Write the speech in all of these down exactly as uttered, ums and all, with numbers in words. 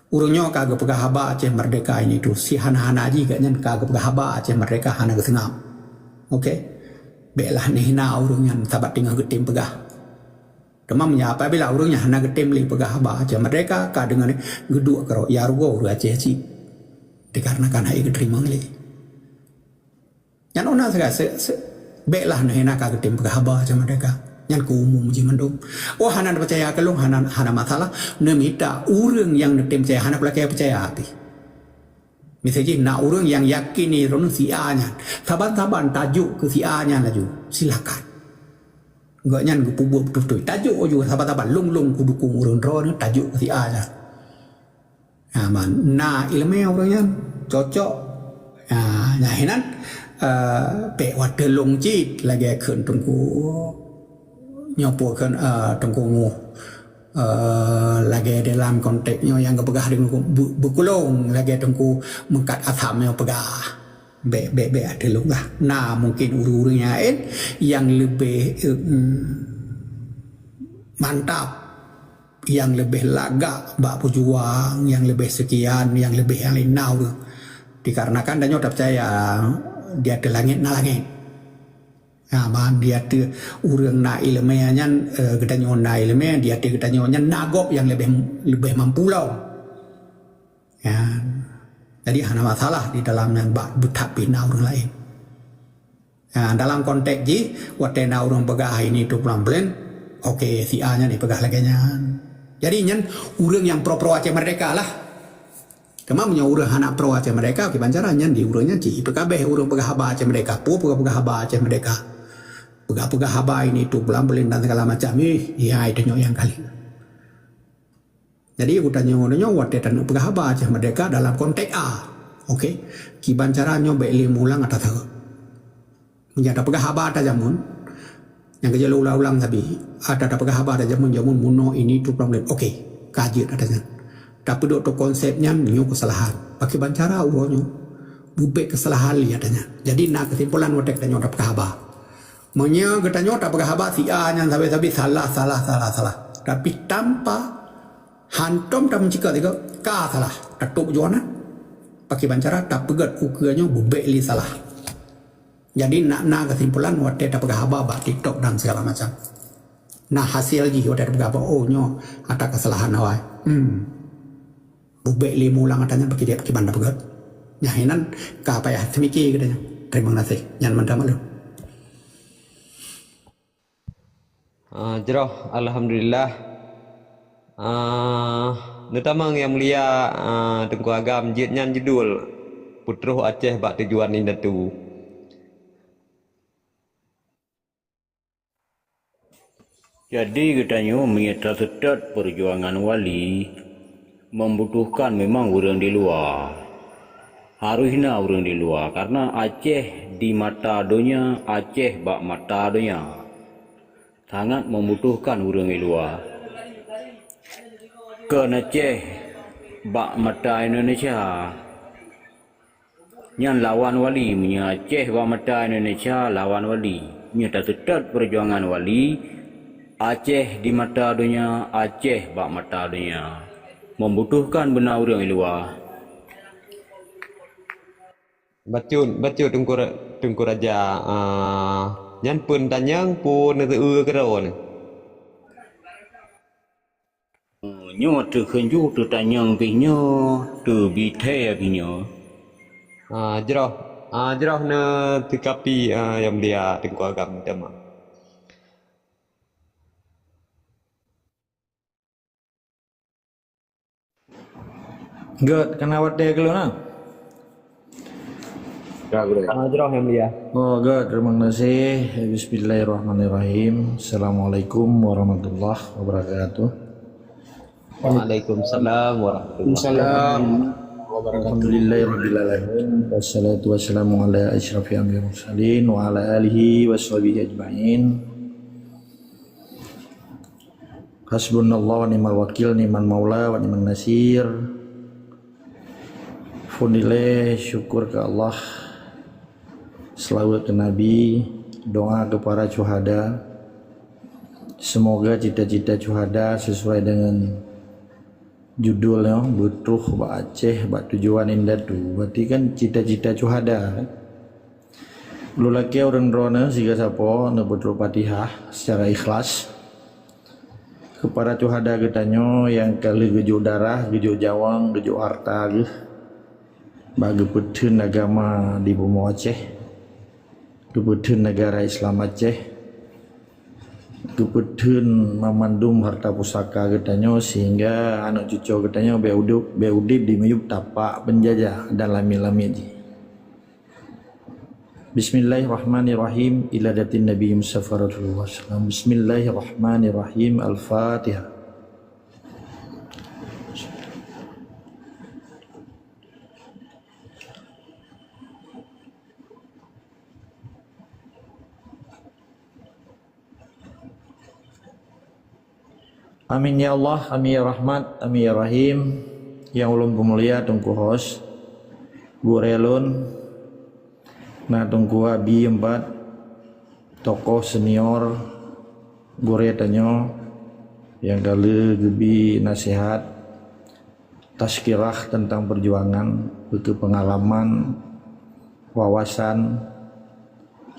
Ureuëng nyoe ka geupeugah haba Aceh Merdeka ini tu, si hana-hana jih gobnyan ka geupeugah haba Aceh Merdeka hana geuseungab. Oke? Béklah neuhina ureuëng nyan sabat teungoh geutem peugah. Teuma meunyoe apabila ureuëng nyan hana geutem lé peugah haba Aceh Merdeka, ka deungon geuduek keudroe, ya rugoe ureuëng Aceh cit. Dikarenakan hana geuteurimong lé. Nyan ona sagai se, se, béklah neuhina ka geutem peugah haba Aceh Merdeka. Nyan keu umum jih mandum. Oh, hana peucaya keu lôn, hana, hana masalah. Neumita ureuëng nyang neutem peucaya, hana kulakée peucaya pih. Miseue jih na ureuëng nyang yakin droeneuh si A nyan. Saban-saban tajok keu si A nyan laju. Silakan. Gobnyan geupeubuet beutôi-beutôi. Tajok laju saban-saban lôn-lôn kudukong ureuëng droeneuh tajok keu si A nyan. Ha, man, na iéleumé ureuëng nyan, cocok. Ha, nyan hinan, eh, bék watée lôn cit lagée kheun Teungku, nyoe peue kheun, eh, Teungku Nguh. Eh, lagée dalam konteks nyoe nyang geupeugah Teungku beu-, beukulông lagée Teungku Meukat Asam nyoe peugah. Bék, bék, bék watée lôn lah. Na mungkin ureuëng-ureuëng nyang laén nyang leubeh, eh, mm, mantap. Nyang leubeh lagak bak peujuang, nyang leubeh seukian, nyang leubeh nyang laén na ureuëng. Dikarenakan tanyoe tapeucaya di ateueh langét na langét. Ha, ban di ateueh ureuëng na iéleumé nyan, eh, geutanyoe na iéleumé, di ateueh geutanyoe nyan na gob nyang leubeh, leubeh mampu lom. Ya. Jadi hana masalah di dalam nyan bak beuthat pih na ureuëng laén. Ha, dalam konteks jih, watée na ureuëng peugah ini tu peulamplen, oke, si A nyan jipeugah lagée nyan. Jadi nyan ureuëng nyang pro-pro Aceh Merdeka lah. Teuma meunyoe ureuëng hana pro Aceh Merdeka, kiban cara nyan di ureuëng nyan cit. Itu kabeh ureuëng peugah haba Aceh Merdeka, peue peugah-peugah haba Aceh Merdeka. Peugah-peugah haba ini tu peulamplen dan segala macam. Ih, ya itu nyok nyang kali. Jadi, geutanyoe nyoe watée taneuk peugah haba Aceh Merdeka dalam konteks A. Oke. Kiban cara nyoe bék lé mulang ata saweue. Meunyoe tapeugah haba ata jameun, nyang geujak ulang-ulang sabe. Ata tapeugah haba ata jameun, jameun meunoe ini tu problem. Oke. Ka jeuet ata nyan. Tapeudok tu konsep nyan nyoe keusalahan. Pakiban cara uroe nyoe. Bubek keusalahan lé ata nyan. Jadi, na keusimpulan watée geutanyoe tapeugah haba. Meunyoe geutanyoe tapeugah haba si A nyan sabe-sabe salah, salah, salah, salah. Tapi tanpa hantom tameucikak sigoe, ka salah. Tatôb juana. Pakiban cara tapeugét ukeue nyoe bubek lé salah. Jadi, nak na keusimpulan watée tapeugah haba bak TikTok dan segala macam. Na hasil jih watée tapeugah haba, oh, nyoe ata keusalahan awai. Hmm. Bubek lé mulang ata nyan pakiban tapeugét. Nyan hinan ka payah teumike geutanyoe. Terima kasih. Nyan mantap maklum. Ah, jroh, alhamdulillah. Ah, neutamong Yang Mulia, ah, Teungku Agam, jeuet nyan judul Peutroh Aceh bak Tujuan Indatu. Jadi geutanyoe meunyoe taseutôt peujuangan wali, membutuhkan memang ureuëng di luwa. Harôh na ureuëng di luwa, karna Aceh di mata donya, Aceh bak mata donya, sangat membutuhkan ureuëng di luwa. Kon Aceh bak mata Indonesia, nyan lawan wali. Meunyoe Aceh bak mata Indonesia lawan wali, nyoe taseutôt peujuangan wali, Aceh di mata donya, Aceh bak mata donya, membutuhkan beuna ureuëng di luwa. Bacut, bacut Teungku Ra-, Teungku Raja, ah, nyan peue tanyong, peue neuseueu keudroe nyoe? Nyoe teukeunju teutanyong pih nyoe, teubithée pih nyoe. Ah, jroh, ah, jroh neuteukapi, ah, Yang Mulia Teungku Agam teuma. Gét, kana watée keu lôn na? Ya, Guru. Ah, jroh Yang Mulia. Oh, gét, terima kasih. Bismillahirrahmanirrahim. Assalamualaikum warahmatullahi wabarakatuh. Waalaikumsalam warahmatullahi wabarakatuh. Alhamdulillahirabbil alamin. Wassalatu wassalamu ala asyrafil anbiya'i wal mursalin wa ala alihi washabihi ajmain. Hasbunallah wa ni'mal wakil, ni'mal maula wa ni'man nasir. Alhamdulillah, syukur keu Allah. Selawat keu Nabi, doa keu para syuhada. Semoga cita-cita syuhada sesuai dengan Judul nyoe, Beutroh bak Aceh bak Tujuan Indatu. Berarti kan cita-cita syuhada, kan? Lôn lakée ureuëng droeneuh siga sapo neupeutrok Fatihah secara ikhlas keu para syuhada geutanyoe nyang ka lheueh geujok darah, geujok nyawöng, geujok hareuta geuh bak geupeutheun agama di bumoe Aceh, geupeutheun negara Islam Aceh, geupeutheun mamandum hareuta pusaka geutanyoe, sehingga aneuëk cucoe geutanyoe bék udeb, bék udeb di miyueb tapak peunjajah dan lamiet-lamiet jih. Bismillahirrahmanirrahim. Ila hadratin Nabi Mustafa Rasulullah sallallahu alaihi wasallam. Bismillahirrahmanirrahim. Al-Fatihah. Amin ya Allah, amin ya Rahmat, amin ya Rahim. Nyang ulôn peumulia Teungku Host, gurée lôn, na Teungku Abi Empat, tokoh senior gurée tanyoe nyang ka lheueh geubi nasihat, tazkirah tentang perjuangan, peungalaman, wawasan,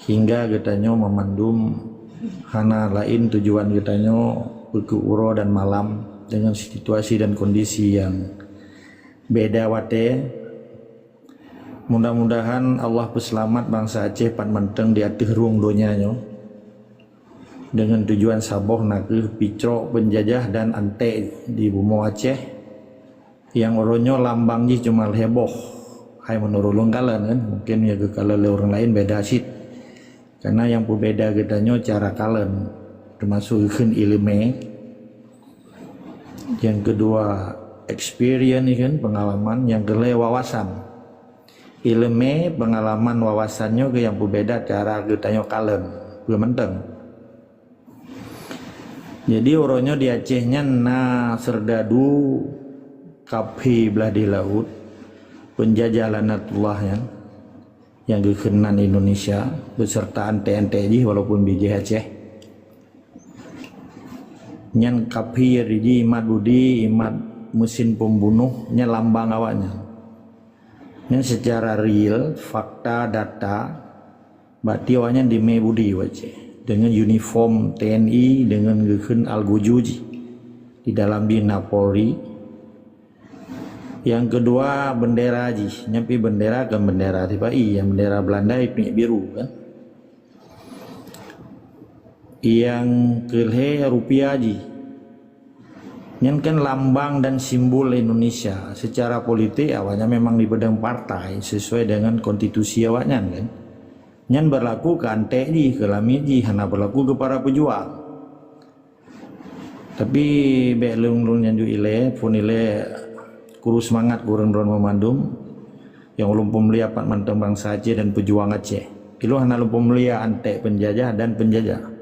hingga geutanyoe mamandum hana laén tujuan geutanyoe peukeuh uroe dan malam dengan situasi dan kondisi nyang beda watée. Mudah-mudahan Allah peuseulamat bansa Aceh pat mantong di ateueh rhueng donya nyoe dengan tujuan saboh, na kheueh picrok peunjajah dan antek di bumoe Aceh. Nyang uroe nyoe lambang jih cuma lhée boh. Hai meunurot lôn kalon kan, mungkin nyang geukalon lé ureuëng laén beda cit. Karena nyang peubeda geutanyoe cara kalon, teumasok geukheun iéleumé. Nyang keudua, experience kan, pengalaman. Nyang keulhée, wawasan. Iéleumé, pengalaman, wawasan nyoe kheueh nyang peubeda cara geutanyoe kalon. Peue mantong. Jadi, uroe nyoe di Aceh nyan na seurdadu kaphé blah di laôt, peunjajah laknatullah nyan, nyang geukheun nan Indonesia, beserta antek-antek jih walaupun bijéh Aceh. Nyan kaphé jih imat budi, imat mesin pembunuh, nyan lambang awaknyan. Nyan secara real, fakta, data, Bak tiok awaknyan dimé budi u Aceh, deungon uniform T N I, deungon geukheun algojo jih. Di dalam jih na Polri. Nyang keudua, bendera jih. Nyan pih bendera kon bendera sipa-i, nyang bendera Belanda ié pih biru kan. Nyang keulhée rupiah jih. Nyan kan lambang dan simbol Indonesia. Secara politik, awaknyan memang dipeudong partai sesuai dengan konstitusi awaknyan kan. Nyan berlaku keu antek jih, keu lamiet jih, hana berlaku keu para pejuang. Tapi bék lôn-lôn nyan ju ilée, phon ilée kuru seumangat keu ureuëng droen meumandum nyang ulôn peumulia pat mantong bansa Aceh dan pejuang Aceh. Ilôn hana lôn peumulia antek peunjajah dan peunjajah.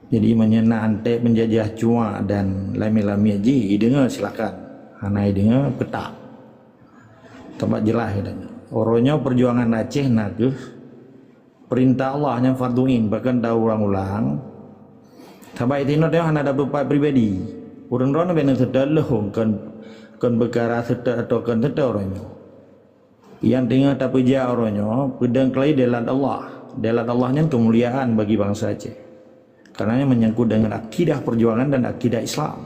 Jadi, meunyoe na antek peunjajah cuak dan lamiet-lamiet jih, ideungoe silakan. Hana ideungoe, peutak. Teuma jeulaih geutanyoe. Uroe nyoe peujuangan Aceh na kheueh peurintah Allah nyang fardhu ain, bahkan taulang-ulang. Sabab inoe tanyoe hana tapeupat pribadi. Ureuëng droeneuh bék neuseutôt lôn kon, kon peukara seutôt atawa kon seutôt uroe nyoe. Nyang teungoh tapeujak uroe nyoe peudong keulai deulat Allah. Deulat Allah nyan keumuliaan bagi bansa Aceh. Karena nyan menyangkut dengan akidah perjuangan dan akidah Islam.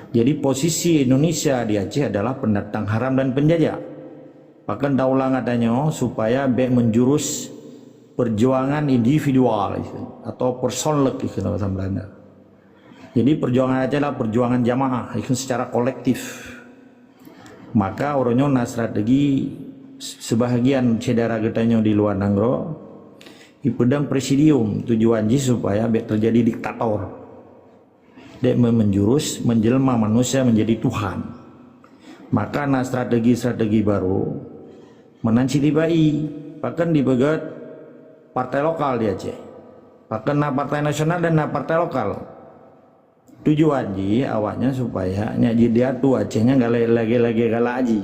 Jadi, posisi Indonesia di Aceh adalah pendatang haram dan penjajah. Bahkan daulang geutanyoe supaya bék menjurus perjuangan individual atau personlek itu bahasa Belanda. Jadi, perjuangan Aceh adalah perjuangan jamaah, itu secara kolektif. Maka uroe nyoe na strategi sebahagian syedara geutanyoe di luwa nanggroe, ipeudong presidium, tujuan jih supaya bék terjadi diktator. Dek me-, menjurus, menjelma manusia menjadi Tuhan. Maka na strategi-strategi baru, meunan cit dibai, pakon dipeugét partai lokal di Aceh. Pakon na partai nasional dan na partai lokal. Tujuan jih awaknyan supaya nyak jih diatu Aceh nyan galak lagée-lagée galak jih.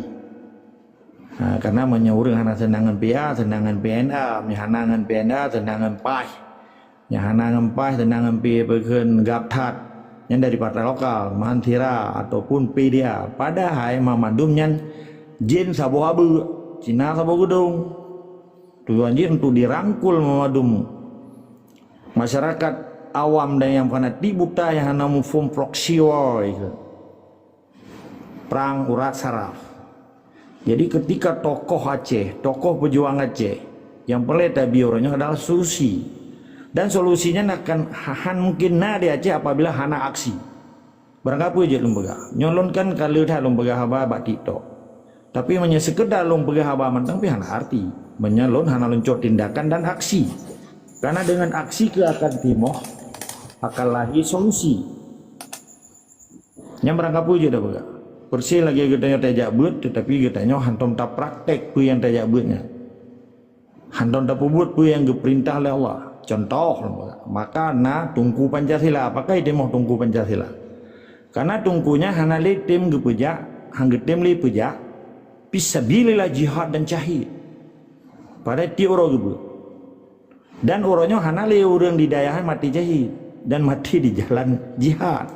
Ha, karena meunyoe ureuëng hana seunang ngon P A, seunang ngon P N A, meunyoe hana ngon P N A, seunang ngon PAS. Nyang hana ngon PAS, seunang ngon P A, peukheun gab that. Nyan dari partai lokal, Mahathira ataupun P D A. Padahai mandum nyan jin saboh abeuk, Cina saboh geudong. Tujuan jih untuk dirangkul mandum masyarakat awam dan yang fanatik buta yang hana muphom proxy war itu. Prang urat saraf. Jadi ketika tokoh Aceh, tokoh pejuang Aceh, yang perlu tabi uroe nyoe adalah solusi. Dan solusinya akan han mungkin na di Aceh apabila hana aksi. Barangkapeue jeuet lôn peugah. Nyoe lôn kan ka le that lôn peugah haba bak TikTok. Tapi meunyoe sekedar lôn peugah haba mantong pih hana arti. Meunyoe lôn hana lôn cok tindakan dan aksi. Karena dengan aksi keu akan timoh akan lahir solusi. Nyang barangkapeue jeuet tapeugah. Persis lagée geutanyoe tajak beuet, tetapi geutanyoe hántom tapraktek peue nyang tajak beuet nyan. Hántom tapeubuet peue nyang geupeurintah lé Allah. Contoh, maka na Teungku Pancasila. Apakah itimoh Teungku Pancasila? Karena Teungku nyan hana lé tem geupeujak, han geutem lé peujak, fisabilillah jihad dan syahid. Padahai tiep uroe geubeuet. Dan uroe nyoe hana lé ureuëng di dayah maté syahid dan maté di jalan jihad.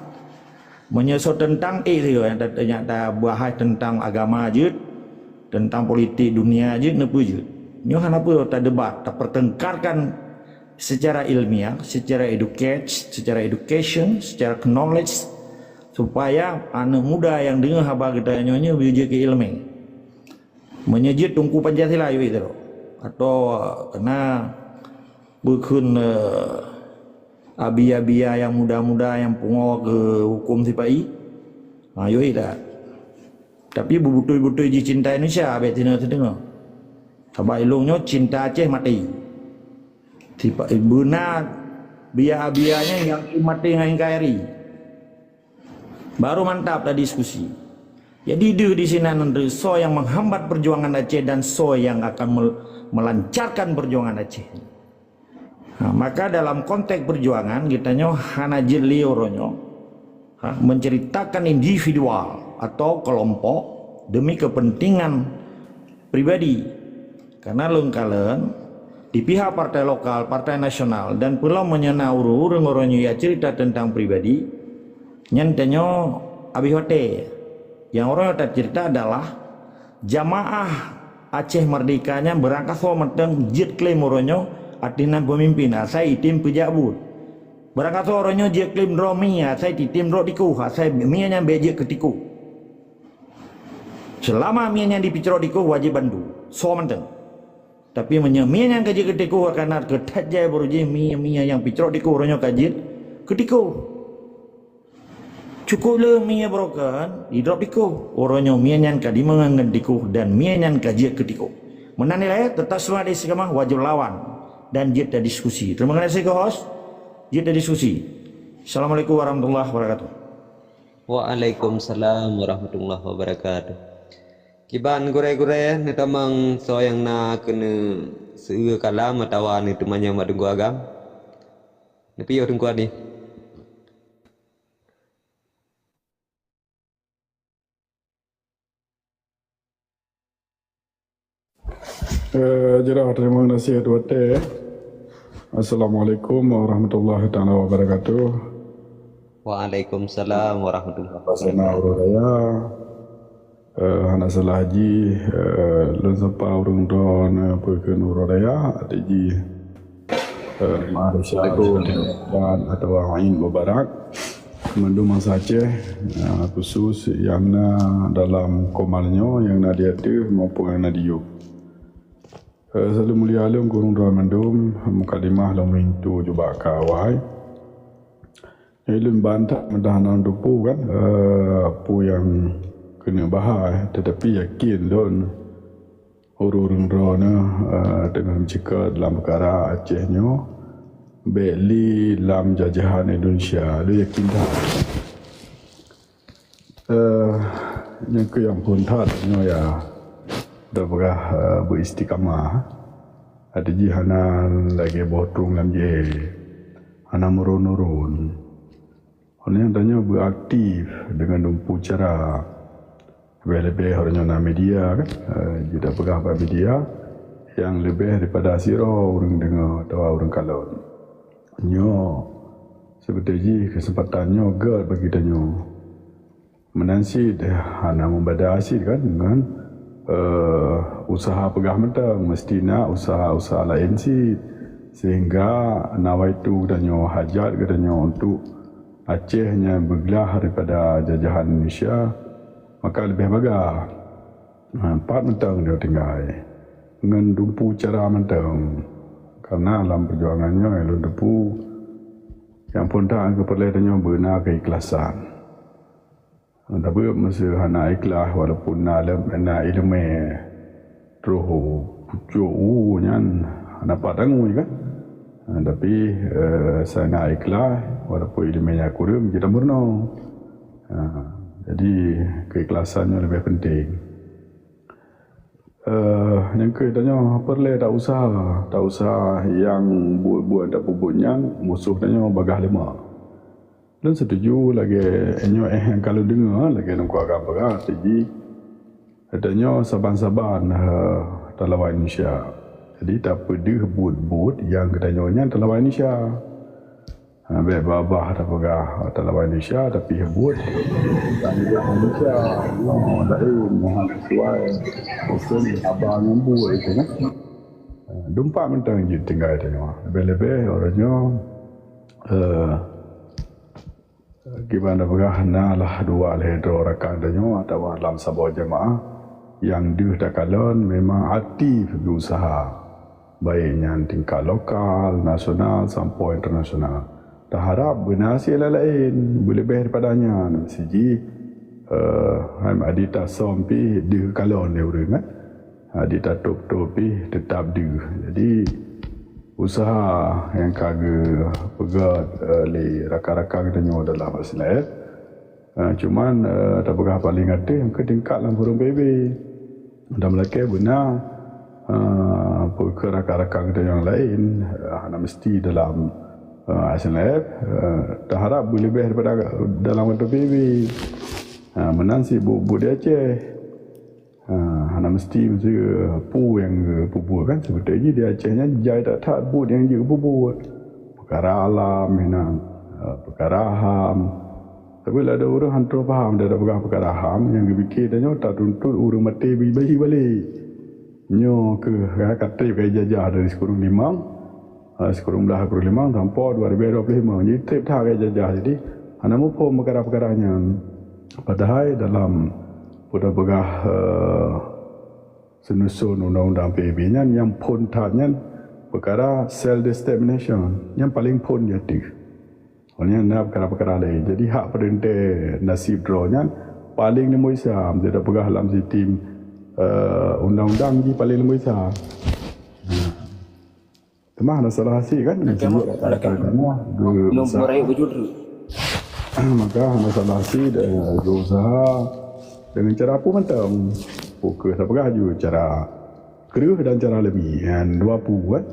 Meunyoe soe teuntang ék sigoe nyang ta-, nyang tabahas teuntang agama jeuet, teuntang politik dunia jeuet, neupeue jeuet. Nyoe hana peue tadebat, tapertengkarkan secara ilmiah, secara educate, secara education, secara knowledge, supaya aneuk muda nyang deungoe haba geutanyoe nyoe jeuet keu iéleumé. Meunyoe jeuet Teungku Pancasila yue itu. Atau kena bukon, eh, abia-bia nyang muda-muda nyang pungo keu huköm sipa-i. Ha, yue dah. Tapi beutôi-beutôi jih cinta Indonesia, abéh tina teudeungoe. Sabab ilong nyoe cinta Aceh maté. Sipa-, beuna bia-bia nyang maté ngon N K R I. Baru mantap tadiskusi. Jadi deuh di sinan nanti soe nyang menghambat perjuangan Aceh dan soe nyang akan mel-, melancarkan perjuangan Aceh. Ha, maka dalam konteks perjuangan geutanyoe hana jeuet lé uroe nyoe, ha, menceritakan individual atau kelompok demi kepentingan pribadi. Karena lôn kalon di pihak partai lokal, partai nasional dan peulom meunyoe na ureuëng-ureuëng uroe nyoe ya cerita tentang pribadi, nyan tanyoe abéh watée. Nyang uroe nyoe tacerita adalah jamaah Aceh Merdeka nyan beurangkasoe mantong jeuet klaim uroe nyoe ateueh nan peumimpin asai item peujak buet. Beurangkasoe uroe nyoe jeuet klaim droe mie asai item droe tikoh asai mie nyan bék jeuet keu tikoh. Seulama mie nyan dipicrok tikoh wajéb bantu, soe mantong. Tapi meunyoe mie nyan ka jeuet keu tikoh, akan na keu that jai baru jih mie-mie nyang picrok tikoh uroe nyoe ka jeuet keu tikoh. Cukup le mie broken, didrop tikoh. Uroe nyoe mie nyan ka dimeungon ngon tikoh dan mie nyan ka jeuet keu tikoh. Meunan nilai, tetap semangat istiqamah, wajéb lawan dan jeuet tadiskusi. Terima kasih keu host, jeuet tadiskusi. Assalamualaikum warahmatullahi wabarakatuh. Waalaikumsalam warahmatullahi wabarakatuh. Kiban gurée-gurée neutamong soe nyang na keuneuk seueu kalam atawa neuteumanyong bak Teungku Agam? Neupiôh Teungku Adi. Eh, jroh terima kasih tuan. Assalamualaikum warahmatullahi taala wabarakatuh. Waalaikumsalam warahmatullahi wabarakatuh. Sana uroe raya. Eh, hana salah jih, eh, lôn sapa ureuëng droeneuh peukheun uroe raya, até jih, eh, Malaysia dan atawa Eid Mubarak. Mandum bansa Aceh, eh, khusus nyang na dalam koma nyoe, nyang na di ateueh maupun nyang na di yup. Eh, saleum mulia lôn keu ureuëng droe mandum, mukadimah lôn mintu jubak keu awai. Jadi lôn ban that meudah hana teupeu kan, eh, peue nyang keuneuk bahas, tetapi yakin lôn ureuëng droeneuh, eh, teungoh meuceukat lam peukara Aceh nyoe, bék lé lam jajahan Indonesia, lôn yakin that. Eh, nyang keu nyang phon that nyoe ya, tapeugah, eh, beuistiqamah. Até jih hana lagée boh trueng lam jih, hana meuron-uron. Awaknyan tanyoe beuaktif deungon dumpeue cara. Leubeh-leubeh awaknyan na media kan, eh, jeuet tapeugah bak media nyang leubeh daripada sidroe ureuëng deungoe atawa ureuëng kalon. Nyoe Seperti jih kesempatan nyoe gèt bagi tanyoe. Meunan cit hana meubeda cit kan ngon, eh, usaha peugah mantong, meusti na usaha-usaha laén cit. Sehingga nawaitu geutanyoe, hajat geutanyoe untuk Aceh nyang beuglah daripada jajahan Indonesia, maka leubeh bagah. Ha, pat mantong nyoe tinggai. Ngon dumpu cara mantong. Karena lam perjuangan nyoe lôn teupeu nyang phôn that keu peureulèe tanyoe beuna keikhlasan. Tapi meuseu hana ikhlas, walaupun na lem-, na ileumèe troh pucôk u nyan hana pat tangui kan. Ha, tapi, eh, asai na ikhlas, walaupun ileumèe nyan kureueng, jeuet tameurunoe. Ha, jadi keikhlasan nyoe leubeh penting. Eh, nyang keu tanyoe peureulèe ta usaha, ta usaha nyang buet-buet tapeubuet nyan musoh tanyoe bagah leumah. Lôn setuju lagèe nyoe, eh, nyang ka lôn deungö lagèe Teungku Agam peugah tadi jih, tanyoe saban-saban, eh, talawan Indonesia. Jadi tapeudeuh buet-buet nyang geutanyoe nyan talawan Indonesia. Ha, bèk babah tapeugah talawan Indonesia, tapi buet Indonesia. Oh, laén, hana sesuai. Mungkin haba nyang buet itu kan. Ha, dumpat mantong jeuet tinggai tanyoe. Leubeh-leubeh uroe nyoe, eh, kiban tapeugah na lah dua lhèe droe rakan tanyoe atawa lam saboh jeumaah nyang deuh takalon memang aktif geuusaha. Baik nyan tingkat lokal, nasional, sampoe internasional. Taharap beuna hasil laén, beuleubeh daripada nyan. Siji, eh, hai adik tasöm pih deuh kalon lé ureueng, kan? Adik tatôb-tôb pih teutap deuh. Jadi, usaha nyang ka geupeugöt, eh, lé rakan-rakan geutanyoe dalam S N F, Eh, cuman, eh, tapeugah paléng ateueh nyang keu tingkat lam forum P B B. Dan meulakèe beuna, eh, peue keu rakan-rakan geutanyoe nyang laén, eh, hana meusti dalam, eh, S N F, eh, taharap beuleubeh daripada dalam kantor P B B. Eh, meunan cit buet-buet di Aceh. Ha, hana meusti, meusti peue nyang geupeubuet kan. Seperti jih di Aceh nyan jai that-that buet nyang jeuet geupeubuet. Peukara alam meunan, ha, peukara HAM. Tapi ladôm ureueng han troh paham, dah peugah peukara HAM, nyang geupike tanyoe tatuntut ureueng maté bayi-bayi balek. Nyoe keuh ka treb ka ijajah dari sikureueng limong, ha, sikureueng blah sikureueng limong sampoe dua ribu dua puluh lima. Jadi treb that ka ijajah. Jadi hana muphom peukara-peukara nyan. Padahai dalam peue tapeugah, eh, seunuson undang-undang P B B nyan, nyang phon that nyan peukara self determination, nyang paléng phon di ateueh. Awaknyan na peukara-peukara laén. Jadi hak peurintah nasib droe nyan paléng leumo Islam. Jadi tapeugah lam sistem, eh, undang-undang jih paléng leumo Islam. Teuma hana salah hasé kan? Maka hana salah hasé, eh, geuusaha deungon cara peue mantong. Peue keuh tapeugah ju cara kreueh dan cara leumi. Nyan dua peue, eh.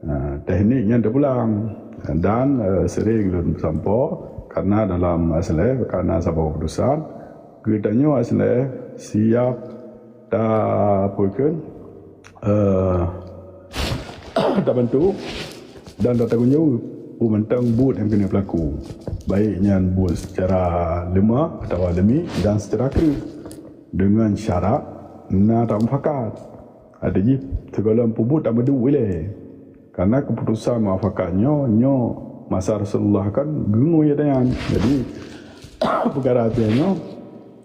Ha, teknik nyan teupulang. Dan, eh, sering lôn peusampoe, karena dalam S N F, karena saboh keuputusan, geutanyoe S N F siap ta-, peue kheun, eh, tabantu dan tatanggung jaweueb peue mantong buet nyang keuneuk peulaku, baik nyan buet seucara leumah atawa leumi dan seucara kreueh, deungon syarat na tamufakat. Adak jih sigohlom peubuet tameuduek ilée. Karena keuputusan mufakat nyoe, nyoe masa Rasulullah kan geungoe ata nyan. Jadi, peukara ata nyoe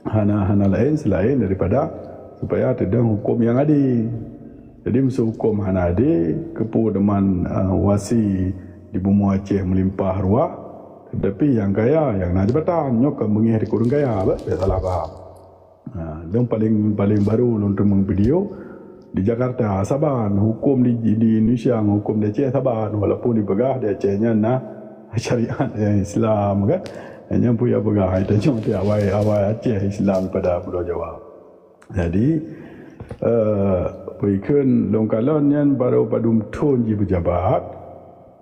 hana, hana laén seulaén daripada supaya teudong huköm nyang adé. Jadi, meuseu huköm hana adé, keupeue teuma, eh, wasi di bumoe Aceh meulimpah ruah, teutapi nyang kaya, nyang na jabatan, nyoe kon beungéh di ureueng kaya, bèk salah paham. Ha, lôn paléng, paléng barô lôn teumeung video di Jakarta, saban huköm di, di Indonesia ngon huköm di Aceh saban, walaupun dipeugah di Aceh nyan na syariat nyang Islam kan. Nyan peue nyang peugah, hai tanyoe tiep awai, awai Aceh Islam pada Pulo Jawa. Jadi, eh, peue kheun lôn kalon nyan barô padum thon jih peujabat,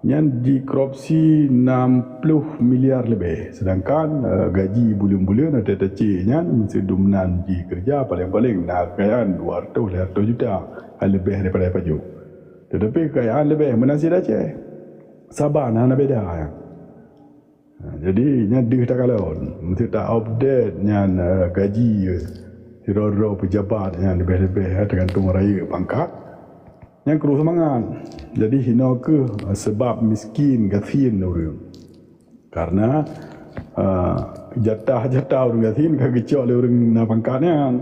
nyan jikorupsi nam ploh miliar leubeh. Sedangkan, eh, gaji buleuen-buleuen watèe tacék nyan, meuseu dum nan jih keureuja paléng-paléng na keukayaan dua ratus lhèe ratus juta, leubeh daripada pajoh. Teutapi keukayaan leubeh meunan cit Aceh. Saban hana beda. Ha, jadi nyan deuh takalon, meusti ta-update nyan, eh, gaji sidroe-droe peujabat nyan leubeh-leubeh, eh, teugantung rayeuk pangkat. Nyan kru seumangat. Jadi hinoe kheueh, eh, seubab miskin gasien ureuëng. Karena, eh, jatah-jatah ureuëng gasien ka geucok lé ureuëng na pangkat nyan.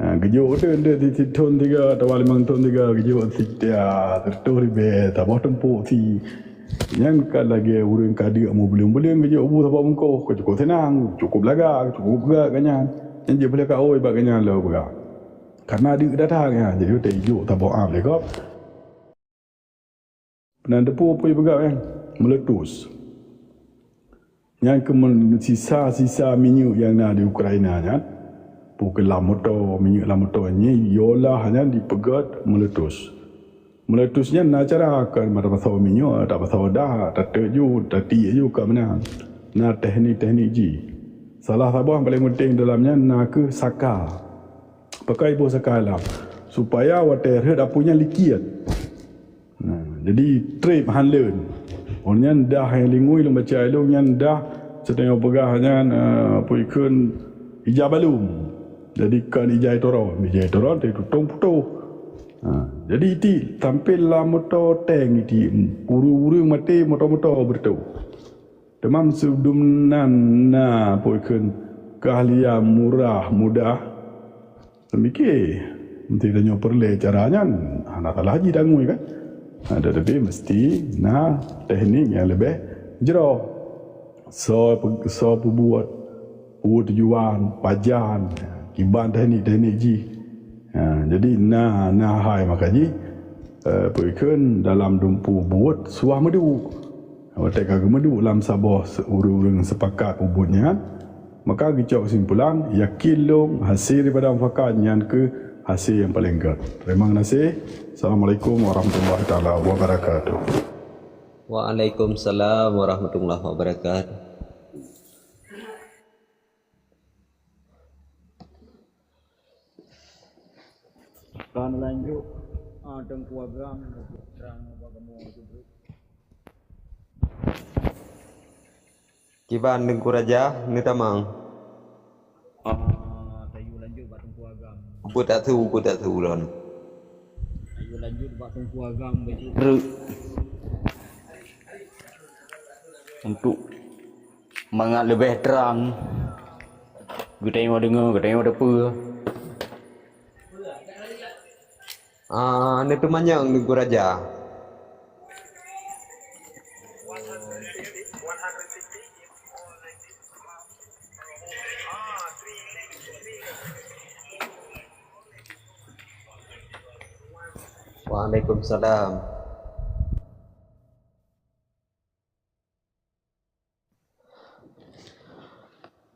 Ha, geujok deh, deh, di, di thon tiga atawa limong thon tiga geujok sitiap seratus ribèe, saboh tumpuk si. Nyan ka lagèe ureuëng ka deuek meubuleuen-buleuen geujok bu saboh bungkôh, ka cukup seunang, cukup lagak, cukup gak geuh nyan. Nyan jeuet peuleuka oi bak geuh nyan lôn peugah. Karena deuek datang nyan, jadi teuh ijok saboh am lé gob. Peunan teupeu peue peugah nyan? Meuletus. Nyan keuh sisa-sisa minyeuk nyang na di Ukraina nyan, peue keuh lam moto, minyeuk lam moto nyan, yolah nyan dipeugöt meuletus. Meuletus nyan na cara, kon tapasoe minyeuk, tapasoe dah, tateuk ju, tatiek ju, ka meunan. Na teknik-teknik jih. Salah saboh nyang paleng penting dalam nyan na kheueh saka. Pakon iboh saka lam? Supaya watèe rhöt apui nyan likiet. Nah, jadi trép han leuen. Oh nyan dah nyang lingui lôn baca ilôn nyan dah, seuteungoh peugah nyan, eh, peue kheun ija balum. Jadi kon ija itoron, ija itoron teuh tutong putôh. Ha, jadi iti sampai lam moto tank iti, ureuëng-ureuëng maté moto-moto beutôi. Teuma meusudum nan na peue kheun keahlian murah mudah. Seumiké, meunteue tanyoe peureulée cara nyan, hana salah jih tangui kan? Ha, tetapi meusti na teknik nyang leubeh jroh. Soe pe-, soe peubuet, peue tujuan, pajan, kiban teknik-teknik jih. Ha, jadi na, na hai maka jih, eh, peue kheun dalam dumpeue buet suah meuduek. Watée ka geumeuduek lam saboh se-, ureuëng-ureuëng seupakat ubit nyan, maka geucok keusimpulan, yakin lôn hase daripada mufakat nyan kheueh hase nyang paleng gét. Teurimong gaséh. Assalamualaikum warahmatullahi taala wabarakatuh. Waalaikumsalam warahmatullahi wabarakatuh. Ka lanjut, ah, Teungku Agam, terang bak kamoe. Kiban Teungku Raja, neutamong. Ah, tayue lanjut bak Teungku Agam. Ubit atu, ubit atu lôn. Tayue lanjut bak Teungku Agam, beujeuet. Untuk mangat leubeh trang, geutanyoe deungoe, geutanyoe teupeue. Ah, neuteumanyong Teungku Raja. Waalaikumsalam.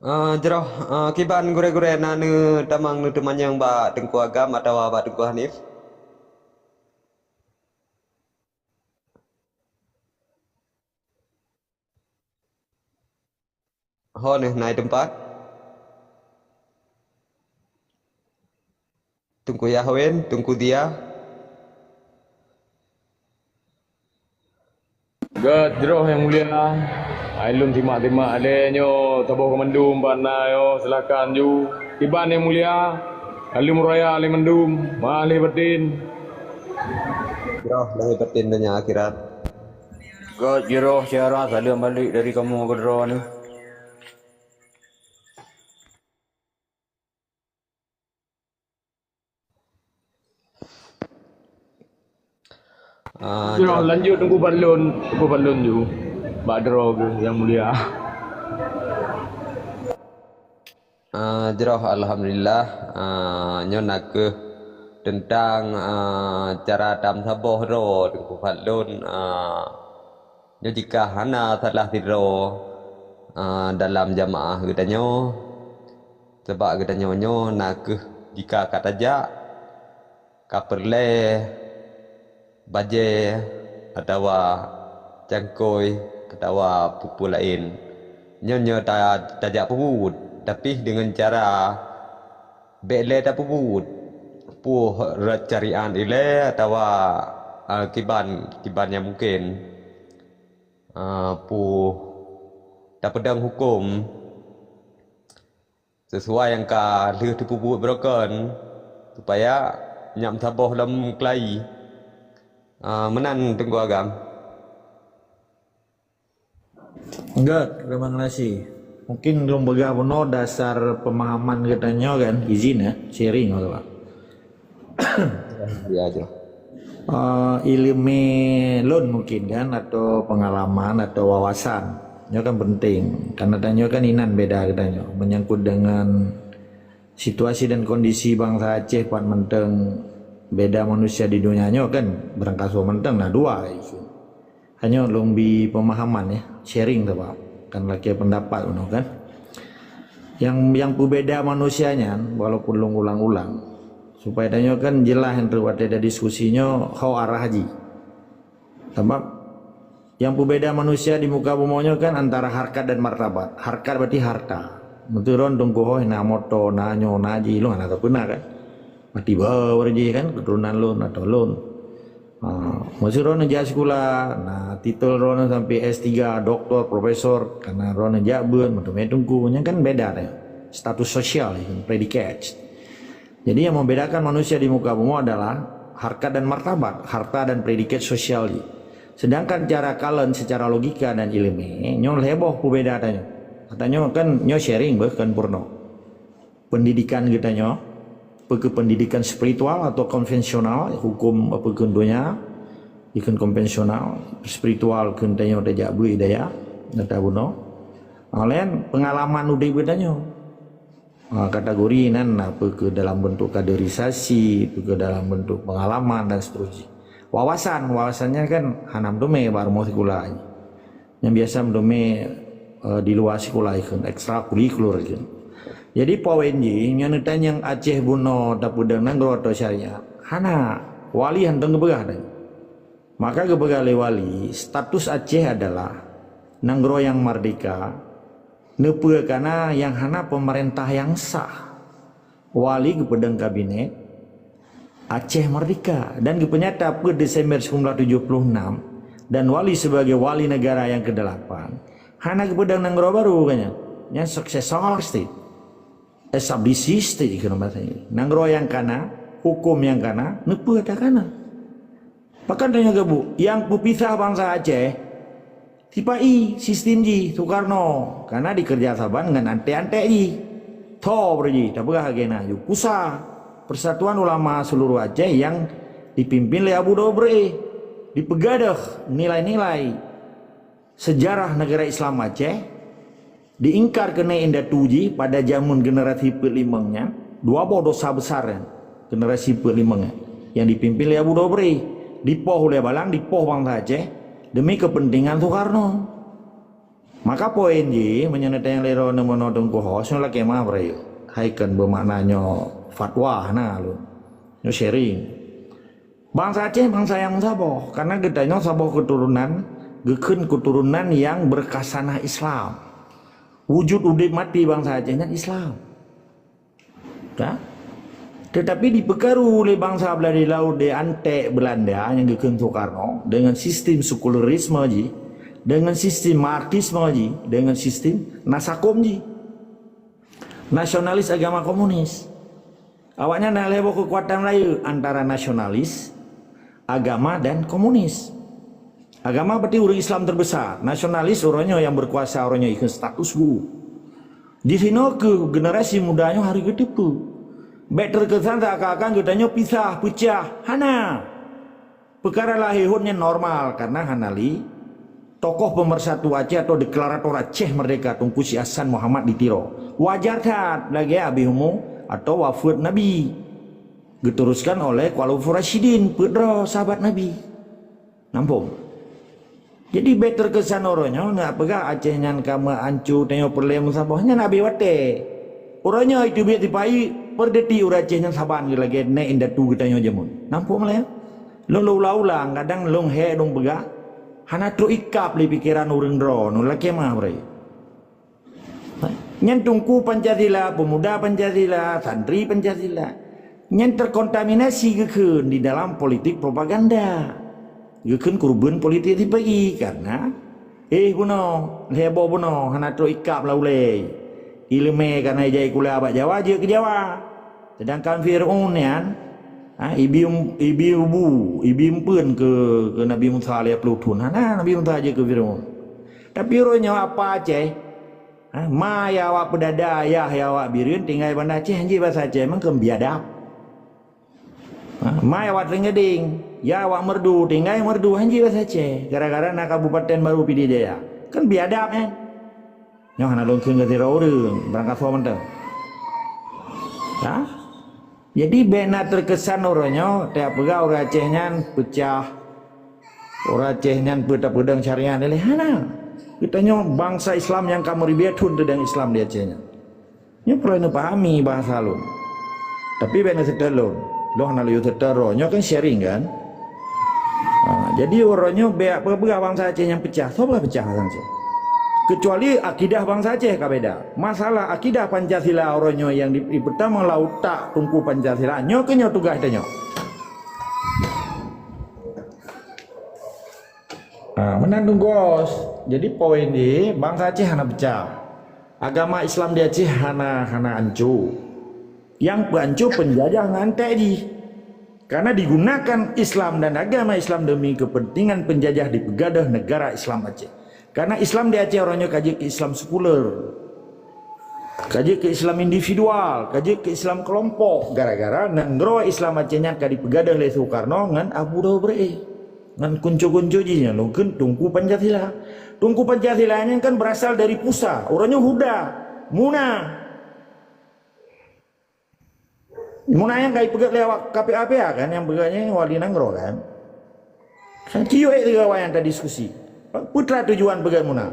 Ah, jroh, ah, kiban gurée-gurée na neutamong neuteumanyong bak Teungku Agam atawa bak Teungku Hanif? Ho neuh na i teumpat? Teungku Yahwin, Teungku Dia. Gét jroh nyang mulia, hai lôn simak-simak lé nyoe saboh keu mandum bak na nyoe, silakan ju. Kiban nyang mulia, ka lheueh meuraya lé mandum, meuah lé batin. Jroh lahé batin donya akhirat. Gét jroh syedara, saleuem balek dari kamoe keudroe neuh. Ah, jroh, jroh. Lanjut Teungku Fadlon, Teungku Fadlon ju bak droe geuh nyang mulia. Ah, jroh, alhamdulillah. Ah, nyoe nakeuh teuntang, ah, cara tameusaboh droe Teungku Fadlon. Ah, nyoe jika hana salah sidroe, ah, dalam jamaah geutanyoe, sabab geutanyoe nyoe nakeuh jika ka tajak, ka peureulée bajée atawa cangkôi atawa peue-peue laén. Nyoe, nyoe ta-, tajak peubuet, tapi deungon cara bék lé tapeubuet. Peue rot carian ilée atawa, a, kiban, kiban nyang mungken. A, peue Tapeudong huköm sesuai nyang ka lheueh teupeubuet beurokon, supaya nyak meusaboh lom keulayi. Ah, meunan Teungku Agam. Göt, terima kasih. Mungkin lôn peugah bunoe dasar pemahaman geutanyoe kan, izin ya, sharing, Pak. Ya, jelas. Eh, ileumé lôn mungkin kan, atau pengalaman atau wawasan. Nyoe kan penting, karena tanyoe kan inan beda geutanyoe menyangkut dengan situasi dan kondisi bansa Aceh pat mantong beda manusia di dunia nyoe kan, barangkasoe mantong na dua isu. Hanya lôn bi pemahaman ya, sharing tu Pak. Kan lakée pendapat bunoe kan. Yang yang peubeda manusia nyan, walaupun lôn ulang-ulang, supaya tanyoe kan jelas yang watée diskusi nyoe ho arah jih. Sabab yang peubeda manusia di muka bumoe nyoe kan antara harkat dan martabat. Harkat berarti harta. Meuteuron Teungku Hoh na moto, na nyoe, na jih, lôn hana sapeue na kan. Mati baru jih kan keturunan lôn atau lôn. Ha, meuseuron jak sikula, na titel droeneuh sampai S tiga, doktor, profesor, karena droeneuh jak beuet, meuteumé teungku, nyan kan beda deh. Status sosial, predikat. Jadi yang membedakan manusia di muka bumoe adalah harkat dan martabat, harta dan predikat sosial jih. Sedangkan cara kalon secara logika dan ileumé, nyoe lhée boh peubeda tanyoe. Tanyoe kan nyoe sharing beuh kan purno. Pendidikan geutanyoe, peue keuh pendidikan spiritual atau konvensional, hukum apa keuh donya, ikon konvensional, spiritual keuh tanyoe tajak beuet daya, gata bunoe. Laén pengalaman udeb geutanyoe. Ha, kategori nan apa keuh dalam bentuk kaderisasi, apa keuh dalam bentuk pengalaman dan seterusnya. Wawasan, wawasannya kan hana meuteumé bak rumoh sikula. Nyang biasa meuteumé, eh, di luwa sikula ikheun, ekstrakurikuler ikheun. Jadi poin jih, nyoe neutanyong Aceh bunoe tapeudong nanggroe atau syariat. Hana, wali hana geupeugah tadi. Maka geupeugah lé wali, status Aceh adalah nanggroe nyang merdeka, neupeue kana nyang hana pemerintah nyang sah. Wali geupeudong kabinet Aceh Merdeka dan geupeunyata peuet Desember sembilan belas tujuh puluh enam dan wali sebagai wali negara yang kedelapan hana geupeudong nanggroe baru kan nyan. Nyan successor state. Establishing state keunoe bahasa Inggris. Nanggroe nyang kana, hukum nyang kana, neupeue ata kana. Pakon tanyoe geubu, nyang peupisah bansa Aceh, sipa-i sistem jih Soekarno, karena dikerja saban ngon antek-antek jih. Tho bri jih, tapeugah lagée na ju pusa Persatuan Ulama Seluruh Aceh yang dipimpin lé Abu Dobre, dipeugadôh nilai-nilai sejarah negara Islam Aceh, diingkar keuneuk indatu jih pada jameun generasi peuet limong nyan, dua boh dosa besar nyan, generasi peuet limong nyan, yang dipimpin lé Abu Dobre, dipoh ulée balang, dipoh bansa Aceh demi kepentingan Soekarno. Maka poin jih, meunyoe neutanyong lé droeneuh meunoe Teungku Hos, nyoe lakée meu'ah beurayeuk. Hai kon beumakna nyoe fatwa na lôn. Nyoe sharing. Bansa Aceh bansa nyang saboh, karena geutanyoe saboh keuturonan, geukheun keuturonan nyang beurkhasanah Islam. Wujud udeb maté bansa Aceh nyan Islam. Ka? Tetapi dipeukaru lé bansa Beulanda laôt di antek Beulanda nyang geukheun Soekarno dengan sistem sekularisme jih, dengan sistem Marxisme jih, dengan sistem nasakom jih. Nasionalis agama komunis. Awaknyan na lhée boh keukuatan rayeuk antara nasionalis, agama dan komunis. Agama berarti ureuëng Islam terbesar, nasionalis uroe nyoe nyang berkuasa, uroe nyoe ikheun status quo. Di sinoe keuh generasi muda nyoe harus geuteupeue. Bék terkesan seakan-akan geutanyoe pisah, peucah. Hana! Peukara lahé hot nyan normal karena hana li tokoh pemersatu Aceh atau deklarator Aceh Merdeka Teungku Syekh Hasan Muhammad di Tiro. Wajar that lagée Abi Humu atau wafeuet Nabi. Geuteruskan oleh Khulafaur Rasyidin, peuet droe sahabat Nabi. Nampung. Jadi bék terkesan uroe nyoe neupeugah Aceh nyan ka meuancu tanyoe peureulée meusaboh nyan abéh watée. Uroe nyoe itu biet sipa-i peureudeuti ureuëng Aceh nyan saban lagée neuk indatu geutanyoe jameun. Nampung lé? Lôn ulang-ulang, kadang lôn hék lôn peugah, hana trok ikab lé pikeran ureuëng droeneuh lakée meu'ah beurayeuk. Nyan Teungku Pancasila, pemuda Pancasila, santri Pancasila. Nyan terkontaminasi geukheun di dalam politik propaganda. Geukheun kurban politik sipa-i karena Éh bunoe, lhèe boh bunoe hana trok ikab lam ulèe. Ileumèe ka na ijai kuliah bak Jawa, jeuet keu Jawa. Seudangkan Fir'aun nyan, ha, ibi, ibi ubu, ibi eumpeuen keu, keu Nabi Musa lhèe plôh thôn. Hana Nabi Musa jeuet keu Fir'aun. Tapi uroe nyoe apa Aceh? Ha, ma nyang awak peudada, yah nyang awak bireuen tinggai Banda Aceh, han jeuet basa Aceh, meukeun biadab. Ha, ma nyang awak Trenggadeng, yah awak Meureudu, tinggai Meureudu, han jeuet basa Aceh, gara-gara na Kabupaten Baru Pidie Jaya. Kan biadab, eh? Nyoe hana lôn kheun keu sidroe ureueng, barangkasoe mantong. Ha? Jadi, bèk na teukeusan uroe nyoe, tapeugah ureueng Aceh nyan peucah, ureueng Aceh nyan peue tapeudong syariat ilèe. Hana. Geutanyoe bansa Islam nyang ka meuribèe thôn teudong Islam di Aceh nyan. Nyoe peureulèe neupahami bahasa lôn. Tapi bèk neuseutôt lôn. Lôn hana lôn seutôt droe. Nyoe kan sharing kan? Ha, jadi uroe nyoe bèk peugah bansa Aceh nyang peucah. Soe peugah peucah bansa Aceh? Keucuali akidah bansa Aceh ka beda. Masalah akidah Pancasila uroe nyoe nyang di, di peutamong lam utak Teungku Pancasila, nyoe keuh nyoe tugaih tanyoe. Ha, meunan dum gos. Jadi poin jih, bansa Aceh hana peucah. Agama Islam di Aceh hana, hana anco. Nyang peuanco peunjajah ngon anték jih. Karena digunakan Islam dan agama Islam demi kepentingan penjajah dipeugadôh negara Islam Aceh. Karena Islam di Aceh uroe nyoe ka jeuet keu Islam sekuler. Ka jeuet keu Islam individual, ka jeuet keu Islam kelompok. Gara-gara nanggroe Islam Aceh nyan ka dipeugadôh lé Soekarno ngon Abu Dawud Bri. Ngon kunco-kunco jih nyang lôn kheun Teungku Pancasila. Teungku Pancasila nyan kan berasal dari pusa. Uroe nyoe huda, muna. Muna nyang ka jipeugét lé awak K P A P A kan, nyang peugét nyan wali nanggroe kan. Kan ciyok ék lé awaknyan tadiskusi. Peue teuma tujuan peugét muna?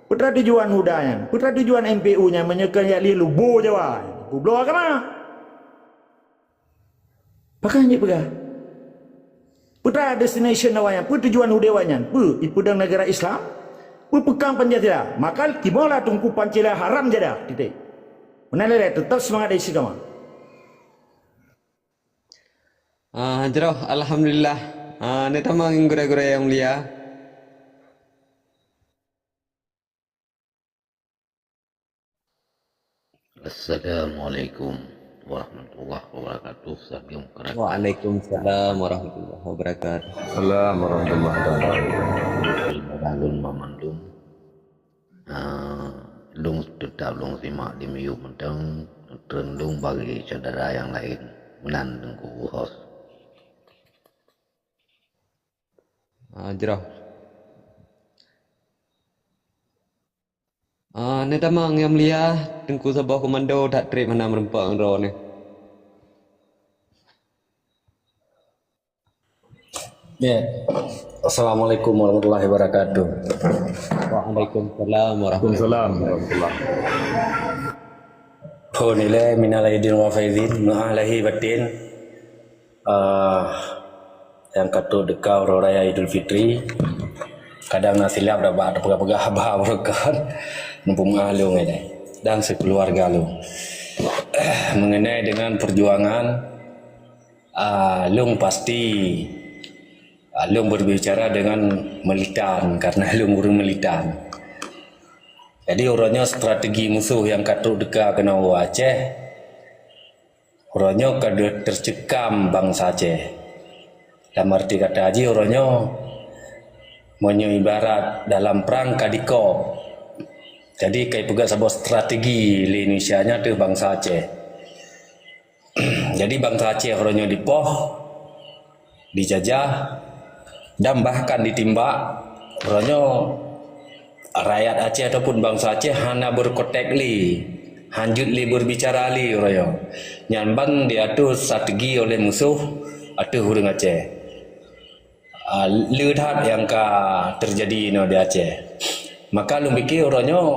Peue teuma tujuan huda nyan? Peue teuma tujuan M P U nyan meunyoe keu jak lé lubo Jawa? Peubloe agama. Pakon jeuet peugah? Peue teuma destination awaknyan? Peue tujuan udép awaknyan? Peue? Ipeudong negara Islam? Peue peukang Pancasila? Maka timolah Teungku Pancasila haram jadah. Titik. Meunan lé, teutap seumangat istiqamah. Ah, jroh, alhamdulillah. Ah, neutamong gurée-gurée nyang mulia. Assalamualaikum warahmatullahi wabarakatuh. Salam kenal. Waalaikumsalam warahmatullahi wabarakatuh. Salam warahmatullahi wabarakatuh. Lôn mamandum. Ah, lôn teutap lôn simak di miyueb mantong, treun lôn bagi syedara nyang laén. Meunan Teungku host. Ah, jroh. Ah, neutamong nyang mulia, Teungku saboh komando that trép hana meureumpok ngon droeneuh. Ya. Assalamualaikum warahmatullahi wabarakatuh. Waalaikumsalam warahmatullahi wabarakatuh. Waalaikumsalam warahmatullahi. Phon ilée minal aidin wal faizin, meu'ah lahé batén. Ah, nyang ka trok teuka uroe raya Idul Fitri. Kadang na silap dak bak tapeugah-peugah haba beureukat. Neupeumeu'ah lôn ilée dan sekeuluwarga lôn. Mengenai dengan perjuangan, ah, lôn pasti, ah, lôn berbicara dengan militan karena lôn ureuëng militan. Jadi uroe nyoe strategi musoh nyang ka trok teuka keunoe u Aceh, uroe nyoe ka deuh teucekam bansa Aceh. Lam arti kata jih uroe nyoe, meunyoe ibarat dalam prang ka dikop. Jadi ka ipeugét saboh strategi lé Indonesia nyan teuh bansa Aceh. Jadi bansa Aceh uroe nyoe dipoh, dijajah, dan bahkan ditimbak. Uroe nyoe rakyat Aceh ataupun bansa Aceh hana berkotek lé, hanjeuet lé berbicara lé uroe nyoe. Nyan ban diatur strategi oleh musoh ateueh ureuëng Aceh. Ah, le that nyang ka teujadi inoe di Aceh. Maka lôn pike uroe nyoe,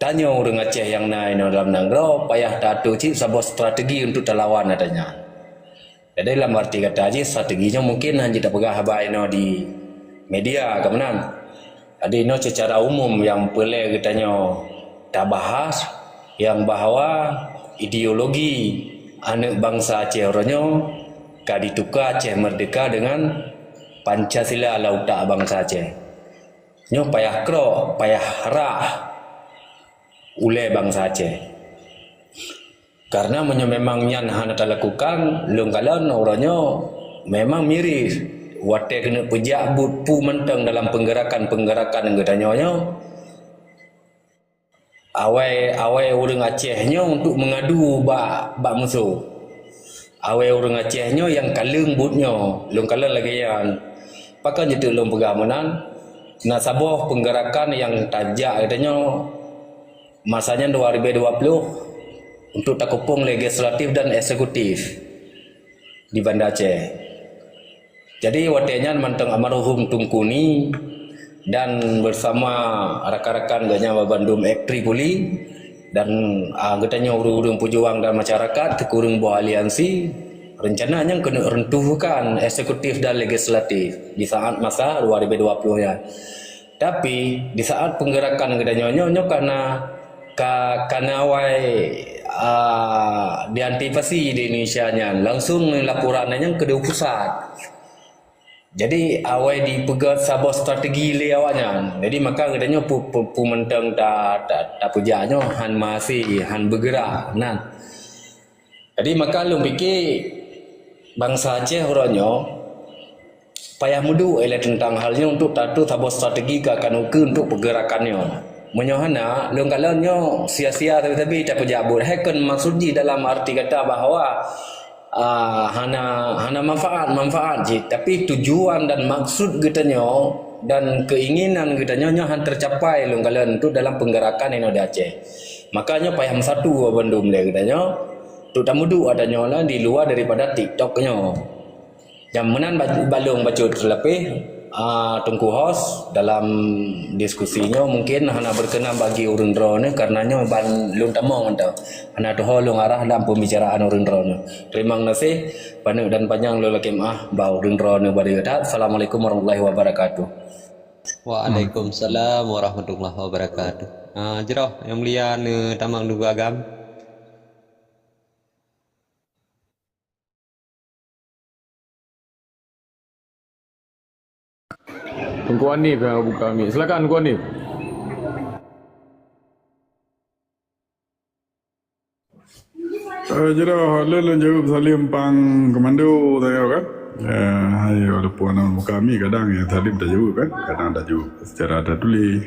tanyoe ureuëng Aceh nyang na inoe lam nanggroe payah taatô cit saboh strategi untuk talawan ata nyan. Jadi lam arti kata jih strategi nyoe mungkin hana jeuet tapeugah haba inoe di media ka meunan. Jadi inoe secara umum nyang peureulée geutanyoe tabahas nyang bahwa ideologi aneuëk bansa Aceh uroe nyoe ka dituka Aceh Merdeka dengan Pancasila lam utak bansa Aceh. Nyoe payah krok, payah rhah ulée bansa Aceh. Karena meunyoe memang nyan hana talakukan, lôn kalon uroe nyoe memang miris. Watée keuneuk peujak buet peue mantong dalam peunggerakan-peunggerakan geutanyoe nyoe, awai, awai ureuëng Aceh nyoe untuk meungadu bak, bak musoh. Awai ureuëng Aceh nyoe nyang kaleueng buet nyoe, lôn kalon lagée nyan. Pakon jeuet lôn peugah meunan? Na saboh peunggerakan nyang tajak geutanyoe masa nyan dua ribu dua puluh untuk takeupong legislatif dan eksekutif di Banda Aceh. Jadi watée nyan mantong almarhum Teungku Ni dan bersama rakan-rakan geuhnyan bandum Ek Tripoli dan, ah, geutanyoe ureuëng-ureuëng peujuang dan masyarakat, teukureueng boh aliansi, rencana nyan keuneuk runtuhkan eksekutif dan legislatif di saat masa dua ribu dua puluh nyan. Tapi di saat peunggerakan geutanyoe nyoe, nyoe kana ka, kana awai, ah, diantisipasi di Indonesia nyan, langsung laporan nyan keudéh pusat. Jadi awai dipeugét saboh strategi lé awaknyan. Jadi maka geutanyoe pu-, pu-, peue mantong ta-, ta-, tapeujak nyoe han maséh, han beugerak nan. Jadi maka lôn pike bansa Aceh uroe nyoe payah meuduek ilée teuntang hal nyoe untuk tatu saboh strategi ka akan ukeue untuk peugerakan nyoe. Meunyoe hana, lôn kalon nyoe sia-sia sabe-sabe tapeujak buet. Hai kon maksud jih dalam arti kata bahwa, ah, hana, hana manfaat, manfaat jih. Tapi tujuan dan maksud geutanyoe dan keinginan geutanyoe nyoe han tercapai lôn kalon untuk dalam peunggerakan inoe di Aceh. Maka nyoe payah meusatu bandum lé geutanyoe. Untuk tameuduek ata nyoe lah di luwa daripada TikTok nyoe. Nyang meunan ba-, balong bacut seulapeh, ah, Teungku Hos dalam diskusi nyoe mungkin hana berkenan bagi ureuëng droeneuh karena nyoe ban lôn tamong ento. Hana tuho lôn arah dalam pembicaraan ureuëng droeneuh. Terima kasih, paneuk dan panyang lôn lakée meuah bak ureuëng droeneuh bari that. Assalamualaikum warahmatullahi wabarakatuh. Waalaikumsalam warahmatullahi wabarakatuh. Ah, jroh, Yang Mulia Neu Tamang Teungku Agam. Teungku Hanif nyang buka mic. Silakan, Teungku Hanif. Eh, jroh, lôn, lôn jaweueb saleuem pang komando, tanyong kan. Eh, hai, walaupun hana buka mic, kadang nyang saleuem tajaweueb kan. Kadang tajaweueb secara tatuléh.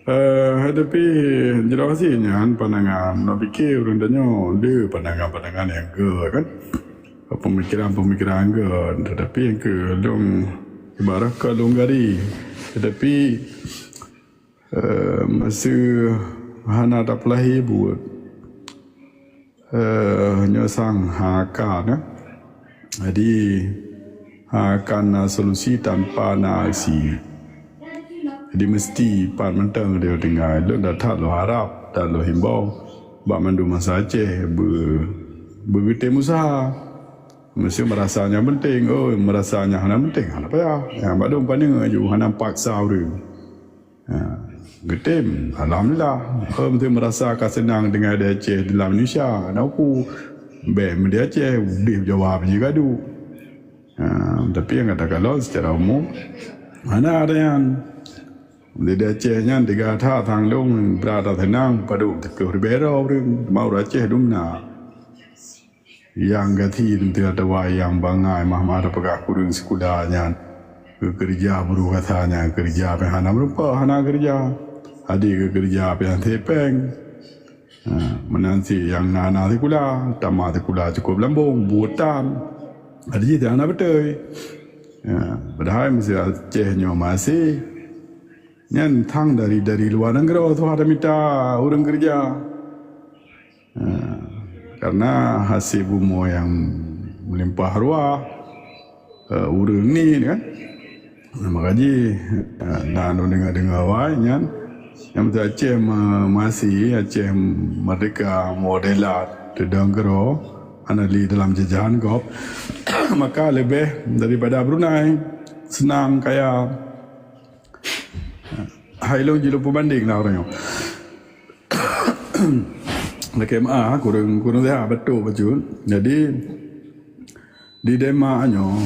Eh, hai, tapi jroh sih nyan pandangan. Lôn pike ureuëng tanyoe le pandangan-pandangan nyang gét kan. Pemikiran-pemikiran gét. Tetapi nyang keu lôn ibarat ka lôn gari. Tetapi, eh, meuseu hana tapeulahé buet. Eh, nyoe sang ha akan, eh. Jadi, ha akan na solusi tanpa na aksi. Jadi, meusti pat mantong lé tinggai. Lôn that lôn harab dan lôn himbau bak mandum bansa Aceh beu-, beugeutem useuha. Meuseu meurasa nyang penting, oh, meurasa nyang hana penting, hana payah. Nyang bak lôn paneuk aju hana paksa ureuëng. Ha, geutem, alhamdulillah. Hom teu meurasa ka seunang tinggai di Aceh, di lam Indonesia. Hana uku, bèk meudeh Aceh, udeh Jawa biji gadu. Ha, tapi nyang gata kalon secara umum, hana ada nyan. Di Aceh nyan tiga that thang dong, brat that seunang, padub teupeue ribèe droe ureuëng, teuma ureuëng Aceh dum na. Nyang gaki teuntèe atawa nyang bangai mah-mah tapeugah kureueng sikula nyan. Geukeureuja bru gata nyan keureuja pih hana meurumpok, hana keureuja. Adik geukeureuja pih hana sipéng. Ha, meunan cit nyang na-na sikula, tamat sikula cukôp lambông, buet tan. Adak jih hana beutôi. Ha, padahai meuseu Aceh nyoe maséh. Nyan thang dari, dari luwa nanggroe tuha tamita ureuëng keureuja. Ha, karena hasil bumoe nyang meulimpah ruah, eh, ureuëng ni kan. Maka jih, eh, na deungoe-deungoe awai nyan, nyang beutôi Aceh ma-, maséh, Aceh merdeka, modela teudong keudroe, hana lé dalam jajahan gob. Maka leubeh daripada Brunei, seunang, kaya. Hai lôn jilôn peubandeng lah ureuëng nyoe. Lakée meuah, kureueng, kureueng sihat, beutôi bacut. Jadi, di Denmark nyoe,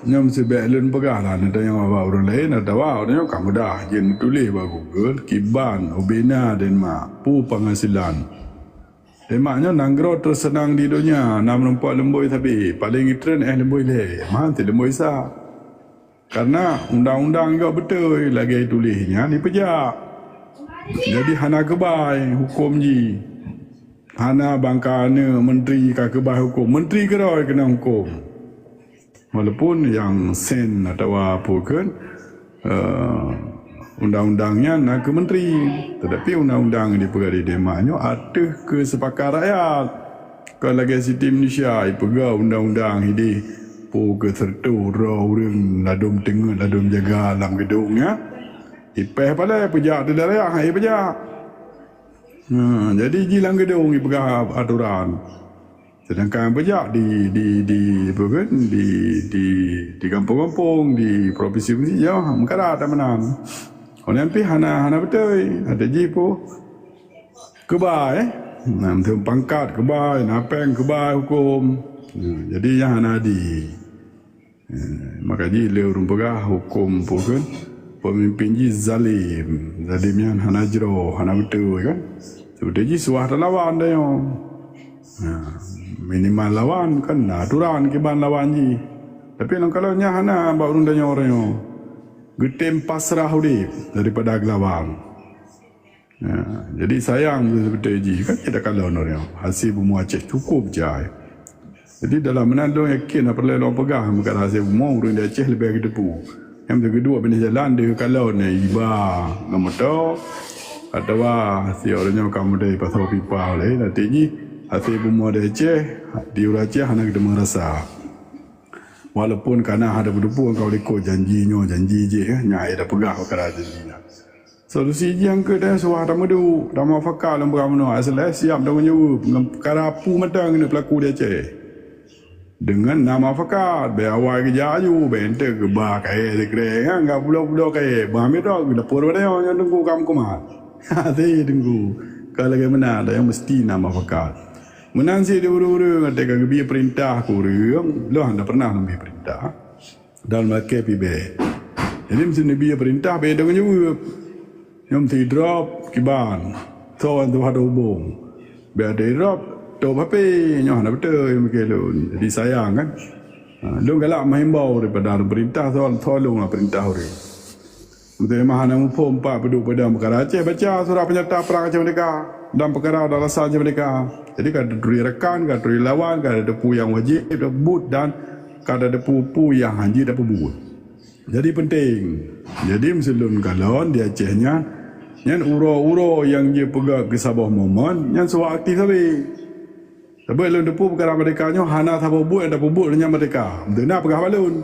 Nyoe meusibek lôn peugah lah, na tanyong bak ureuëng laén, atawa ureuëng nyoe ka mudah jeuet meutuléh bak Google, kiban ubena Denmark, peue penghasilan. Denmark nyoe nanggroe terseunang di donya, na meurumpok lumboi sabe, paléng itreun éh lumboi lhée, meuhan si lumboi sa. Karena undang-undang juga beutôi lagée tuléh nyan ipeujak. Jadi hana keubai huköm jih. Hana bangka aneuk menteri ka keubai huköm. Menteri keudroe keunong huköm. Walaupun nyang sen atawa peue kheun, eh, undang-undang nyan na keu menteri, tetapi undang-undang nyang dipeugah di Denmark nyoe ateueh keuseupakatan rakyat. Kon lagée siti Malaysia ipeugah undang-undang hideh peue keu seureutôh droe ureuëng ladôm teungeut ladôm jaga lam geudong nyan. Ipéh palée peujak di daerah, hai peujak. Ha, jadi ji lam geudong ipeugah aturan. Sedangkan peujak di di di apa kan di di di gampông-gampông, di provinsi-provinsi jauh meukarat meunan. Orang pih hana hana beutôi, ada ji peue keubai, eh. Nah, meuteun pangkat keubai, na péng keubai huköm. Nah, jadi nyang hana di. Eh, maka jih lé ureuëng peugah huköm peue kheun pemimpin jih zalim. Zalim nyan hana jroh, hana beutôi kan. Seperti jih suah talawan tanyoe. Ha, minimal lawan kan na aturan kiban lawan jih. Tapi nang kalau nyan hana bak ureuëng tanyoe-tanyoe. Geutem pasrah udeb daripada geulawan. Ya, jadi sayang beutôi jih kan kita kalon orang hasil bumoe Aceh cukup jai. Jadi dalam meunan lôn yakin na peureulée lôn peugah meukat hasil bumoe ureuëng di Aceh leubeh geuteupeue. Nyang meuteuk keudua binéh jalan deuh kalon iba ngon moto atawa si orang nyoe ka mudai pasau pipa lé nanti jih hasil bumoe di Aceh di ureuëng Aceh hana geuteumeung rasa. Walaupun kana hana beuteupeue ka likot janji nyoe janji jih nyan ai dah peugah peukara janji nyan. Solusi jih nyang keu dan suah tameudu, tamufakat lam peugah meunoe, asai siap tanggung jaweueb ngon peukara peue mantong keuneuk peulaku di Aceh. Deungon na mufakat, bèk awai geujak aju, bèk enteuk geuba kayèe sikrek, nyan ka pulo-pulo kayèe, bah mitok geulapor bak tanyoe nyan teungku ka meukumat. Hase teungku, ka lagèe meunan, tanyoe meusti na mufakat. Meunan cit di ureueng-ureueng, watèe ka geubri peurintah keu ureueng, lôn hana pernah lôn bri peurintah. Dan lakèe pih bèk. Jadi, meusti neubi peurintah bèk tanggung jaweueb. Nyoe meusti drop kiban. Soe nyang tuha hubong. Bèk ada drop, top H P. Nyoe hana beutôi mikir lôn. Jadi, sayang kan. Ha, lôn galak meuhimbau daripada peurintah, soe, soe lôn lah peurintah ureueng. Meuteumah hana muphom pat peuduek peudong peukara Aceh, baca surat peunyata prang Aceh Merdeka dan peukara dan rasa Aceh Merdeka. Jadi, ka taturi rakan, ka taturi lawan, ka tateupeue nyang wajéb tapeubuet dan ka tateupeue peue nyang hanjeuet tapeubuet. Jadi, penting. Jadi, meusulôn kalon di Aceh nyan, nyan uroe-uroe nyang jipeugah keu saboh momen, nyan suah aktif sabe. Sabab lôn teupeu peukara merdeka nyoe hana saboh buet nyang tapeubuet lôn nyan merdeka. Meuteuna peugah bak lôn.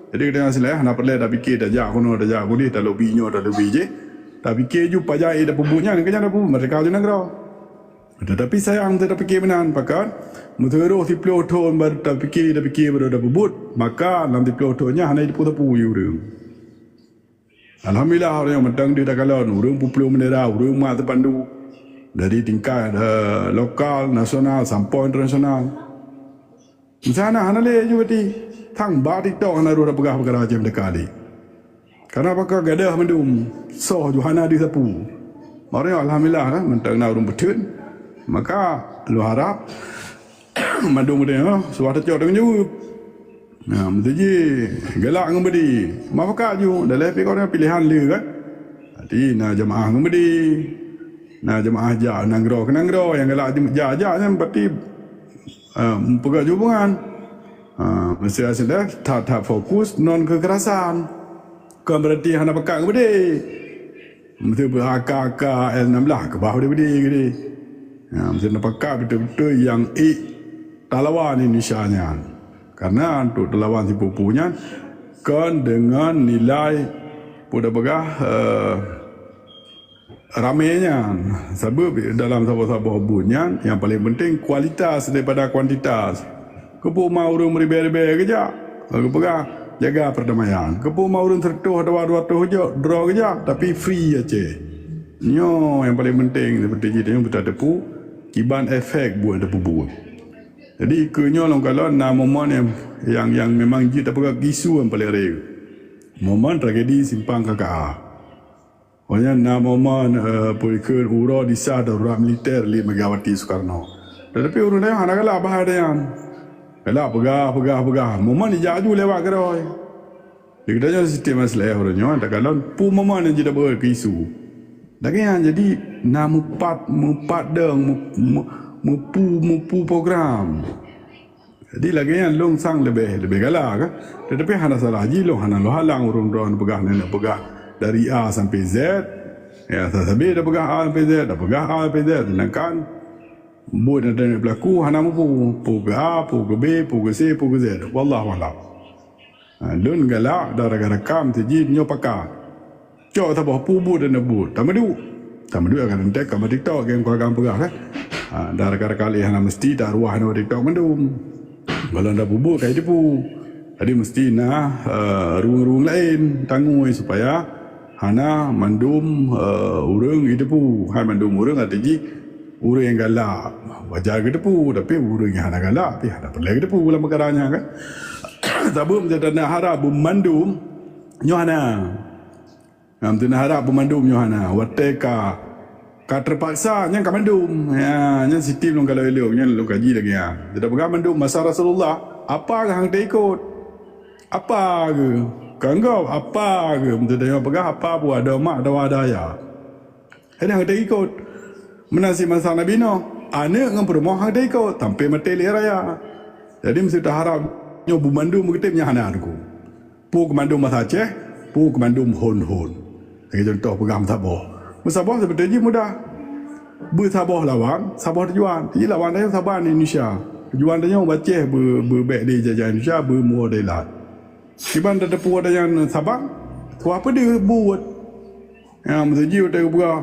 Jadi, geutanyoe sileh hana peureulèe tapike tajak keunoe, tajak keudeh, talobi nyoe, talobi jih. Tapike ju pajan ék tapeubuet nyan, keu nyan tapeubuet merdeka ju nanggroe. Tetapi sayang, meuteuna tapike meunan, pakat meuteurôh siplôh thon baru tapike, tapike baru tapeubuet, maka lam siplôh thon nyan hana jiteupeue sapeue ureueng. Alhamdulillah, ureueng mantong deuh takalon, ureueng peuplueng bendera, ureueng mat teupandu dari tingkat, eh, lokal, nasional, sampoe internasional. Meusanan hana lé ju geuti, sang bak TikTok hana rôh tapeugah peukara Aceh Merdeka lé. Karena pakon gadôh mandum, soh ju hana deuh sapeue. Barang nyoe alhamdulillah kan, mantong na ureueng peutheun. Maka lôn harap mandum geutanyoe suah tacok tanggung jaweueb. Nah, meuteujih galak ngon beudé. Mufakat ju, daleh pih kon piléhan lé kan. Jadi na jamaah ngon beudé. Na jamaah jak nanggroe keu nanggroe nyang galak jak-jak nyan berarti, ah, peugah ju hubungan. Ah, meusti aseudeh that-that fokus non kekerasan. Kon berarti hana pakat ngon beudé. Meusti beu-A K A K L enam belas keubah beudé-beudé geude. Ha, meusti na pakat beutôi-beutôi nyang ék talawan Indonesia nyan. Karena untuk talawan sipupu nyan kon deungon nilai peue tapeugah, eh, ramé nyan. Sabab dalam saboh-saboh buet nyan, nyang paléng penting kualitas daripada kuantitas. Keupeue ma ureueng meuribèe-ribèe geujak? Geupeugah, jaga perdamaian. Keupeue ma ureueng sireutoh atawa dua reutoh geujak, droe geujak, tapi free Aceh. Nyoe nyang paléng penting, seperti jih tanyoe beutateupeue kiban efek buet nyang tapeubuet. Jadi keu nyoe lôn kalon na momen nyang, nyang, nyang memang jeuet tapeugah isu nyang paleng rayeuk. Momen tragedi Simpang K K A. Awaknyan na momen, eh, peue kheun uroe disah darurat militer lé Megawati Soekarno. Tetapi ureuëng tanyoe hana galak bahai tanyoe. Galak peugah, peugah, peugah. Momen jijak aju lewat keudroe. Di geutanyoe sistem masalah ureuëng nyoe takalon peue momen nyang jeuet tapeugah keu isu. Lagée nyan jadi na mupat, mupat dong, mu-, mu-, mupu, mupu program. Jadi lagée nyan lôn sang leubeh, leubeh galak kan. Tetapi hana salah jih lôn hana lôn halang ureuëng droe peugah neuk peugah dari A sampai Z. Ya, sabe tapeugah A sampai Z, tapeugah A sampai Z. Sedangkan buet nyang taneuk peulaku hana mupu, peue keu A, peue keu B, peue keu C, peue keu Z. Wallahu a'lam. Ha, lôn galak dan rakan-rakan meuseujid nyoe pakat. Cok saboh peue buet dan buet. Tameuduek. Tameuduek akan entek ka bak TikTok, geng keuluwarga peugah kan. Ha, dan rakan-rakan lé hana meusti taruah nyoe TikTok mandum. Kalau ndak peubuet ka jiteupeue. Jadi meusti na, eh, rueng-rueng laén tangui supaya hana mandum, eh, ureuëng jiteupeue. Hai mandum ureuëng arti jih ureuëng nyang galak. Wajar geuteupeue, tapi ureuëng nyang hana galak pih hana peureulée geuteupeue lam peukara nyan kan. Sabab meunyoe tanda harab beumandum nyoe hana. Nah, meunyoe tanda harab beumandum nyoe hana. Watée ka, ka teupaksa nyan ka mandum. Ya, nyan sistem lôn kalon ilong, nyan lôn kaji lagée nyan. Teupeugah mandum masa Rasulullah, apa geuh hang teuikot? Apa geuh? Ka anggap apa geuh? Meunyoe teudeungoe peugah apa buah ada mak ada ayah. Jadi hang teuikot. Meunan cit masa Nabi Nuh, aneuëk ngon peurumoh hang teuikot, sampai maté lé raya. Jadi meusti taharab nyoe beumandum meukeutém nyan hana teungku. Peue keu mandum basa Aceh, peue keu mandum hon-hon. Lagée contoh peugah meusaboh. Meusaboh seubeutôi jih mudah. Beusaboh lawan, saboh tujuan. Jadi lawan tanyoe saban Indonesia. Tujuan tanyoe baceh beu-, beubek di jajah Indonesia, beumua di lat. Kiban tateupeue ata nyan saban, tuha peudeuh buet. Ya, meuseujid watée geupeugah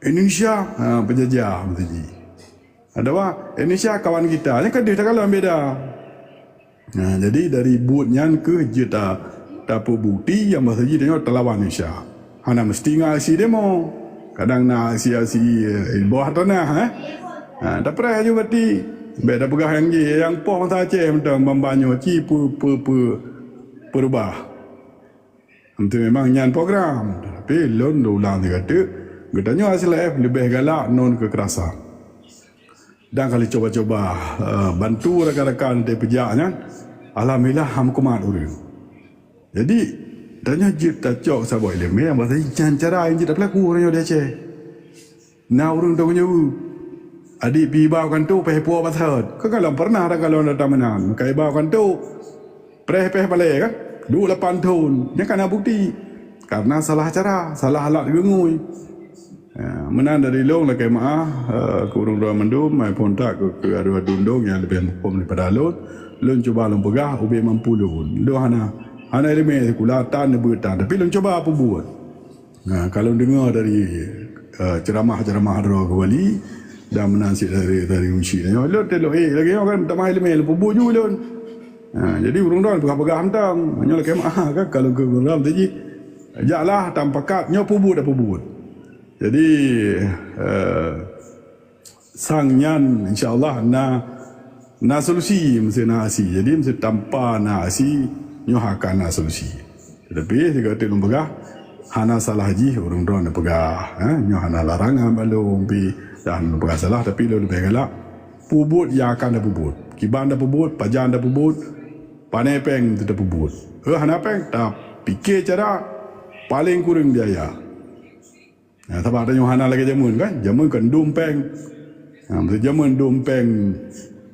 Indonesia, ha, peujajah meuseujid. Atawa Indonesia kawan kita, nyan ka deuh takalon beda. Nah, jadi dari buet nyan keuh jeuet ta-, tapeubukti nyang bahsa jih tanyoe talawan Indonesia. Hana meusti ngon aksi demo. Kadang na aksi-aksi, eh, di bawah tanah, eh. Ha, tapreh aju bati. Bék tapeugah nyang jih, nyang poh masa Aceh mantong ban-ban nyoe ci peu-, peu-, peu-, peurubah. Untuk memang nyan program. Tapi lôn ulang sigoe teuk, geutanyoe S L F leubeh galak non kekerasan. Dan ka lheueh cuba-cuba, eh, bantu rakan-rakan teupeujak nyan, alhamdulillah han meukumat ureuëng. Jadi, tanyoe jeuet tacok saboh iéleumé nyang bahsa jih nyan cara nyang jeuet tapeulaku ureuëng nyoe di Aceh. Na ureuëng teumeunyeue, adik pi ba u kantô péh puwoe basot. Ka kalon pernah takalon ata meunan, ka iba u kantô, preh péh palée kan, duek lapan thon. Nyan ka na bukti. Karena salah cara, salah alat geungui. Ya, meunan dari lôn lakée meu'ah, eh, keu ureuëng droe mandum, maupun that keu, keu adu-adu lôn nyang leubeh muphom daripada lôn, lôn cuba lôn peugah ubé mampu lôn. Lôn hana, hana iéleumé sikula tan neubeuet tan, tapi lôn cuba peubuet. Nah, ka lôn deungoe dari, eh, ceuramah-ceuramah droe keu wali, dan meunan cit dari, dari uncit nyoe. Lôn teuh lôn ék lagée nyoe kan, tamah iéleumé lôn peubuet ju lôn. Nah, jadi ureuëng droe peugah-peugah mantong. Nyoe lakée meu'ah kan, ka lôn keu ureuëng droe teuh jih. Jaklah tampakat nyoe peubuet dah peubuet. Jadi, eh, sang nyan insya Allah na, na solusi, meusti na aksi. Jadi meusti tanpa na aksi nyoe akan na solusi. Tetapi sigoe teuk lôn peugah, hana salah jih ureuëng droe neupeugah, eh, nyoe hana larangan bak lôn pi dan lôn peugah salah, tapi lôn leubeh galak peubuet nyang akan tapeubuet. Kiban tapeubuet, pajan tapeubuet, pane péng tapeubuet. Eh, hana péng, tapike cara paleng kureueng biaya. Nah, sabab tanyoe hana lagée jameun kan? Jameun kan dum péng. Nah, meujameun dum péng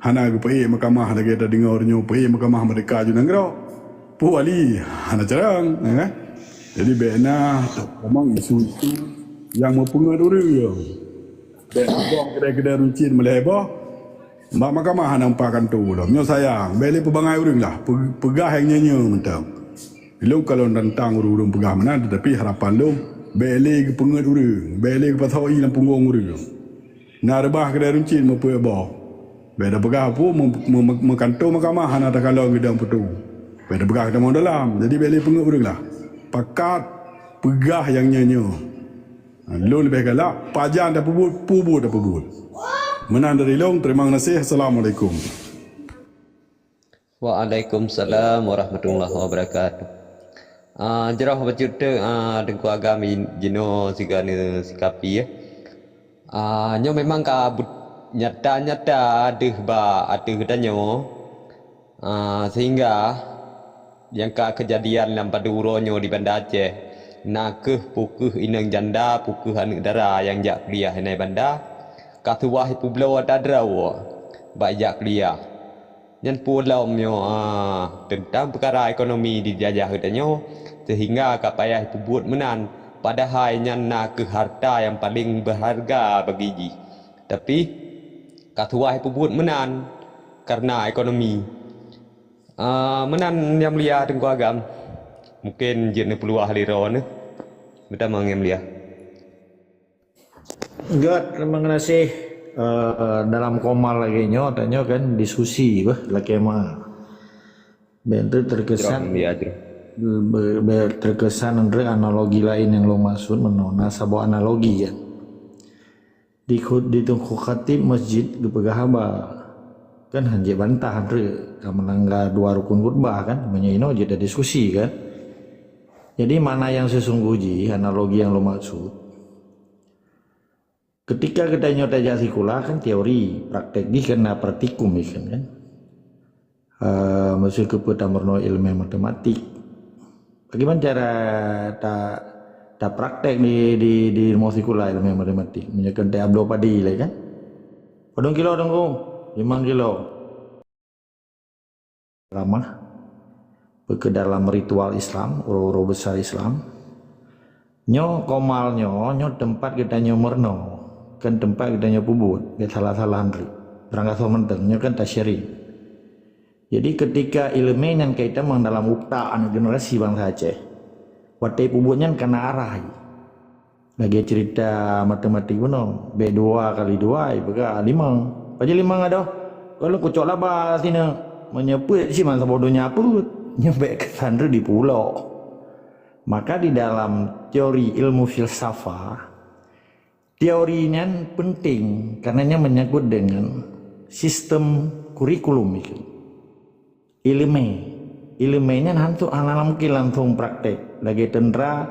hana geupeuék mahkamah lagée tadeungoe nyoe peuék mahkamah merdeka ju nanggroe. Peue wali hana carang, ya kan? Jadi bék na tamong isu-isu nyang meupeungeut ureuëng. Bék na boh keudai-keudai runcit meulhée boh. Bak mahkamah hana meupat kantô lom. Nyoe sayang, bék lé peubangai ureuëng lah. Pe-, peugah nyang nyoe-nyoe mantong. Lôn ka lôn tantang ureuëng-ureuëng peugah meunan, tetapi harapan lôn, bék lé geupeungeut ureuëng, bék lé geupasoe ié lam punggong ureuëng. Na reubah keudai runcit meupeuék boh. Bék tapeugah peue, meu-, meu-, meu-, meukantô mahkamah hana takalon geudong peutu. Bék tapeugah geutamong dalam. Jadi bék lé peungeut ureuëng lah. Pakat peugah nyang nyoe-nyoe. Lôn leubeh galak, pajan tapeubuet, peubuet tapeubuet. Meunan dari lôn, terima kasih. Assalamualaikum. Waalaikumsalam warahmatullahi wabarakatuh. Ah, jroh bacut teuk, ah, Teungku Agam in-, jinoe sigoe neusikapi, ya. Ah, nyoe memang ka but-, nyata-nyata deuh bak ateueh tanyoe. Ah, sehingga nyang ka keujadian lam padub uroe nyoe di Banda Aceh, na kheueh peu kheueh inong janda, peu kheueh aneuëk dara nyang jak kuliah inan Banda, ka suwah ipubloe atra droe bak jak kuliah. Nyan peue lom nyoe, ah, teuntang peukara ekonomi dijajah geutanyoe, sehingga ka payah ipeubuet meunan, padahai nyan na kheueh hareuta nyang paleng beuhareuga bagi jih. Tapi, ka suwah ipeubuet meunan kareuna ekonomi. Ah, meunan, Yang Mulia Teungku Agam. Mungken jeuet neupeuluah lé droeneuh. Meutamong, Yang Mulia. Göt, terima kasih. Eh, dalam komal lagèe nyoe, tanyoe kan diskusi bah, lakèe ma. Bèk terkesan, Jroh, Yang Mulia, jroh. Bèk, bèk terkesan antre analogi laén nyang lôn maksud meunoe, na saboh analogi kan. Di khu-, di Teungku Khatib Masjid geupeugah haba. Kan hanjeuet bantah antre ka meulanggar dua rukun khutbah kan, meunyoe inoe jeuet diskusi kan. Jadi makna nyang sesungguh jih, analogi nyang lôn maksud, ketika geutanyoe tajak sikula kan teori, praktek jih kan na praktikum jih kan, kan. Eh, meuseuti keu peue tameurunoe ileumèe matematik. Bagaimana cara ta-, tapraktek di, di, di rumoh sikula ileumèe matematik? Meunyoe keu teuh abloe padi lé kan? Padum kilo, Teungku? Limong kilo. Ramah. Peu kheueh dalam ritual Islam, uroe-uroe besar Islam. Nyoe komal nyoe, nyoe teumpat geutanyoe meurunoe, kon teumpat geutanyoe peubuet, bèk salah-salah antre. Beurangkasoe mantong, nyoe kan tasyari. Jadi, ketika ileumèe nyan ka itamong dalam utak aneuk generasi bansa Aceh, watèe peubuet nyan ka na arah. Lagèe cerita matematik bunoe, bèk dua kali dua, ipeugah limong. Pajan limong adoh? Kalau kucok laba sineuk, meunyoe peuet siman saboh donya peuet, nyoe bèk kesan rhot dipeulok. Maka di dalam teori ilmu filsafah, teori nyan penting karena nyan menyangkut dengan sistem kurikulum itu. Ileumèe. Ileumèe nyan hantu hana mungkin langsung praktek. Lagèe teuntra,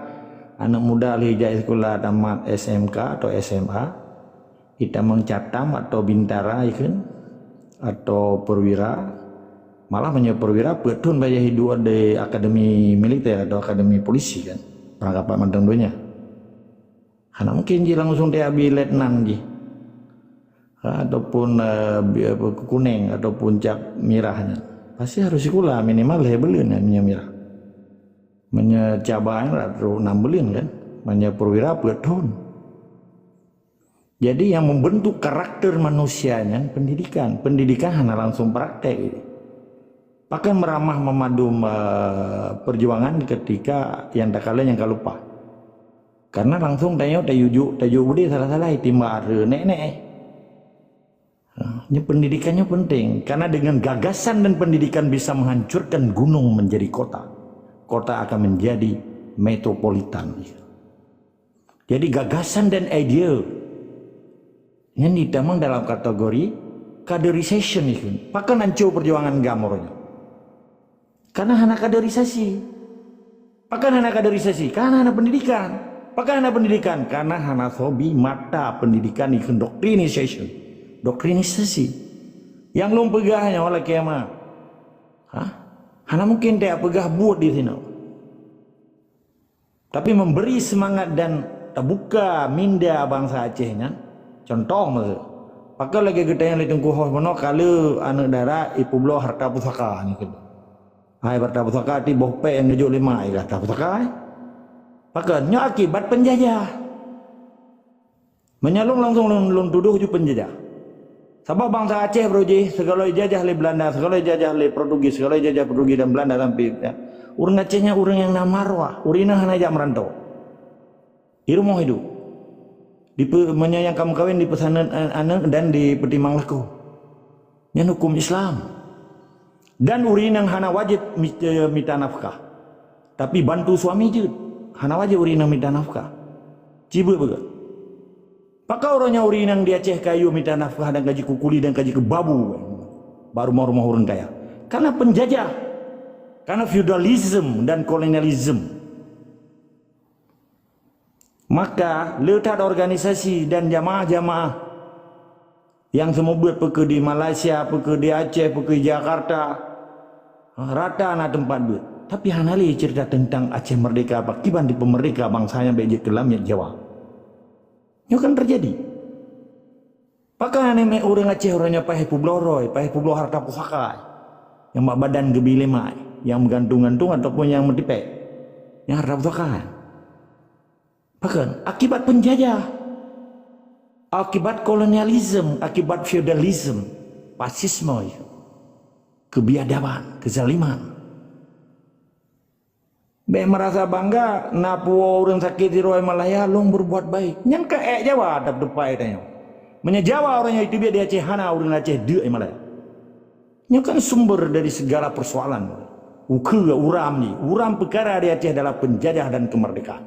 aneuk muda lheuh jak sikula tamat S M K atau S M A, itamong catam atau bintara ikheun, atau perwira. Malah meunyoe perwira peuet thon bak jiduek di akademi militer atau akademi polisi kan. Peurangkapat mantong donya. Hana mungkin jih langsung teuabi letnan jih. Ha, ataupun, eh, bi-, apa, kuneng ataupun cap mirah nyan. Pasti harus sikula minimal lhèe buleuen nyan meunyoe mirah. Meunyoe caba nyan lah trok nam buleuen kan. Meunyoe perwira peuet thon. Jadi, yang membentuk karakter manusia nyan pendidikan. Pendidikan hana langsung praktek. Pakon meuramah meumandum, eh, perjuangan ketika nyang takalon nyang ka lupa. Karena langsung tanyoe tayue jok, tajok beudé salah-salah, timbak areuek nèk-nèk. Ha, nyoe pendidikan nyoe penting. Karena dengan gagasan dan pendidikan bisa menghancurkan gunung menjadi kota. Kota akan menjadi metropolitan. Jadi gagasan dan idea nyan ditamong dalam kategori kaderisasi ikheun. Pakon hanco perjuangan GAM uroe nyoe? Karena hana kaderisasi. Pakon hana kaderisasi? Karena hana pendidikan. Pakon hana pendidikan? Karena hana soe bi mata pendidikan ikheun, doktrinisasi. Doktrinisasi. Nyang lôn peugah nyoe lakèe ma. Hah? Hana mungkin tapeugah buet di sinoe. Tapi memberi semangat dan tabuka minda bansa Aceh nyan, contoh meuseue. Pakon lagèe geutanyong lé Teungku Hos bunoe, ka le aneuk dara ipeubloe harta pusaka nyoe keudroe. Hai harta pusaka, ti boh pèng nyang geujok lé mak, harta pusaka, eh? Pakon? Nyoe akibat penjajah. Meunyoe lôn langsung lôn, lôn tudoh ju penjajah. Sabab bansa Aceh baroe jih, segala ijajah lé Belanda, segala ijajah lé Portugis, segala ijajah Portugis dan Belanda sampai, ya. Ureueng Aceh nyan ureueng nyang na marwah, ureueng inong hana jak meurantau. Di rumoh iduek. Dipe-, meunyoe nyang ka meukawen dipeusaneut an-, aneuk dan dipeutimang lakoe. Nyan huköm Islam. Dan ureueng inong hana wajéb mi-, eh, mita nafkah. Tapi bantu suami jeuet. Hana wajéb ureueng inong mita nafkah. Ci beuet beugöt. Pakon uroe nyoe ureuëng inong di Aceh ka yue mita nafkah dan ka jikukuli dan ka jikeubabu bak rumoh-rumoh ureuëng kaya? Karena penjajah, karena feudalisme dan kolonialisme. Maka le that organisasi dan jamaah-jamaah nyang seumeubeuet, peu kheueh di Malaysia, peu kheueh di Aceh, peu kheueh di Jakarta, rata na teumpat beuet. Tapi hana lé cerita teuntang Aceh merdeka, pakriban dipeumeurdeka bansa nyan bék jeuet keu lamiet Jawa. Nyoe kan teujadi. Pakon aneuk miet ureuëng Aceh uroe nyoe paih peubloe roi, paih peubloe harta pusaka nyang bak badan geubi lé mak, nyang meugantung-gantung ataupun nyang meutipék, nyang harta pusaka? Pakon? Akibat penjajah, akibat kolonialisme, akibat feudalisme, fasisme, kebiadaban, kezaliman. Bék meurasa bangga na puwoe ureuëng sakét sidroe Malaya lôn berbuat baik. Nyan ka ék Jawa teupai tanyoe. Meunyoe Jawa uroe nyoe teubiet di Aceh, hana ureuëng Aceh deuk Malaya. Nyoe kan sumber dari segala persoalan. Ukeue uram jih, uram peukara di Aceh adalah penjajah dan kemerdekaan.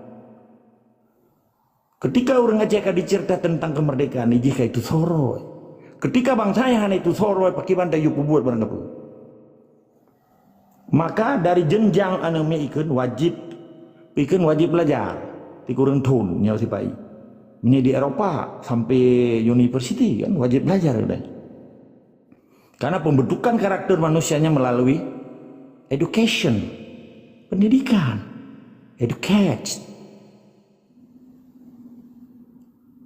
Ketika ureuëng Aceh ka dicerita tentang kemerdekaan, jih ka itu soroi. Ketika bansa nyang hana itu soroi, pakriban tayue peubuet barang kapeue. Maka dari jenjang aneuk miet ikheun wajib, ikheun wajib belajar. Tikureueng thon nyoe sipai. Meunyoe di Eropa sampai university kan wajib belajar udah. Karena pembentukan karakter manusianya melalui education, pendidikan, educate.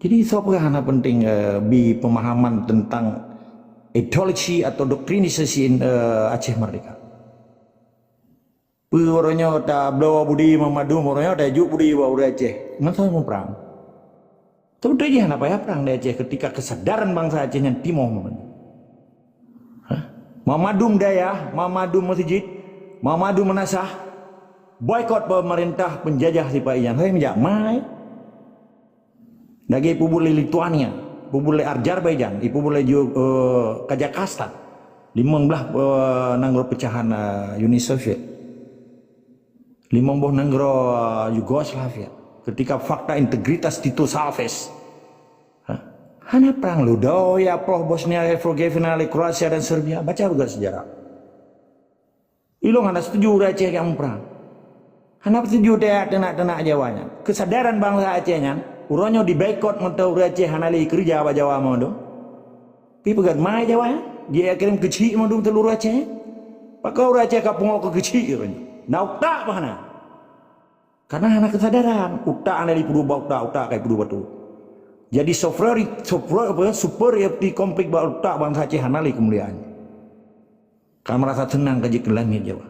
Jadi soe peugah hana penting, eh, bi pemahaman tentang ideologi atau doktrinisasi, eh, Aceh Merdeka? Peu uroe nyoe tabloe budi mandum, uroe nyoe tajuk budi bak ureuëng Aceh. Ngon soe muprang? Teubeutôi jih hana payah prang di Aceh ketika kesadaran bansa Aceh nyan timoh meunan. Hah? Mandum dayah, mandum meuseujid, mandum meunasah, boikot pemerintah penjajah sipai nyan. Hai meujak mai. Lagée peubuet lé Lithuania, peubuet lé Azerbaijan, peubuet lé Ju-, eh, Kazakhstan. Limong blaih, eh, nanggroe peucahan, eh, Uni Soviet. Limong boh nanggroe, eh, Yugoslavia. Ketika fakta integritas Tito Chavez. Hah? Hana prang ludo ya proh Bosnia Herzegovina lé Kroasia dan Serbia. Baca beugét sejarah. Ilong hana setuju ureuëng Aceh nyang muprang. Hana setuju teunak-teunak Jawa nyan. Kesadaran bansa Aceh nyan, uroe nyoe diboikot mantong ureuëng Aceh hana lé keureuja bak Jawa mandum. Pi peugét mai Jawa nyan, jikirém keuchik mandum seuluruh Aceh. Pakon ureuëng Aceh ka pungo keu keuchik uroe nyoe? Na utak bah na. Karena hana kesadaran, utak hana lé peuduek bak utak, utak ka peuduek bak tuek. Jadi superiority, super, apa, superiority complex bak utak bansa Aceh hana lé keumuliaan. Ka meurasa seunang ka jikeulangi Jawa.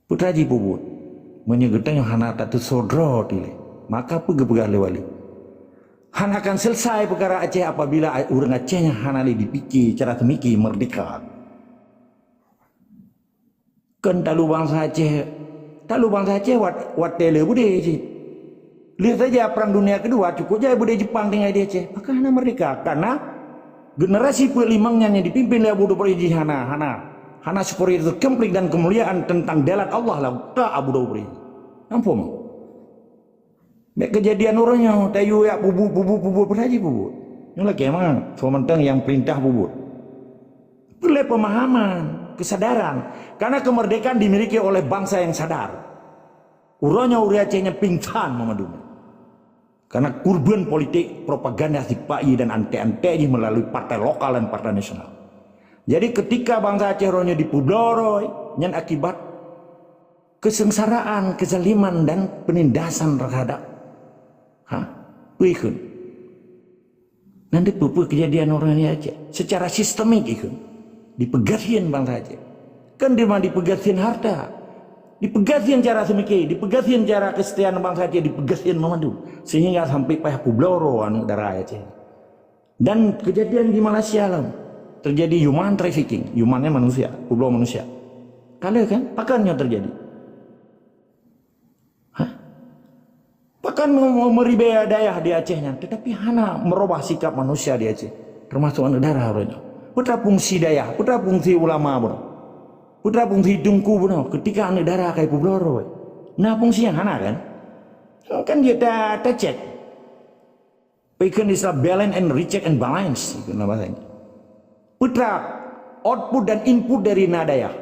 Peue teuma jipeubuet? Meunyoe geutanyoe hana tateusoe droe tilée, maka peue geupeugah lé wali? Hana akan selesai peukara Aceh apabila ureuëng Aceh nyan hana lé jipike cara seumike meurdeka. Kon talu bansa Aceh, talu bansa Aceh wat, watée le beudé cit. Lheueh saja Perang Dunia Kedua, cukôp jai beudé Jepang tinggai di Aceh. Pakon hana merdeka? Karena generasi peuet limong nyan nyang dipimpin lé Abu Dhabi jih hana, hana, hana superiority complex dan kemuliaan tentang dalat Allah lam utak Abu Dhabi. Nampak? Bék keujadian uroe nyoe, tayue jak peubuet, peubuet, peubuet, peue teuma jipeubuet? Nyoe lakée mangat, soe mantong nyang peurintah peubuet. Peureulée pemahaman, kesadaran. Karena kemerdekaan dimiliki oleh bangsa yang sadar. Uroe nyoe ureuëng Aceh nyan pingsan mandum. Karena kurban politik propaganda sipa-i dan antek-antek jih melalui partai lokal dan partai nasional. Jadi ketika bansa Aceh uroe nyoe dipeubloe roi, nyan akibat kesengsaraan, kezaliman dan penindasan terhadap, ha, peue ikheun. Nyan dipeue-peue keujadian ureuëng di Aceh. Secara sistemik ikheun. Dipeugasien bansa Aceh. Kan di mana dipeugasien harta. Dipeugasien cara seumike, dipeugasien cara kesetiaan bansa Aceh, dipeugasien mandum. Sehingga sampai payah peubloe roi aneuk dara Aceh. Dan kejadian di Malaysia lah terjadi human trafficking, humannya manusia, peubloe manusia. Ka le kan? Pakon nyoe terjadi? Hah? Pakon me-, me-, meuribée dayah di Aceh nyan, tetapi hana merubah sikap manusia di Aceh, termasuk aneuk dara uroe nyoe. Peue teuma fungsi dayah, peue teuma fungsi ulama bunoe, peue teuma fungsi teungku bunoe, ketika aneuk dara ka jipeubloe roi? Na fungsi nyang hana kan? Kan jeuet ta-, tacek. Peue kheun istilah balance and recheck and balance, kheun bahasa Inggris. Peue treuk output dan input dari na dayah.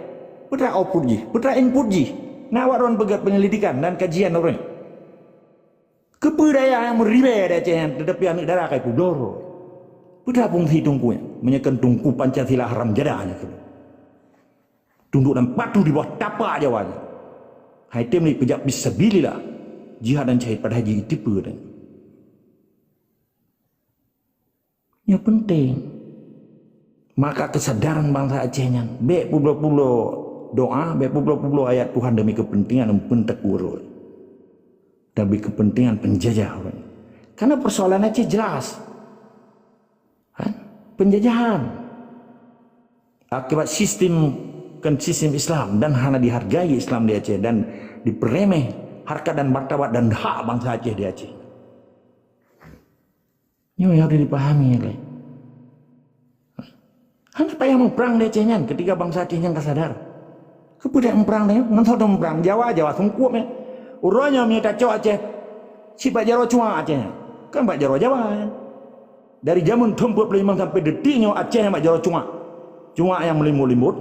Peue treuk output jih, peue treuk input jih. Na awak droen peugét penyelidikan dan kajian droen. Keupeue dayah nyang meuribée di Aceh nyan, teutapi aneuëk dara ka ipeubloe? Peue treuk fungsi teungku nyan, meunyoe kheun teungku Pancasila haram jadah nyan keuh? Tunduk dan patuh di bawah tapak Jawa nyan. Hai tem lé peujak fisabilillah, jihad dan syahid padahai jiteupeue dan nyoe penting. Maka kesadaran bansa Aceh nyan, bék peubloe-peubloe doa, bék peubloe-peubloe ayat Tuhan demi kepentingan dan peunteuku ureuëng, demi kepentingan penjajah ureuëng. Karena persoalan Aceh jelas. Kan? Penjajahan. Akibat sistem, kan, sistem Islam dan hana dihargai Islam di Aceh dan dipeuremeh harkat dan martabat dan hak bansa Aceh di Aceh. Nyoe harus dipahami lé. Hana payah muprang di Aceh nyan ketika bansa Aceh nyan ka sadar. Keupeue dak muprang nyoe? Mantong muprang Jawa, Jawa sungkup nyoe. Uroe nyoe meunyoe tacok Aceh, cit bak jaroe cuak Aceh nyan. Kan bak jaroe Jawa nyan. Dari jameun thon peuet ploh limong sampai detik nyoe Aceh nyang bak jaroe cuak. Cuak nyang meulimbot-limbot,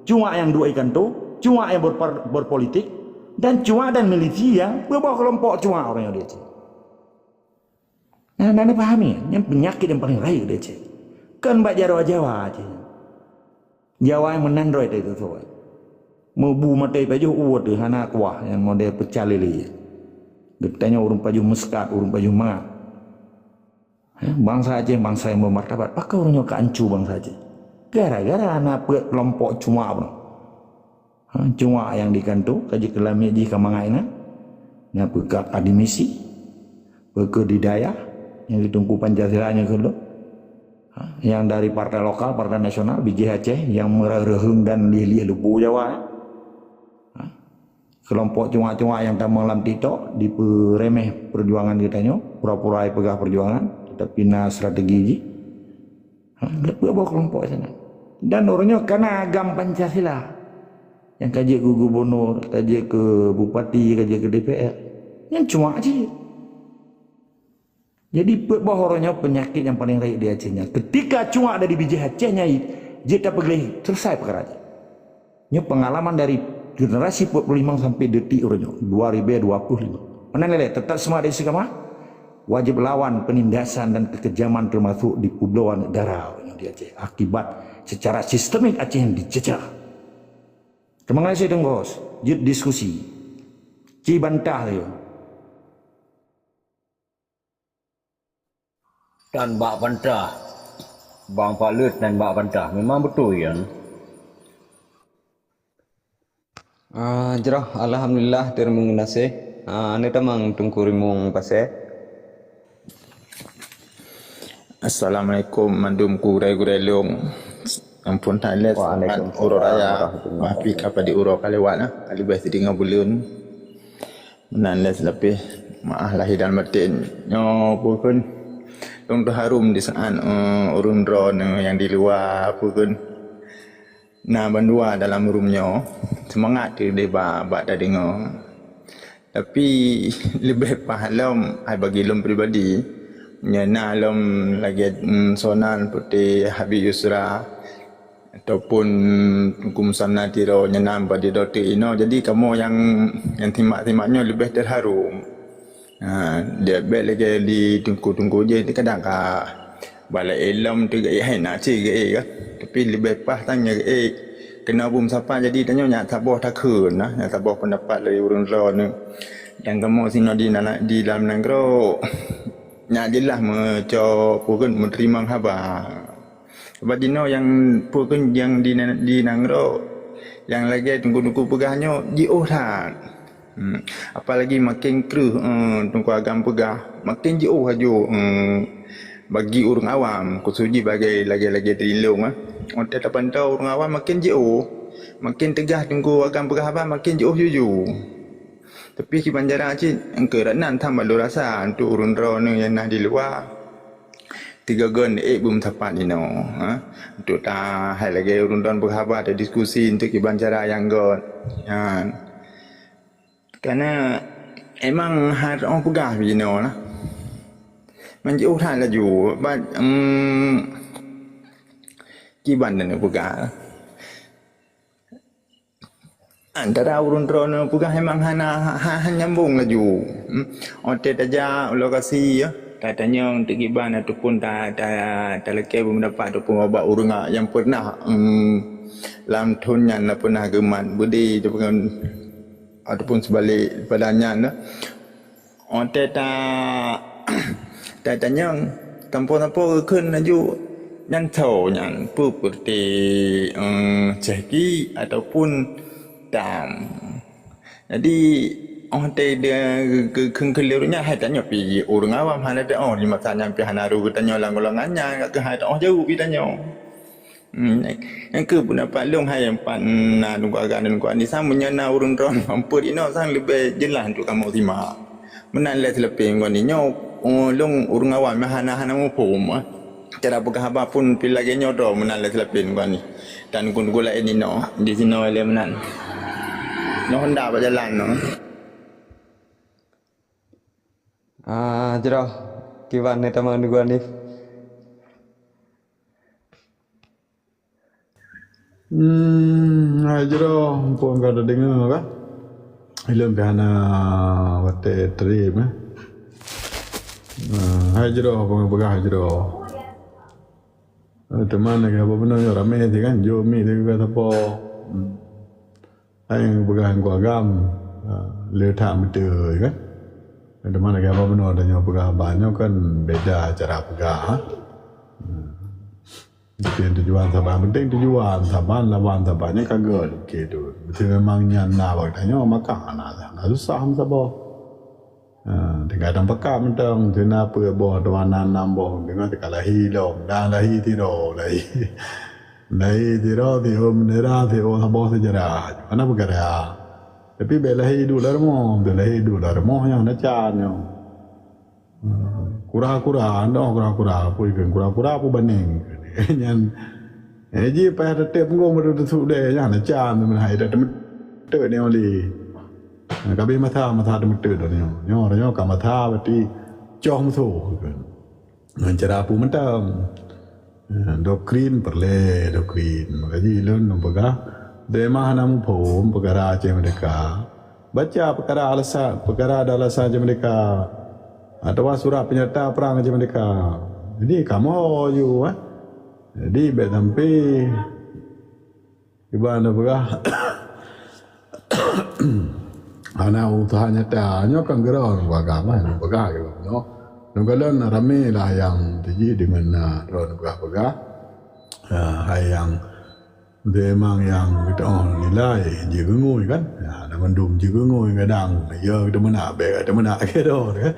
cuak nyang duek ié kantô, cuak nyang berpar-, berpolitik, dan cuak dan milisi nyang beuboh keulompok cuak uroe nyoe di Aceh. Nah, na neupahami, nyan peunyakét nyang paleng rayeuk di Aceh. Kon bak jaroe Jawa Aceh. Jawa nyang meunan droe teuh soe. Meubu maté pajoh ueh teuh hana kuah nyang model peucah lilé. Geutanyoe ureuëng pajoh meuseukat, ureuëng pajoh mangat. Heh, bansa Aceh bansa nyang beumartabat. Pakon ureuëng nyoe ka ancu bansa Aceh? Gara-gara na peuet keulompok cuak bunoe. Ha, cuak nyang di kantô ka jikeulamik jih ka mangat inan. Nyan peue keu akademisi, peue keu di dayah nyang di Teungku Pancasila nyoe keuh lôn. Ha, nyang dari partai lokal, partai nasional, bijéh Aceh nyang meureuheung dan lieh-lieh lubô Jawa. Ha, keulompok cuak-cuak nyang tamong lam TikTok dipeuremeh peujuangan geutanyoe, pura-pura jipeugah peujuangan, teutapi na strategi jih. Ha, leupah boh keulompok sinan. Dan ureuëng nyoe kana agam Pancasila. Nyang ka jeuet keu gubunur, ka jeuet keu bupati, ka jeuet keu D P R. Nyan cuak cit. Jadi, peuet boh ureuëng nyoe peunyakét nyang paleng rayeuk di Aceh nyan. Keutika cuak dari bijéh Aceh nyan jeuet tapeugleh, selesai peukara jih. Nyoe peungalaman dari generasi peuet ploh limong sampai detik uroe nyoe, dua ribu dua puluh lima. Meunan lé, teutap seumangat dan istiqamah, wajéb lawan peunindasan dan keukejaman teumasok dipeubloe aneuëk dara uroe nyoe di Aceh. Akibat secara sistemik Aceh nyang dijajah. Teuma ngon lagée Teungku Ros, jeuet diskusi. Ci bantah lé. Tan bak bantah. Bang Pak Lut tan bak bantah. Memang beutôi nyan. Ah, jroh, alhamdulillah, teurimong geunaséh. Ah, neutamong Teungku Rimong Pasé. Assalamualaikum mandum gurée-gurée lôn. Ampôn that lé Waalaikumsalam uroe raya. Warahmatullahi Maaf pih ka padub uroe ka lewat nah. Ka leubeh sidingoe buleuen. Meunan lé seulapeh maah lahé dan batén. Nyoe peue kheun? Lôn teuharum di saát, eh, ureuëng droeneuh nyang di luwa peue kheun? Na bandua dalam rum nyoe, seumangat teuh deh bak, bak tadeungoe. Tapi leubeh paih lom, ai bagi lôn pribadi, nyoe na lom lagée, mm, sonan peuté Habib Yusra, ataupun Teungku Musanna Tiro nyan na bak di Dokto inoe. Jadi kamoe nyang, nyang simak-simak nyoe leubeh teuharu. Ha, dia bék lagée di teungku-teungku jih kadang ka balek ilom teuga hai na cit geuék ka. Tapi leubeh paih tanyoe geuék keunoe beumeusapa jadi tanyoe nyak saboh takheun nah, nyak saboh peundapat lé ureuëng droeneuh. Nyang kamoe sinoe di, di lam nanggroe nyak jeulaih meucok peue kheun meuteurimong haba. Sabab jinoe nyang peue kheun nyang di, di nanggroe nyang lagée teungku-teungku peugah nyoe jiôh that. Hmm. Apalagi maken kreueh, eh, teungku agam peugah, maken jiôh laju, eh, bagi ureuëng awam, khusos jih bagi lagée-lagée di lôn, eh. Watée tapantau ureuëng awam maken jiôh, maken teuga teungku agam peugah haba maken jiôh juju. Tapi kiban jarak cit, engkeu rat nan tham bak lôn rasa untuk ureuëng droeneuh nyang na di luwa. Tiga gon ék beumeusapa inoe, ha? Untuk ta hai lagée ureuëng droeneuh peugah haba, tadiskusi untuk kiban cara nyang gon. Nyan. Karena emang harôh peugah bak jinoe lah. Manjeuet that laju, bat, em, kiban dan peugah. Antara ureuëng droeneuh peugah memang hana, ha-, ha-, hana nyambong laju. Hmm. Ote tajak u lokasi, ya, tatanyong teukiban ataupun ta-, ta-, talakée beumeudapat ataupun bak ureuëng nyang pernah, hmm, lam thon nyan na pernah geumat beudé ataupun, ataupun seubalik pada nyan, ya. Ote ta-, tatanyong, sampoe-sampoe geukheun laju nyan soe nyan, peue peureuté, eh, cehki ataupun tam. Jadi, ote geukheun keu lheueh nyan hai tanyoe pih ureuëng awam hana teuoh di masa nyan pih hana rôh geutanyoe lam golongan nyan, ka keuh hai teuoh jaweueb pih tanyoe. Hmm, nyang keuh peundapat lôn hai pat na Teungku Aga dan Teungku Andi sang meunyoe na ureuëng droeneuh mampu inoe sang leubeh jeulaih untuk kamoe simak. Meunan lé seulapée ngon nyoe, oh, lôn ureuëng awam nyang hana, hana muphom, ah. Cara peugah haba pun pih lagée nyoe droe meunan lé seulapée ngon ni. Dan gurée-gurée laén inoe, di sinoe lé meunan. Nyoe honda bak jalan nyoe. Ah, jroh kiban ni teuma Teungku Andi. Hmm, hai jroh, mumpung ka tadeungoe kan? Ilôn pih hana watée treb, eh. Ah, hai jroh, peugah hai jroh. Eh, teuma lagée haba bunoe nyoe ramé cit kan, jok mic lagée ka sapo. Hmm. Hai nyang peugah ngon agam, ah, le that meuteue kan. Teuma lagée haba bunoe tanyoe peugah haba nyoe kan beda cara peugah, ha. Hmm. Tapi tujuan saban, penting tujuan saban, lawan saban nyan ka gét. Oke tu. Beutôi memang nyan na bak tanyoe, maka hana, hana susah meusaboh. Ha, tinggai tapeugah mantong, tu na peuet boh tuan na nam boh, deungoe teuka lahé lom, dan lahé sidroe, lahé. Lahé sidroe, siôn bendera, siôn saboh seujarah. Hana peukara. Tapi bèk lahé duek lam rumoh, bèk lahé duek lam rumoh nyan hana can nyoe. Hmm, kura-kura, ndoh kura-kura, peue ikheun kura-kura, peue baneng. Nyan, eh, jih payah teutép punggong baru teusuk deh, nyan hana can, meunan hai dak teumeuteuk nyoe lé. Nah, ka abéh masa, masa teumeuteuk dak nyoe. Nyoe, nyoe ka masa berarti coh musoh, ikheun. Ngon cara peue mantong. Eh, doktrin peureulée, doktrin. Maka jih lôn lôn peugah, bèk meuhana muphom peukara Aceh Merdeka. Baca peukara alasan, peukara dan alasan Aceh Merdeka. Atawa surat peunyata prang Aceh Merdeka. Jadi, kamoe ju, eh. Jadi, bèk sampai iban peugah, hana useuha nyata. Nyoe kan geurong peugah, mah, peugah nyoe. Nyoe galon ramé lah nyang teujih deungon na droe peugah-peugah. Ah, hai nyang memang nyang geutanyoe nilai jigeungui kan. Ya, na mandum jigeungui kadang. Ya, kita meunak, bèk kita meunak keudroe kan.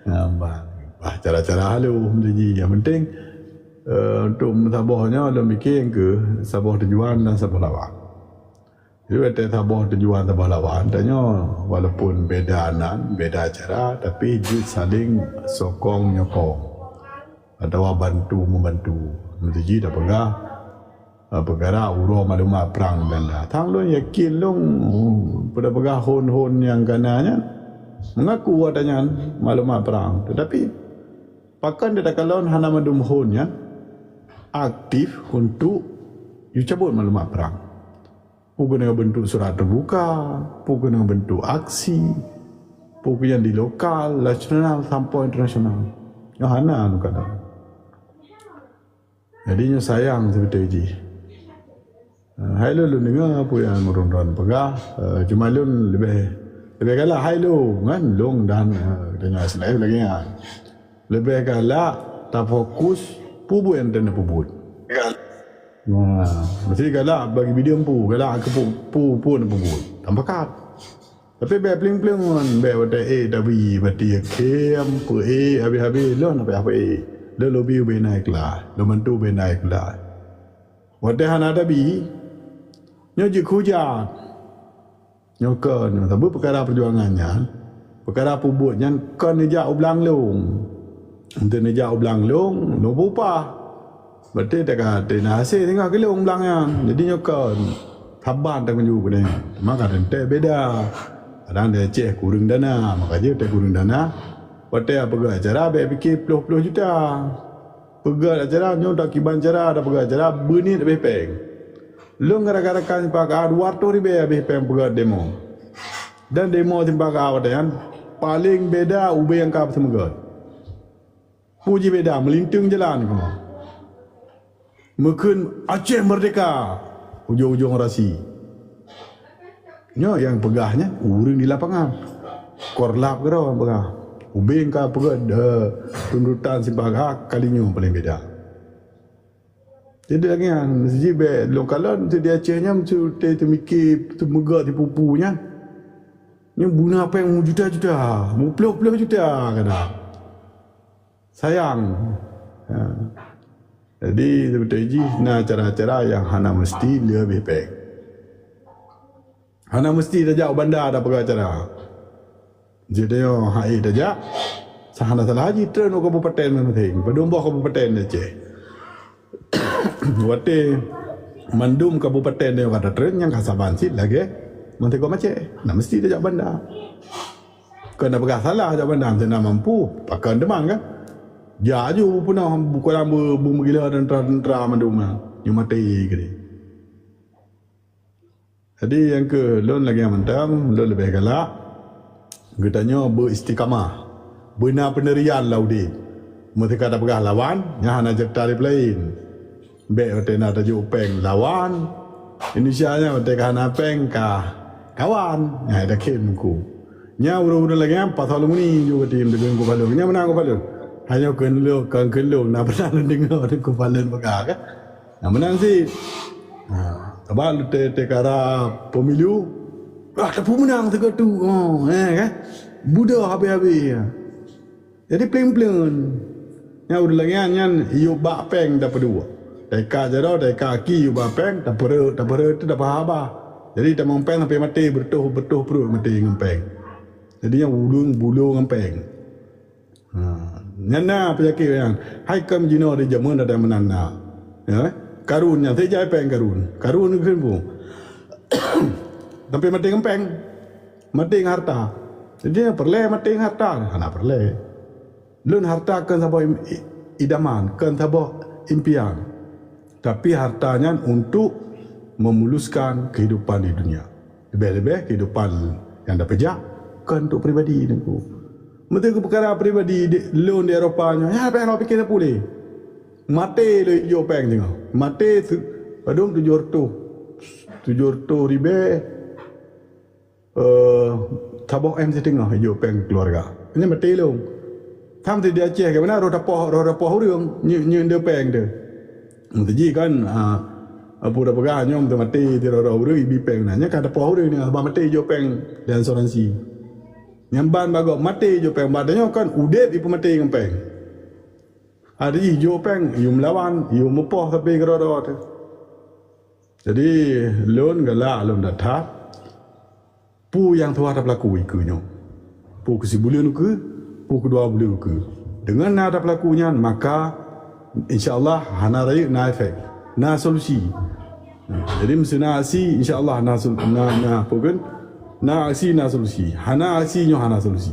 Ya, bah, bah cara-cara halus teujih. Yang penting, eh, untuk meusaboh nyoe lôn pikir keu saboh tujuan dan saboh lawan. Jadi, watée saboh tujuan saboh lawan, tanyoe walaupun beda nan, beda cara, tapi jeuet saling sokong menyokong atawa bantu membantu. Meuteujih tapeugah, eh, peukara uroe maklumat prang Belanda. Sang lôn yakin lôn, peue tapeugah hon-hon nyang kana nyan mengaku watée nyan maklumat prang. Tetapi pakon di takalon hana mandum hon nyan aktif untuk jicabut maklumat prang. Peue keuneuk bentuk surat terbuka, peue keuneuk bentuk aksi, peue keuneuk di lokal, nasional sampoe internasional. Nyoe hana lôn kalon. Jadi nyoe sayang sibeutôi jih. Eh, hai lôn, lôn deungoe peue nyang ureuëng droen peugah, eh, cuma lôn leubeh, leubeh galak hai lôn, kan, lôn dan, eh, tanyoe Islam lagée nyan. Leubeh galak tafokus peue buet nyang teuneuh peubuet. Nah, mesti galak bagi bideung peue, galak keu peue, peue, peue nyang peubuet. Tampakat. Tapi bèk pling-pling ngon, bèk watée ék tabi, bati khem, peuék habéh-habéh, lôn hana payah peuék. Lôn lobi ubé na ikhlas, lôn bantu ubé na ikhlas. Watée hana tabi, nyoe jeuet keu hujat. Nyoe kon, nyoe sabe peukara peujuangan nyan, peukara peubuet nyan kon neujak u blang lôn. Enteuk neujak u blang lôn, lôn peupah. Berarti teuka teuh na hasé singoh keu lôn blang nyan. Jadi nyoe kon saban teungoh ju keudeh. Maka teuntée beda. Kadang di Aceh kureueng dana, maka jeuet teuh kureueng dana. Watèe peugah acara bèk pike ploh-ploh juta. Peugah acara nyoe takiban acara, tapeugah acara beuniet abéh pèng. Lôn gara-gara kan sipak ka dua ratus ribèe abéh pèng peugah demo. Dan demo sipak ka watèe nyan paleng beda ubé nyang ka seumeugöt. Peue jih beda, meulinteung jalan keunoe. Meukheun Aceh Merdeka, ujong-ujong rasi. Nyoe nyang peugah nyan ureueng di lapangan. Korlap keudroe nyang peugah. Ubeng ka peugah, eh, tuntutan sibaga kali nyoe paleng beda. Jadi lagèe nyan, meusti bèk lôn kalon, meusti di Aceh nyan meusti teumeuga tipu-tipu nyan. Nyoe beuna pèng meujuta-juta, meuploh-ploh juta kadang. Sayang. Ha. Jadi, seubeutôi jih na cara-cara nyang hana meusti leubeh pèng. Hana meusti tajak u banda tapeugah acara. Jeuet tanyoe hai tajak, sa hana salah jih treun u kabupaten masing-masing. Padum boh kabupaten di Aceh. Watèe mandum kabupaten nyoe ka tatreun, nyang ka saban cit lagèe meuteugom Aceh. Hana meusti tajak banda. Kon tapeugah salah jak banda, hana mampu, pakon teuma kan? Jak aju peunoh bukon bu-, bu-, meugila tentara-tentara mandum nyan, nyoe maté keudeh. Jadi nyang keu lôn lagèe nyan mantong, lôn leubeh galak geutanyoe beu istiqamah. Beuna peundirian lam udép. Meuseuka tapeugah lawan, nyan hana ceurita di peulaén. Bèk watèe na tajok pèng lawan. Indonesia nyan watèe ka hana pèng ka kawan. Nyan dak khem ku. Nyan ureueng-ureueng lagèe nyan pasal muni ju geutem deungon ku paleng. Nyan meunan ku paleng. Hanya keu lôn, kon keu lôn na pernah lôn deungoe ku paleng peugah kan. Nah, meunan cit. Ha, sabab lutée-lutée kara pemilu, ah, tapeumeunang sigoe tu. Oh, eh, kan? Budoh habéh-habéh. Jadi, pleng-pleng. Nyang ureueng lagée nyan, nyan yub bak péng tapeuduek. Teuka jaroe, teuka aki yub bak péng, tapeureuet, tapeureuet tu tapeuhaba. Jadi, tamong péng sampai maté, beureutoh-beureutoh pruet maté ngon péng. Jadi, nyan ulôn bulo ngon péng. Ha, nyan na peunyakét nyan. Hai kam jinoe di jameun ada meunan na. Ya, karun nyan, sejak péng karun. Karun keu bu. Sampai maté ngon péng. Maté ngon harta. Jadi, peureulée maté ngon harta? Hana peureulée. Lôn harta kon saboh im-, i-, idaman, kon saboh impian. Tapi harta nyan untuk memuluskan kehidupan di dunia. Leubeh-leubeh kehidupan nyang tapeujak kon untuk pribadi teungku. Meunteuk keu peukara pribadi di, lôn di Eropa nyoe, ya, payah lôn pikir sapeue lé. Maté lôn ijok péng teungoh. Maté su-, padum tujoh reutôh, tujoh reutôh ribée, eh, saboh M siteungoh ijok péng keuluwarga. Nyan maté lôn. Tham di Aceh keu meunan roh tapoh, roh tapoh ureueng, nyeuk, nyeuk deuh péng deuh. Meuteujih kan, ah, peue tapeugah nyoe meuteumati sidroe-droe ureueng ibi péng na. Nyan ka tapoh ureueng nyan, bah maté ijok péng di asuransi. Nyan ban bagoe maté ijok péng, bah tanyoe kan udeb ipeumaté ngon péng. Ada jih ijok péng, iyue meulawan, iyue meupoh sabe keudroe-droe teuh. Jadi, lôn galak lôn that-that. Peue nyang tuha tapeulaku ikeue nyoe? Peue keu sibuleuen ukeue, peue keu dua buleuen ukeue. Deungon na tapeulaku nyan, maka insya Allah hana rayeuk na efek, na solusi. Jadi meuseu na aksi, insya Allah na sol-, na, na peue kheun? Na aksi na solusi. Hana aksi nyoe hana solusi.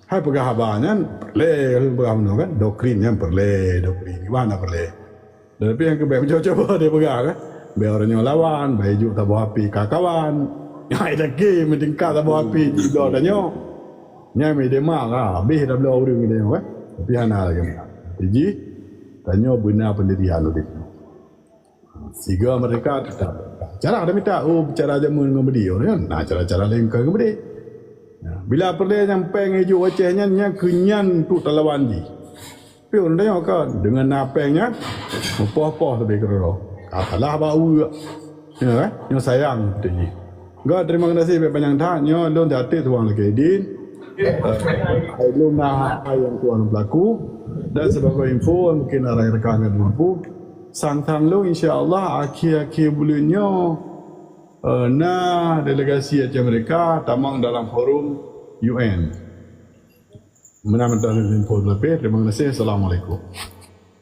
Hai peugah haba nyan peureulée, peugah bunoe kan, doktrin nyan peureulée, doktrin kiban na peureulée. Tapi nyang keu bék meucuba-cuba dia peugah kan. Bék ureueng nyoe lawan, bék ijok saboh api ka kawan. Hai dak khem meutingkat saboh api jibloe tanyoe. Nyan meudemak ka habéh tabloe ureueng tanyoe kan. Tapi hana lagée meunan. Jadi tanyoe beuna peundirian udeb. Sigoe merdeka tetap. Cara dah mita, oh, bicara jameun ngon beudé. Oh, nah, cara-cara lain bukan ngon beudé. Nah, bila peureulée nyang péng ijok Aceh nyan, nyan keu nyan untuk talawan jih. Pion tanyoe kan, deungon na péng nyan, meupoh-poh sabe keudroe. Ka salah bak uek. Ya, kan? Nyoe sayang beutôi jih. Gak terima kasih banyak that. Nyoe lôn that tuang lagée din. Eh, hai lôn na hai nyang tuan pelaku. Dan sebagai info, mungkin ada rakan-rakan mampu. Sang-sang lôn, insya Allah, akhir-akhir buleuen nyoe, eh, na delegasi Aceh Merdeka tamong dalam forum U N. Meunan mantong info leubeh. Terima kasih. Assalamualaikum.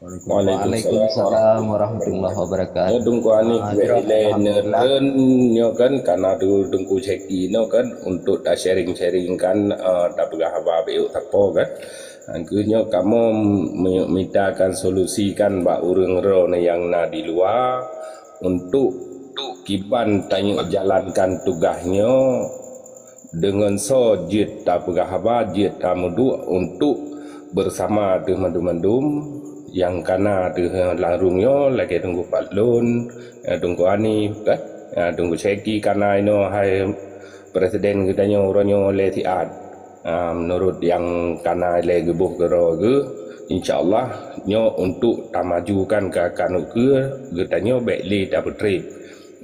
Waalaikumsalam warahmatullahi wabarakatuh. Ya, Teungku Hanif, ah, bèk ilèe neureun nyoe kan, karena Teungku Syeki nyoe kan untuk ta-sharing-sharing kan, eh, tapeugah haba bèk sapo kan. Angkeu nyoe kamoe mi-, mitakan solusi kan bak ureueng droeneuh nyang na di luwa untuk kiban tanyoe jalankan tugaih nyoe deungon soe jeuet tapeugah haba, jeuet tameuduek untuk bersama teuh mandum-mandum nyang kana teuh lam rueng nyoe lagèe Teungku Fadlun, eh, Teungku Hanif, kan? Eh, Teungku Syeki kana inoe hai presiden geutanyoe uroe nyoe lé siat. Ah, meunurot nyang kana lé geuboh keudroe geuh, insya Allah nyoe untuk tamajukan keu aneuk geuh geutanyoe bèk lé tapeutrép.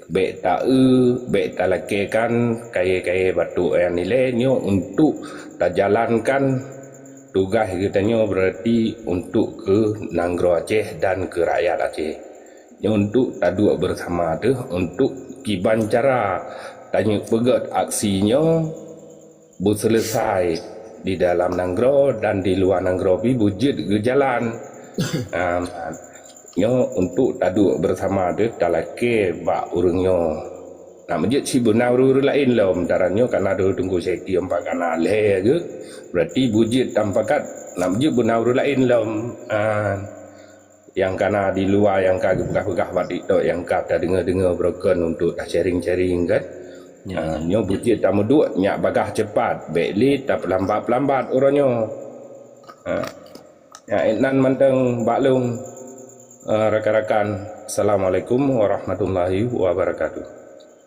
Bèk ta-eu, bèk talakèkan kayèe-kayèe batuk nyang ilèe nyoe untuk tajalankan tugaih geutanyoe, berarti untuk keu nanggroe Aceh dan keu rakyat Aceh. Nyoe untuk taduek bersama teuh untuk kiban cara tanyoe peugöt aksi nyoe beuseuleusai di dalam nanggroe dan di luwa nanggroe pih beujeuet geujalan. Ah, nyoe untuk taduek beusama teuh talakèe bak ureueng nyoe. Nak meujeuet cit beuna ureueng laén lom, daran nyoe kana Teungku Syeki ampat kana lhèe geuh, berarti beujeuet tamupakat nak meujeuet beuna ureueng laén lom. Ah, nyang kana di luwa nyang ka geupeugah-peugah bak TikTok nyang ka tadeungoe-deungoe broken untuk ta-sharing-sharing kan. Ya. Ah, nyoe beujeuet tameuduek nyak bagaih cepat, bèk lé tapeulambat-lambat uroe nyoe. Ah. Ya, inan mantong bak lôn, eh, rakan-rakan. Assalamualaikum warahmatullahi wabarakatuh.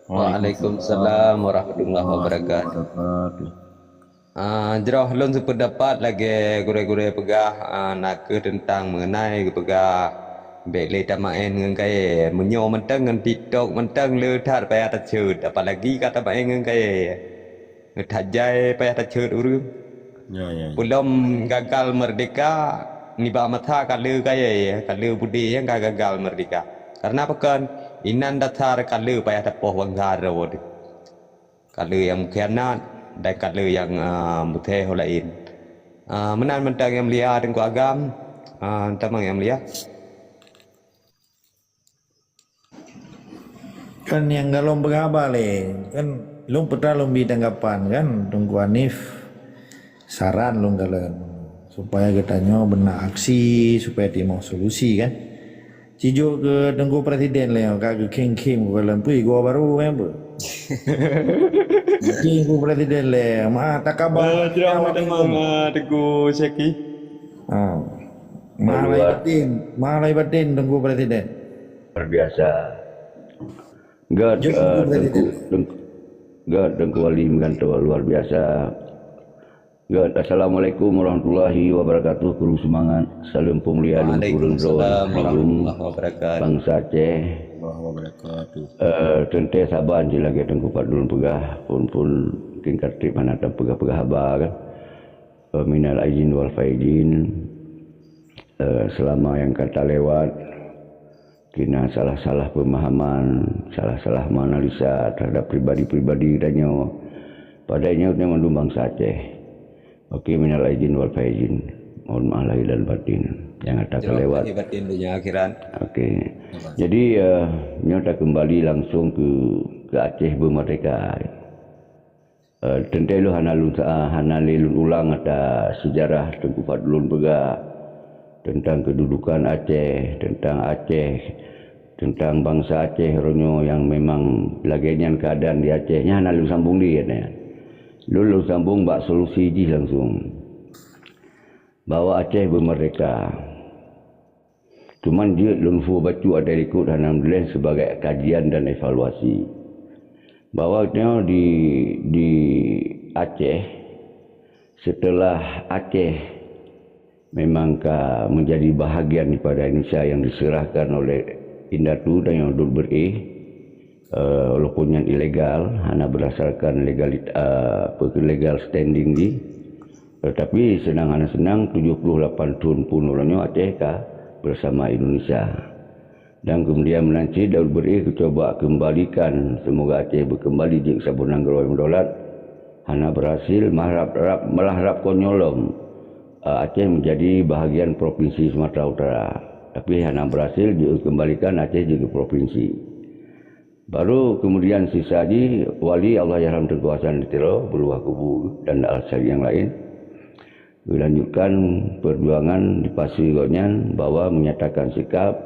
Waalaikumsalam warahmatullahi wabarakatuh. Ah, jroh lôn seupeudapat lagèe gurèe-gurèe peugah, ah, nakeuh teuntang meungenai geupeugah bèk lé tamaén ngon kayèe. Meunyoe mantong ngon TikTok mantong le that payah taceuet, apalagi ka tamaén ngon kayèe. That jai payah taceuet ureueng. Ya, ya, ya. Peulom gagal merdeka, nibak masa ka le kayèe, ka le beudé nyang ka gagal merdeka. Karena pakon? Inan dasar ka le payah tapoh bansa droe teuh. Ka le nyang meukianat dan ka le nyang, ah, meuthèe ho laén. Ah, meunan mantong nyang mulia Teungku Agam, ah, tamong nyang mulia. Kan nyang golom peugah haba lé, kan lôn peue lôn bi tanggapan kan, Teungku Hanif, saran lôn kalon, supaya geutanyoe beuna aksi, supaya timoh solusi kan. Sijok keu Teungku Presiden lé, ka geukhém-khém keu lôn pui goe barô kan, peue? Geukhém keu Presiden lé, ma takabah. Eh, jroh teuma, Teungku Syeki. Ha. Mahai batin, mahai batin Teungku Presiden. Luar biasa. Göt, eh, Teungku, Teungku, göt Teungku Wali meugantoe luar biasa. Göt, assalamualaikum warahmatullahi wabarakatuh. Kuru seumangat. Saleuem peumulia lôn keu ureueng droe. Waalaikumsalam warahmatullahi wabarakatuh. Bansa Aceh. Eh, teuntèe saban cit lagèe Teungku Fadlun peugah, phôn-phôn mungken ka trép hana tapeugah-peugah haba kan. Eh, minal aidin wal faizin, eh, selama nyang ka talewat, keu na salah-salah peumahaman, salah-salah menganalisa terhadap pribadi-pribadi geutanyoe, padahai nyoe mandum bansa Aceh. Oke, minal aidin wal faizin. Mohon maaf lahir dan batin nyang ata ka lewat. Lahir batin dunia akhirat. Oke. Jadi, eh, nyoe takeumbali langsung keu, keu Aceh beumerdeka. Eh, teuntèe lôn hana lôn sa-, hana lé lôn ulang ata seujarah Teungku Fadlun peugah teuntang keududukan Aceh, teuntang Aceh, teuntang bansa Aceh uroe nyoe nyang memang lagèe nyan keuadaan di Aceh. Nyan hana lôn sambong lé nyan. Lôn, lôn sambong bak solusi jih langsung. Bahwa Aceh beumerdeka. Cuman jeuet lôn peubacut ata likot hana meutuléh sibagai kajian dan evaluasi. Bahwa nyoe di, di Aceh, setelah Aceh memang ka menjadi bahagian daripada Indonesia yang diserahkan oleh indatu dan yang duduk bereh, eh, walaupun nyan ilegal, hana berdasarkan legalit-, eh, apa ke, legal standing jih. Tetapi seunang hana seunang, tujuh puluh lapan thon phon uroe nyoe Aceh ka bersama Indonesia. Dan kemudian meunan cit Daud Bereh geucuba keumbalikan, semoga Aceh beukeumbali jeuet saboh nanggroe nyang meudaulat, hana berhasil, malah rab, malah rab kon nyoe lom, eh, Aceh menjadi bahagian provinsi Sumatera Utara. Tapi hana berhasil jeuet kembalikan Aceh jeuet keu provinsi. Baru kemudian sisa jih wali, Allahyarham Teungku Hasan di Tiro, beurubah kubu dan alasan nyang laén. Geulanjutkan perjuangan di paseue gobnyan bahwa menyatakan sikap,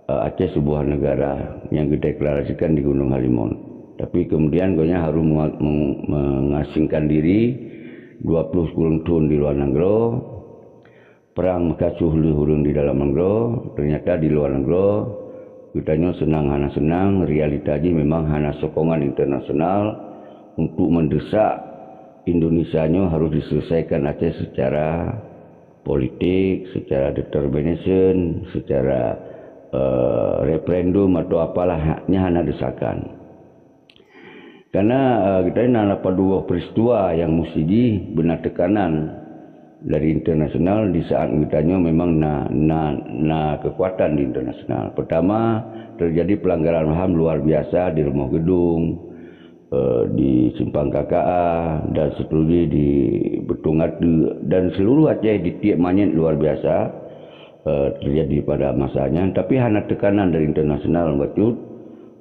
eh, Aceh sebuah negara nyang geudeklarasikan di Gunong Halimon. Tapi kemudian gobnyan harus menga-, meng-, mengasingkan diri dua puluh kureueng thon di luwa nanggroe, perang meukasuh lheueh ureuëng di dalam nanggroe, ternyata di luwa nanggroe geutanyoe seunang hana seunang, realita jih memang hana sokongan internasional untuk mendesak Indonesia nyoe harus diselesaikan Aceh secara politik, secara determination, secara, eh, referendum atau apalah, nyan hana desakan. Karena, eh, geutanyoe na lapan dua peristiwa nyang musti jih beuna tekanan dari internasional di saat geutanyoe memang na, na, na kekuatan di internasional. Pertama, terjadi pelanggaran HAM luar biasa di Rumoh Geudong, eh, di Simpang K K A, dan seterusnya di Betong Ateueh, dan seluruh Aceh di tieb manyét luar biasa, eh, terjadi pada masanya. Tapi hana tekanan dari internasional bacut,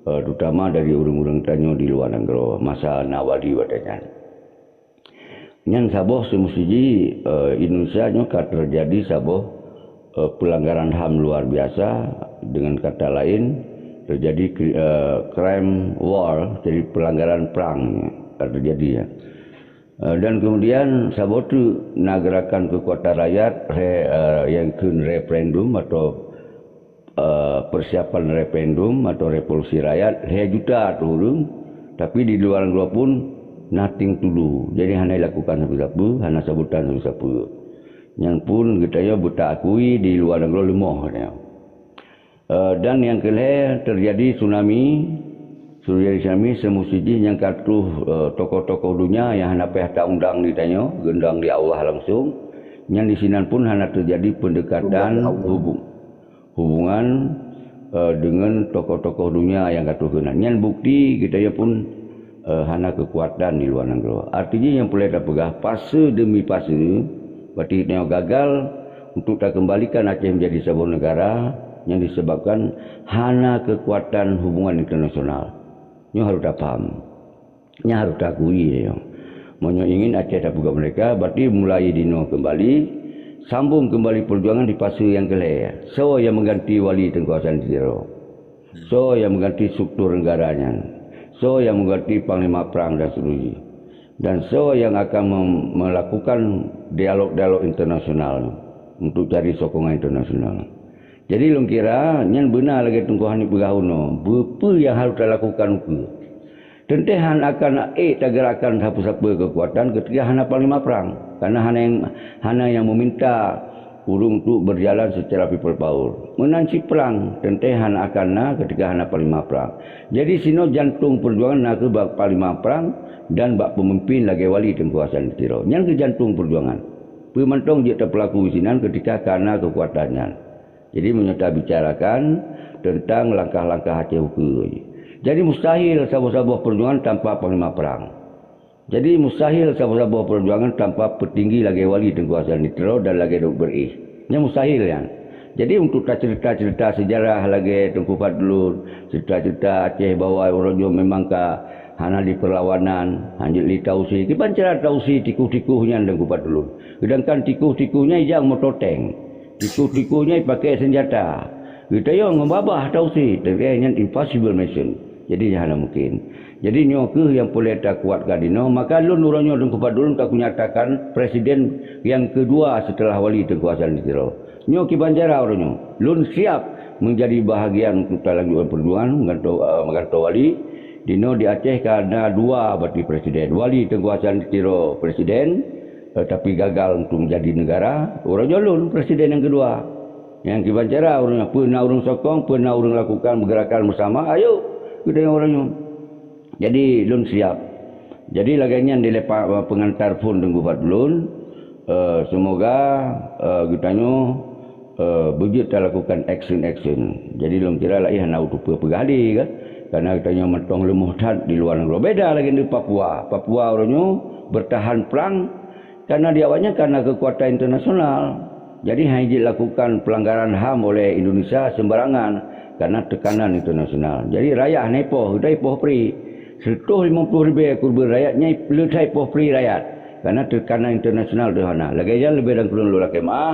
eh, terutama dari ureuëng-ureuëng tanyoe di luwa nanggroe masa na wali watée nyan. Nyan saboh seumusti jih, eh, Indonesia nyoe ka terjadi saboh, eh, pelanggaran HAM luar biasa, dengan kata lain, terjadi kri-, eh, crime war, jadi pelanggaran perang ka terjadi, ya. Eh, dan kemudian saboh teuk na gerakan kekuatan rakyat, re-, eh, nyang kheun referendum atau eh, persiapan referendum atau revolusi rakyat, lhée juta teuh ureuëng, tapi di luwa nanggroe pun nothing to do. Jadi hana dilakukan sapeue-sapeue, hana sabotan sapeue-sapeue. Nyan pun geutanyoe beutaakui di luwa nanggroe leumoh geutanyoe. Eh, dan nyang keulhée terjadi tsunami, terjadi tsunami seumusti jih nyang ka troh, eh, tokoh-tokoh dunia nyang hana payah taundang di tanyoe, geuundang di Allah langsung. Nyan disinan pun hana terjadi pendekatan hubung-, hubungan, eh, deungon tokoh-tokoh dunia nyang ka troh keunan. Nyan bukti geutanyoe pun, eh, hana kekuatan di luwa nanggroe. Arti jih nyang peureulée tapeugah, paseue demi paseue, berarti tanyoe gagal untuk takeumbalikan Aceh menjadi saboh negara nyang disebabkan hana kekuatan hubungan internasional. Nyoe harôh tapaham. Nyan harôh taakui nyoe. Meunyoe ingin Aceh tapeugah merdeka, berarti mulai dinoe keumbali, sambong keumbali peujuangan di paseue nyang keulhée. Soe nyang meuganti wali Teungku Hasan di Tiro? Soe nyang meuganti struktur negara nyan? Soe nyang meuganti panglima prang dan seterusnya? Dan soe nyang akan mem-, melakukan dialog-dialog internasional untuk cari sokongan internasional? Jadi lôn kira nyan beuna lagée Teungku Hanif peugah unoe, beupeue nyang harôh talakukan ukeue. Teuntée hana akan ék tagerakan sapeue-sapeue keukuatan ketika hana panglima prang, karena hana nyang, hana nyang meminta ureuëng untuk berjalan secara people power. Meunan cit prang, teuntée hana akan na ketika hana panglima prang. Jadi sinoe jantong peujuangan na keuh bak panglima prang dan bak peumimpin lagée wali Teungku Hasan di Tiro. Nyan keuh jantong peujuangan. Peue mantong jeuet tapeulaku sinan ketika ka na keukuatan nyan. Jadi meunyoe tabicarakan teuntang langkah-langkah Aceh ukeue, jadi mustahil saboh-saboh peujuangan tanpa panglima prang. Jadi mustahil saboh-saboh peujuangan tanpa peutinggi lagée wali Teungku Hasan di Tiro dan lagée Daud Beurih. Nyan mustahil nyan. Jadi untuk taceurita-ceurita seujarah lagée Teungku Fadlun, ceurita-ceurita Aceh bahwa uroe nyoe memang ka hana di perlawanan, hanjeuet lé Tausi. Kiban cara Tausi tikoh-tikoh nyan Teungku Fadlun. Sedangkan tikoh-tikoh nyan ijak meutoténg. Tikoh-tikoh nyan ipaké seunjata. Geutanyoe ngon babah Tausi, tapi nyan impossible mission. Jadi nyan hana mungkin. Jadi nyoe keuh nyang peureulée takuatkan dinoe, maka lôn uroe nyoe Teungku Fadlun ka kunyatakan presiden nyang keudua seuteulah wali Teungku Hasan di Tiro. Nyoe kiban cara uroe nyoe. Lôn siap menjadi bahagian untuk talanjutkan peujuangan meugantoe, eh, meugantoe wali. Dinoe di Aceh ka na dua berarti presiden. Wali Teungku Hasan di Tiro presiden, eh, tapi gagal untuk menjadi negara. Uroe nyoe lôn presiden nyang keudua. Nyang kiban cara ureuëng, peue na ureuëng sokong, peue na ureuëng lakukan gerakan bersama, ayo geutanyoe uroe nyoe. Jadi lôn siap. Jadi lagée nyan dilée pa-, peungantar phon Teungku Fadlun, eh, seumoga, eh, geutanyoe, eh, beujeuet talakukan action-action. Jadi lôn kira laén hana uteupeue peugah lé kan. Karena geutanyoe mantong leumoh that di luwa nanggroe. Beda lagée di Papua. Papua uroe nyoe bertahan prang karena di awaknyan karena keukuatan internasional. Jadi hana jeuet lakukan pelanggaran HAM oleh Indonesia sembarangan karena tekanan internasional. Jadi rakyat hana ipoh, kita ipoh pri. Seratus lima puluh ribu kurban rakyat nyai le that ipoh pri rakyat karena tekanan internasional tu hana. Lagèe nyan leubeh dan kureueng lôn lakèe meu'ah,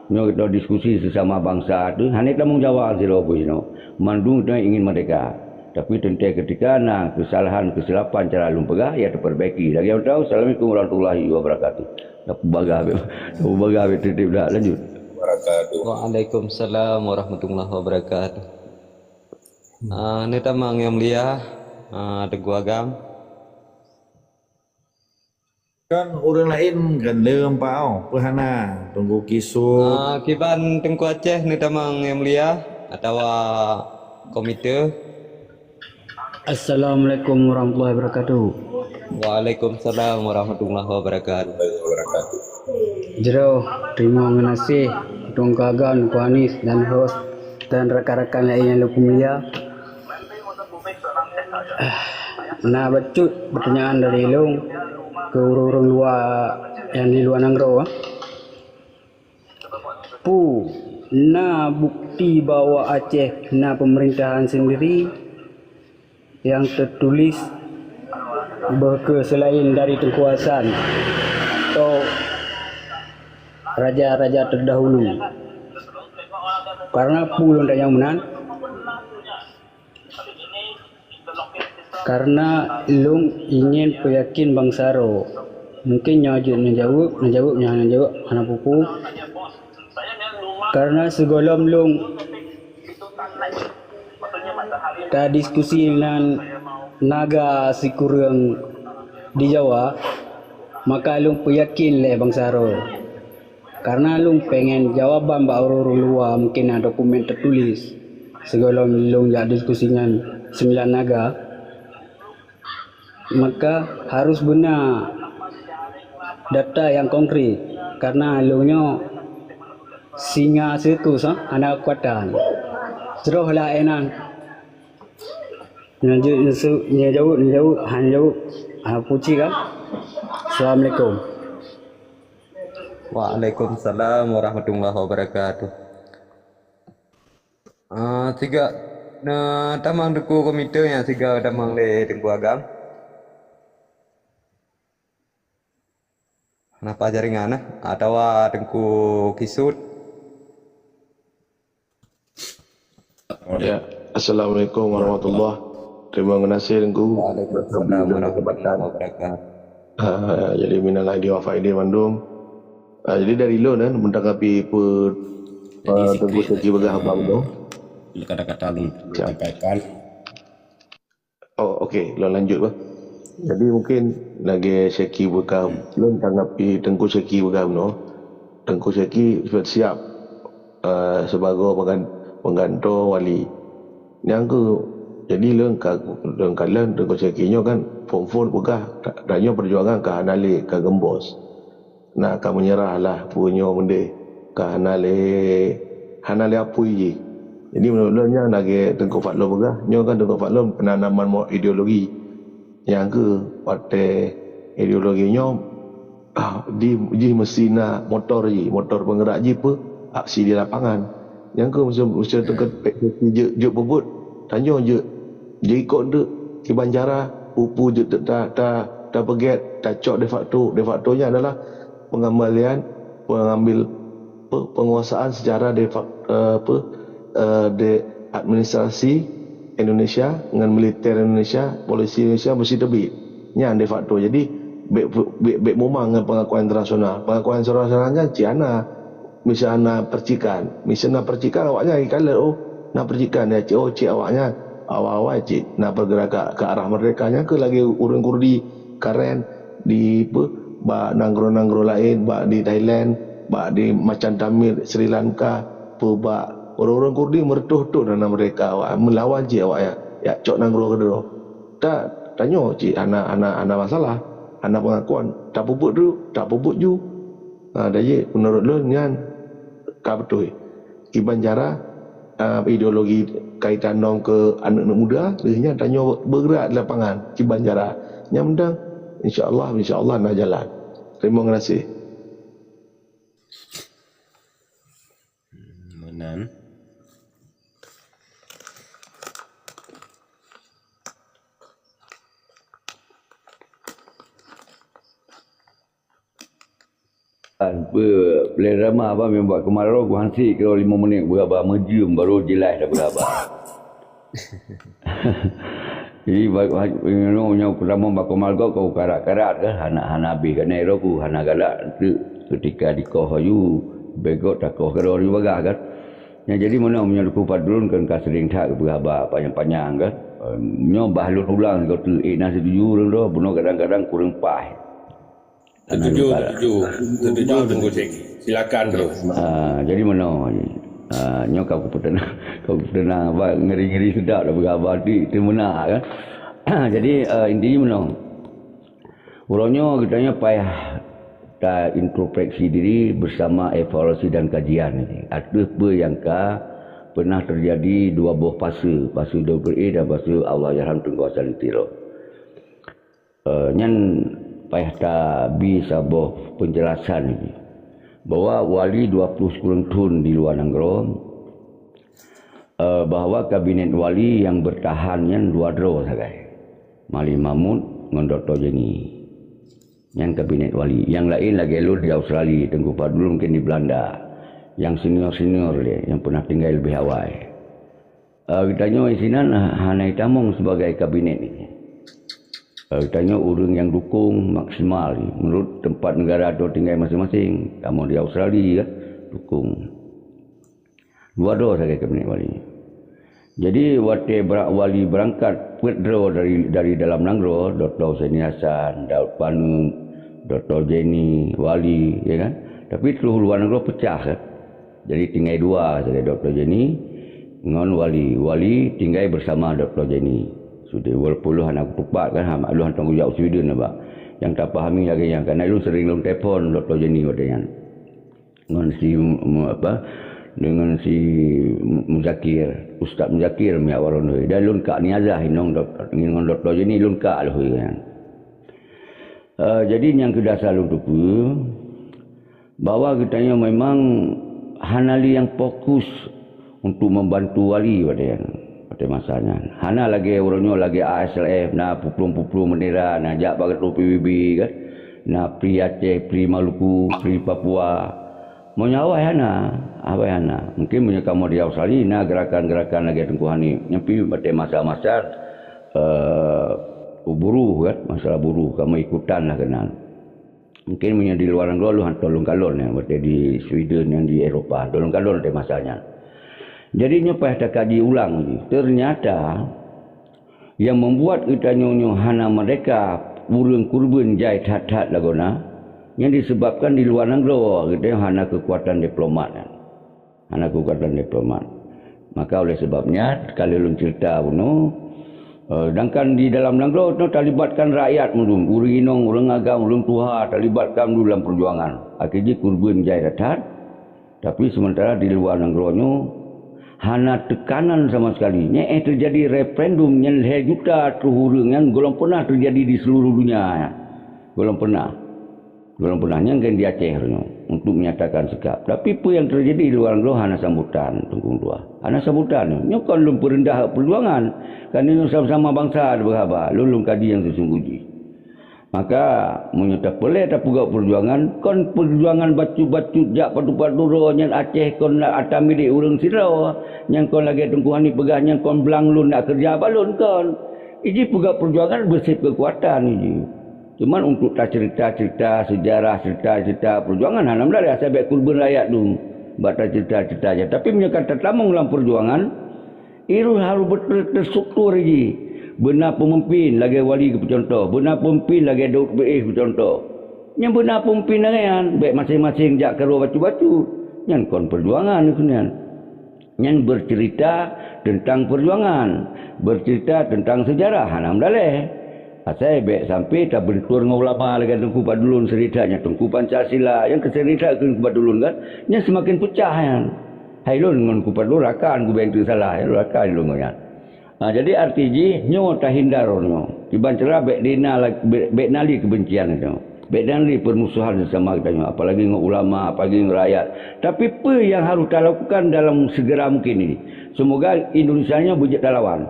nyoe kita diskusi sesama bangsa tu hana tamong Jawa sidroe pih jinoe. Mandum kita ingin merdeka. Tapi teuntèe ketika na kesalahan, kesilapan cara lôn peugah, ya teupeurbaiki. Lagèe nyan, assalamualaikum warahmatullahi wabarakatuh. Dah peubagah bèk, dah peubagah bèk tiep-tiep dah. Lanjut. Wabarakatuh. Waalaikumsalam warahmatullahi wabarakatuh. Ah, neutamong nyang mulia, ah, Teungku Agam. Kan ureueng laén kan leumpau, peue hana, Teungku Kisut. Ah, kiban Teungku Aceh neutamong nyang mulia atawa komite. Assalamualaikum warahmatullahi wabarakatuh. Waalaikumsalam warahmatullahi wabarakatuh. Jroh, terima kasih Teungku Agam, Teungku Anis dan host dan rakan-rakan laén nyang lôn mulia. Na bacut pertanyaan dari lôn keu ureueng-ureueng luwa nyang di luwa nanggroe. Peue na bukti bahwa Aceh na pemerintahan sendiri yang tertulis bahwa selain dari Teungku Hasan atau raja-raja terdahulu? Karena peue lôn tanyong meunan? Karena lôn ingin peuyakin bansa droe. Mungkin nyoe jeuet neujaweueb, neujaweueb, nyoe hana jaweueb, hana peue-peue. Karena sigohlom lôn tadiskusi nan naga sikureueng di Jawa, maka lôn peuyakin lé bansa droe. Karena lôn pengen jawaban bak ureueng-ureueng luwa mungkin na dokumen teutulis. Sigohlom lôn jak diskusi ngon Sembilan Naga, maka harus beuna data nyang konkret. Karena lôn nyoe singa sirkus, ha, hana kekuatan. Jroh lah énan. Nyoe jeuet neuseu-, nyoe jaweueb, nyoe jaweueb, hana jaweueb. Ah, puci kan? Assalamualaikum. Waalaikumsalam warahmatullahi wabarakatuh. Ah, siga, na tamong Teungku komite nyang siga tamong lé Teungku Agam. Napa jaringan, eh? Atawa Teungku Kisut? Ya, assalamualaikum warahmatullahi. Terima kasih Teungku. Waalaikumsalam warahmatullahi wabarakatuh. Ah, jadi minal aidin wal faidin mandum. Ah, jadi dari lôn kan menanggapi pe, Jadi ah, Teungku sikit Seki peugah abang tu. Kata-kata lôn sampaikan. Oh, okey, lôn lanjut bah. Jadi mungkin lagèe Syeki peugah, lôn tanggapi Teungku Syeki peugah bunoe. Teungku Syeki siap, eh, sibagoe penggan-, pengganto wali. Nyang keu, jadi lôn ka, lôn kalon Teungku Syeki nyoe kan phon-phon peugah, ta-, tanyoe peujuangan ka hana lé, ka geumbos. Na ka meunyeurah lah peue nyoe meudeh, ka hana lé, hana lé apui jih. Jadi meunurot lôn nyan lagèe Teungku Fadlon peugah, nyoe kan Teungku Fadlon penanaman mo-, ideologi. Nyang keu watèe ideologi nyoe, ah, di, jih meusti na motor jih, motor peungeurak jih peue aksi di lapangan. Nyang keu meuseu, meuseu teungku jeuet, jeuet peubuet, tanyoe jeuet. Jeuet ikot teuk kiban cara peue-peue jeuet ta, ta, tapeugèt, tacok de facto. De facto nyan adalah pengembalian, pengambil pe-, penguasaan secara de facto, eh, pe-, eh, de administrasi Indonesia ngon militer Indonesia, polisi Indonesia meusti teubiet. Nyan de facto. Jadi, bèk, bèk, bèk mumang ngon pengakuan internasional. Pengakuan internasional nyan cit hana. Miseu na percikan. Miseu na percikan, awaknyan jikalon, oh, na percikan, ya, cit, oh, cit awaknyan. Awai-awai cit na pergerakan ke arah merdeka. Nyang keu lagèe ureueng Kurdi, Karen, di, pe, bak nanggroe-nanggroe laén, bak di Thailand, bak di macam Tamil, Sri Lanka, pe, bak ureueng-ureueng Kurdi meureutoh-reutoh na merdeka awak, meulawan cit awaknyan, jak cok nanggroe keudroe. Ta, tanyoe cit hana, hana, hana masalah, hana pengakuan. Tapeubuet ju, tapeubuet ju. Ha, dah jih, meunurot lôn nyan ka beutôi. Kiban cara, ah, ideologi kaitan nong keu aneuk-aneuk muda, lheueh nyan tanyoe beugerak di lapangan, kiban cara. Nyang mantong, insya Allah, insya Allah na jalan. Terima kasih. Nan. Peue, lé drama haba meubuet keumarau, kuhansi keudroe limong menit beuraba, meujeuem baru jeulaih dah beuraba. Jadi, ba-, ba-, nyoe, nyoe peutamong bak Komar Gop, kau karat-karat kan, hana, hana habéh kan, nai roh ku, hana galak, teuk keutika dikoh aju, begot takoh keudroe di bagah kan. Nyang jadi meunoe, meunyoe Teungku Fadlun kan ka sering that geupeu haba panyang-panyang kan. Nyoe bah lôn ulang sigoe teuk, ék na seutuju ureuëng droe, bunoe kadang-kadang kureueng paih. Setuju, setuju. Setuju, Teungku Syekh. Silakan terus. Ah, jadi meunoe. Ah, nyoe ka kupeuteunang, ka kupeuteunang, ba ngeri-ngeri seudap dah beuraba di, di meunak kan. Jadi, ah, intinya meunoe. Uroe nyoe geutanyoe payah ta introspeksi diri bersama evaluasi dan kajian ateueh peue nyang ka pernah terjadi dua boh fase, fase Double A dan fase Allahyarham Teungku Hasan Tiro. Eh, nyan payah tabi saboh penjelasan bahwa wali dua puluh sikureueng thon di luwa nanggroe, eh, bahwa kabinet wali nyang bertahan nyan dua droe sagai, Malih Mahmud ngon Doktor Jenny. Nyan kabinet wali. Nyang laén lagée lôn di Australia, Teungku Fadlun mungken di Belanda. Nyang senior-senior lé, nyang pernah tinggai leubeh awai. Eh, geutanyoe sinan hana jitamong sibagai kabinet nyoe. Eh, geutanyoe ureuëng nyang dukong maksimal meunurot teumpat neugara droe tinggai maséng-maséng. Kamoe di Australia kan, dukong. Dua droe sagai kabinet wali. Jadi, watée bra-, wali beurangkat peuet droe dari, dari dalam nanggroe, Doktor Husaini Hasan, Daud Panut, Doktor Jenny, wali, ya kan? Tapi troh luwa nanggroe peucah kan? Jadi tinggai dua sagai Doktor Jenny ngon wali. Wali tinggai bersama Doktor Jenny. Sudah walaupun lôn hana kutupat kan, hana, lôn hantom kujak u Sweden na, Pak. Nyang tapahami lagée nyan, karena lôn sering lôn telepon Doktor Jenny watée nyan. Ngon si mu-, mu-, apa, dengan si Mu-, Muzakir, Ustaz Muzakir miyak waron doi. Dan lôn ka niazah inong dok-, ngon Doktor Jenny lôn ka lheueh nyan. Eh, jadi nyang keu dasar lôn teupeue, bahwa geutanyoe memang hana lé nyang fokus untuk membantu wali watée nyan, watée masa nyan. Hana lagée uroe nyoe lagée A S L F, na puplueng-puplueng bendera, na jak bak geutôh P B B kan, na Free Aceh, Free Maluku, Free Papua. Meunyoe awai hana, awai hana. Mungkin meunyoe kamoe di Australia na gerakan-gerakan lagée Teungku Hanif, nyan pih watée masa-masa, eh, buruh kan, masalah buruh, kamoe ikutan lah keunan. Mungkin meunyoe di luwa nanggroe lôn hantom lôn kalon nyan, watée di Sweden nyang di Eropa, hantom lôn kalon watée masa nyan. Jadi nyoe payah takaji ulang jih. Ternyata nyang membuat geutanyoe nyoe hana merdeka, ureuëng keureubeuen jai that-that lagoe na, nyan disebabkan di luwa nanggroe geutanyoe hana keukuatan diplomat nyan. Hana keukuatan diplomat. Maka oleh sebab nyan, ka lheueh lôn cerita bunoe, eh, sedangkan di dalam nanggroe nyoe talibatkan rakyat mandum, ureuëng inong, ureuëng agam, ureuëng tuha talibatkan mandum dalam perjuangan. Akhé jih keureubeuen jai that-that, tapi sementara di luwa nanggroe nyoe hana teukanan sama sekali. Nyang éh teujadi referendum nyan lhée juta troh ureuëng nyan gohlom peunah teujadi di seuluruh donya nyan. Gohlom peunah. Gohlom peunah nyan kan di Aceh nyoe untuk menyatakan sikap. Tapi peue nyang teujadi di luwa nanggroe hana sambutan, Teungku Tuha. Hana sambutan. Nyoe kon lôn peureundah perjuangan. Kan nyoe sama-sama bansa beurhaba, lôn lôn kaji nyang seusunggoh jih. Maka, meunyoe tapeureulée tapeugah perjuangan, kon perjuangan bacut-bacut jak padub-padub droe nyan Aceh kon atra milék ureuëng sidroe, nyang kon lagée Teungku Hanif peugah nyan kon blang lôn nak keureuja bak lôn kon. Iji peugah perjuangan beusifat keukuatan iji. Cuman untuk tacerita-cerita sejarah, cerita-cerita perjuangan hana meularéh asai bék keureubeuen rakyat dum bak tacerita-cerita nyan. Tapi meunyoe ka tatamong lam perjuangan, Irus harôh beuteustruktur jih. Beuna peumimpin lagée Wali geupeucuntoh, beuna peumimpin lagée Daud Beuéh geupeucuntoh. Nyang beuna peumimpin lagée nyan, bék maséng-maséng jak keudroe bacut-bacut. Nyan kon peujuangan keunan. Nyan beuceurita teuntang peujuangan, beuceurita teuntang seujarah hana meudaléh. Asai bék sampai tabeuntur ngon ulama lagée Teungku Fadlun seurita nyan, Teungku Pancasila nyang keu seurita keu Teungku Fadlun kan, nyan seumaken peucah nyan. Hai lôn ngon Teungku Fadlun rakan, kubéng teusalah, rakan lôn ngon nyan. Ha, jadi arti jih nyoe tahindar nyoe. Kiban cara bék dina la-, bék, bék na lé keubencian nyoe. Bék dan di permusuhan sesama geutanyoe, apalagi ngon ulama, apalagi ngon rakyat. Tapi peue nyang harôh talakukan dalam segera mungkin ini? Seumoga Indonesia nyoe beujeuet talawan.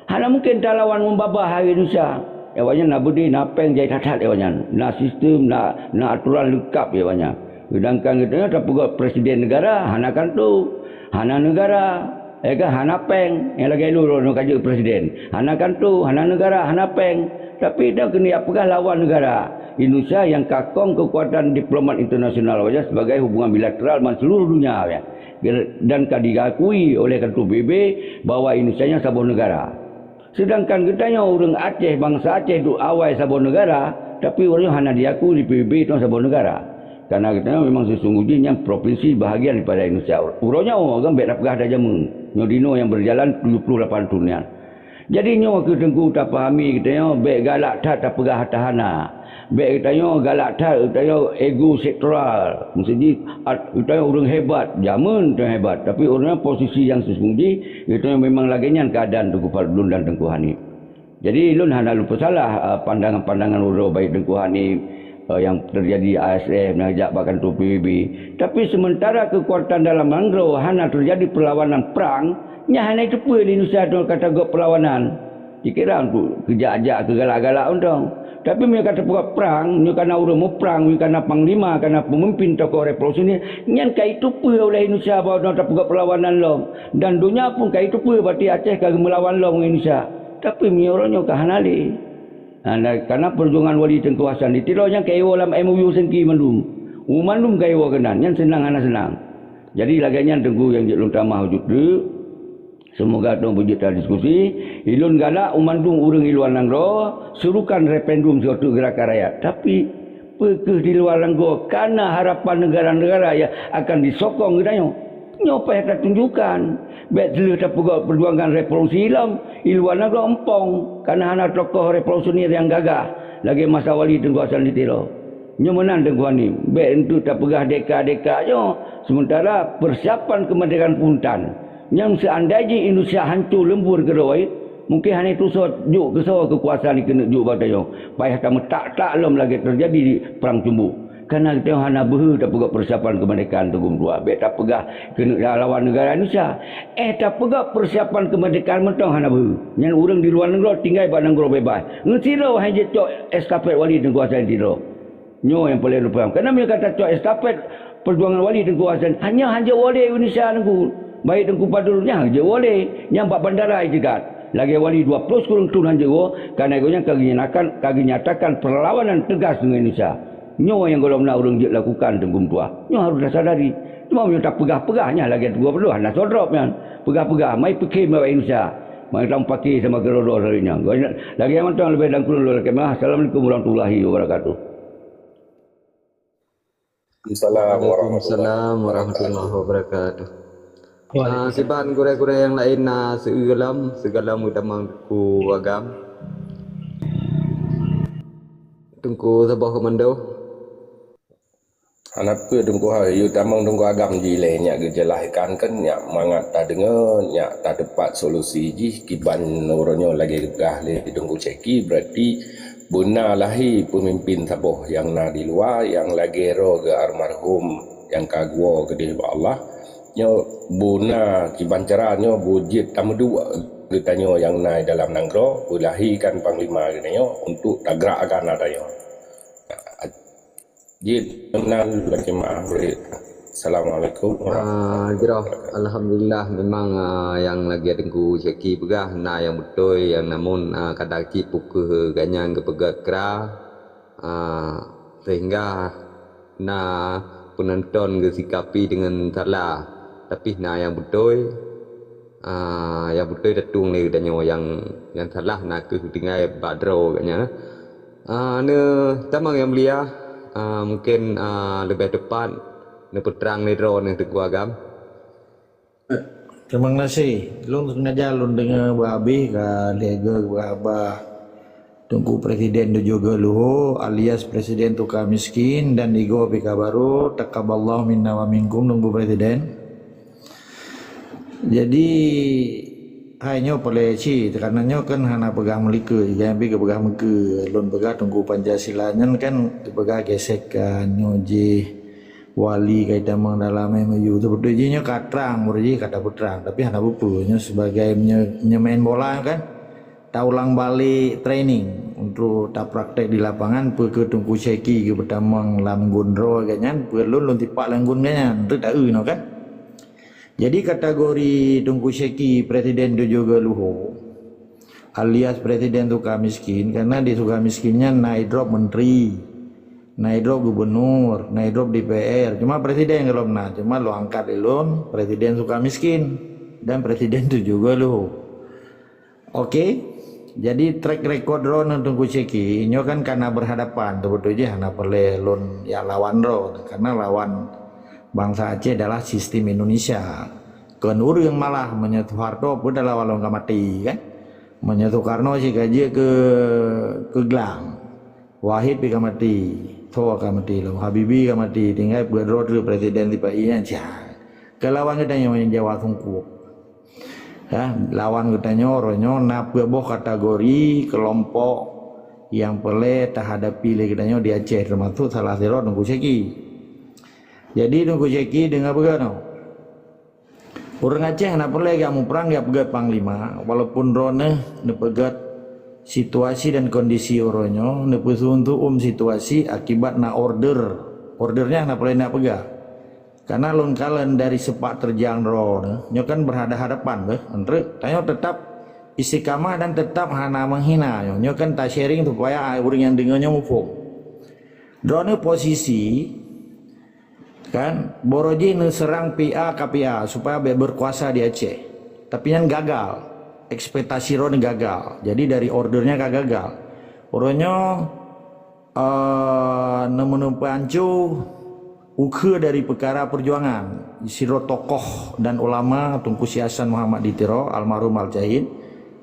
Hana mungken talawan ngon babah hai Indonesia. Awaknyan na beudé, na péng jai that-that awaknyan. Na sistem, na, na aturan leungkap awaknyan. Seudangkan geutanyoe tapeugah presiden negara, hana kanto, hana negara, ya kan, hana péng. Nyang lagée lôn, lôn ka jeuet presiden. Hana kanto, hana negara, hana péng. Tapi dah keuneuk peugah lawan negara. Indonesia nyang ka kong keukuatan diplomat internasional awaknyan sebagai hubungan bilateral ban seluruh dunia, ya. Dan ka diakui oleh kanto P B B bahwa Indonesia nyan saboh negara. Seudangkan geutanyoe ureuëng Aceh, bansa Aceh duek awai saboh negara, tapi ureuëng nyoe hana diakui di P B B nyoe saboh negara. Karena geutanyoe memang sesungguhnya nyan provinsi bahagian daripada Indonesia. Uroe nyoe kan bék tapeugah dah jameun. Nyoe dinoe nyang berjalan tujuh puluh lapan thon nyan. Jadi nyoe keuh Teungku tapahami geutanyoe bék galak that tapeugah hata hana. Bék geutanyoe galak that, geutanyoe ego sektoral. Maksud jih, at-, geutanyoe ureuëng hebat, jameun geutanyoe hebat. Tapi ureuëng nyan posisi nyang sesungguh jih, geutanyoe memang lagée nyan keuadaan Teungku Fadlun dan Teungku Hanif. Jadi, lôn hana lôn peusalah, a, pandangan-pandangan uroe baik Teungku Hanif, a, nyang teujadi A S F, nyang jak bak kantor P B B. Tapi, sementara keukuatan dalam nanggroe hana teujadi peulawanan prang, nyan hana jiteupeue lé Indonesia nyoe ka tagok peulawanan. Jikira untuk keujak-jak, keugalak-galak untông. Tapi meunyoe ka teupeugah prang, meunyoe ka na ureuëng muprang, meunyoe ka na panglima, ka na peumimpin tokoh revolusioner, nyan ka jiteupeue oleh Indonesia bahwa na teupeugah peulawanan lom. Dan donya pun ka jiteupeue berarti Aceh ka geumeulawan lom ngon Indonesia. Tapi meunyoe uroe nyoe ka hana lé. Ha, dan karena perjuangan Wali Teungku Hasan di Tiro nyan ka iwoe lam M O U sengki mandum. U mandum ka iwoe keunan, nyan seunang hana seunang. Jadi lagée nyan Teungku nyang jeuet lôn tamah ujeut teuk. Seumoga teuh beujeuet tadiskusi, ilôn galak u mandum ureuëng i luwa nanggroe, serukan referendum sigoe teuk gerakan rakyat. Tapi, peu kheueh di luwa nanggroe ka na harapan negara-negara nyang akan disokong geutanyoe? Nyoe payah tatunjukkan. Bék lheueh tapeugah peujuangan revolusi lom, i luwa nanggroe empong, ka na hana tokoh revolusioner nyang gagah lagée masa Wali Teungku Hasan di Tiro. Nyoe meunan Teungku Hanif, bék eunteuk tapeugah deka-deka nyoe, sementara persiapan keumeurdekaan pun tan. Nyan seuandai jih Indonesia hanco leumbur keudroe, mungken hana tusoe jok keusoe keukuasaan keuneuk jok bak tanyoe. Payah tameutak-tak lom lagée teujadi di Prang Cumbok. Kana geutanyoe hana beuhe tapeugah persiapan keumeurdekaan Teungku meutuah. Bék tapeugah keuneuk lawan negara Indonesia. Eh, tapeugah persiapan keumeurdekaan mantong hana beuhe. Nyan ureuëng di luwa nanggroe tinggai bak nanggroe beubaih. Ngon sidroe hai jeuet cok estafet Wali Teungku Hasan di Tiro. Nyoe nyang paleng lôn paham. Karena meunyoe ka tacok estafet perjuangan Wali Teungku Hasan, hanya hana jeuet woe lé Indonesia Teungku. Baik Teungku Fadlun nyan hana jeuet woe lé. Nyan bak bandara jiteugat. Lagée Wali dua ploh sikureueng thon hana jeuet woe, karena gobnyan ka geunyatakan, ka geunyatakan perlawanan teugas dengan Indonesia. Nyoe nyang gohlom na ureuëng jeuet lakukan Teungku meutuah. Nyoe harôh tasadari. Cuma meunyoe tapeugah-peugah nyan lagée Teungku Fadlun hana soe drop nyan. Peugah-peugah, mai peukhém bak Indonesia. Mai tameupake sama keurodoh sabe nyan. Lagée nyan mantong leubeh dan kureueng lôn lakée meuah. Assalamualaikum warahmatullahi wabarakatuh. Assalamualaikum warahmatullahi wabarakatuh. Ah, siban gurée-gurée nyang laén na seugeulom, seugeulom geutamong Teungku Agam. Teungku saboh komando. Hana peue Teungku hai, yue tamong Teungku Agam jih lé nyak geujeulahkan kan nyak mangat tadeungoe, nyak tateupat solusi jih kiban uroe nyoe lagée geupeugah lé Teungku Syeki, berarti beuna lahé peumimpin saboh nyang na di luwa nyang lagée droe geuh almarhum nyang ka geuwoe keudeh bak Allah. Nyoe beuna kiban cara nyoe beujeuet tameuduek geutanyoe nyang na dalam nanggroe, beulahé kan panglima geutanyoe untuk tagrak akan geutanyoe. Jeuet meunan lagée meuah. Assalamualaikum warahmatullahi wabarakatuh. Ah, jroh. Alhamdulillah, memang, ah, nyang lagée Teungku Syeki peugah, na nyang beutôi, nyang namun, ah, kadang cit peu kheueh gobnyan geupeugét kra, ah, sehingga na peunonton geusikapi deungon salah. Tapi na nyang beutôi, ah, nyang beutôi tatueng lé geutanyoe, nyang, nyang salah na kheueh tinggai bak droe gobnyan. Ah, neutamong nyang mulia, ah, mungken, ah, leubeh teupat neupeutrang lé droeneuh Teungku Agam. Teurimong gaséh. Lôn sengaja lôn deungoe bak abéh ka lheueh geuh bak Teungku Presiden tujoh geuh luho alias Presiden Tuka Miskin dan igoe pih ka barô, taqabbalallahu minna wa minkum Teungku Presiden. Jadi, Hai nyoe peureulée cit, karena nyoe kan hana peugah meulikot, nyang pih geupeugah meukeue. Lôn peugah Teungku Pancasila nyan kan geupeugah gesek ka nyoe jih wali ka itamong dalam M O U. Teubeutôi jih nyoe ka trang, meureuji ka tapeutrang, tapi hana peue-peue. Nyoe sebagai menye-, menyemain bola kan. Taulang balik training untuk tapraktek di lapangan, peu keu Teungku Syeki geupeutamong lam gun droe geuh nyan, peu lôn lôn tipak lam gun geuh nyan, tu taeu nyoe kan. Jadi kategori Teungku Syeki Presiden tujoh geuh luho, alias Presiden Sukamiskin, karena di Sukamiskin nyan na idrop menteri, na idrop gubernur, na idrop D P R. Cuma presiden golom na, cuma lôn angkat lé lôn Presiden Sukamiskin dan Presiden tujoh geuh luho. Oke, jadi track record droeneuh Teungku Syeki nyoe kan kana berhadapan, teubeutôi jih hana peureulée lôn jak lawan droe, karena lawan bansa Aceh adalah sistem Indonesia. Kon ureuëng malah meunyoe Soeharto pun dah lawan lôn ka maté kan. Meunyoe Soekarno sih ka jeuet keu, keu glang. Wahid pih ka maté, Tho ka maté lom, Habibie ka maté, tinggai peuet droe teuk presiden sipa-i nyan siat. Keu lawan geutanyoe nyang Jawa sungkup. Ya, lawan geutanyoe uroe nyoe na peuet boh kategori kelompok nyang peureulée tahadapi lé geutanyoe di Aceh, teumasuk salah sidroe Teungku Syeki. Jadi Teungku Syeki deungoe peugah nyoe. Ureuëng Aceh hana peureulée geuh muprang geuh peugét panglima, walaupun droeneuh neupeugét situasi dan kondisi uroe nyoe, neupeusuntue ôm situasi akibat na order. Order nyan hana peureulée neupeugah. Karena lôn kalon dari sepak terjang droeneuh, nyoe kan berhadap-hadapan beh, entreuk tanyoe tetap istiqamah dan tetap hana menghina nyoe. Nyoe kan ta-sharing supaya ureuëng nyang deungoe nyoe muphom. Droeneuh posisi kan, barô jih neuseurang P A K P A supaya bék berkuasa di Aceh. Tapi nyan gagal. Ekspektasi droeneuh gagal. Jadi dari ordernya ka gagal. Uroe nyoe, eh, neumeuneupeuancu ukeue dari peukara perjuangan sidroe tokoh dan ulama Teungku Syekh Hasan Muhammad di Tiro, almarhum Al-Syahid.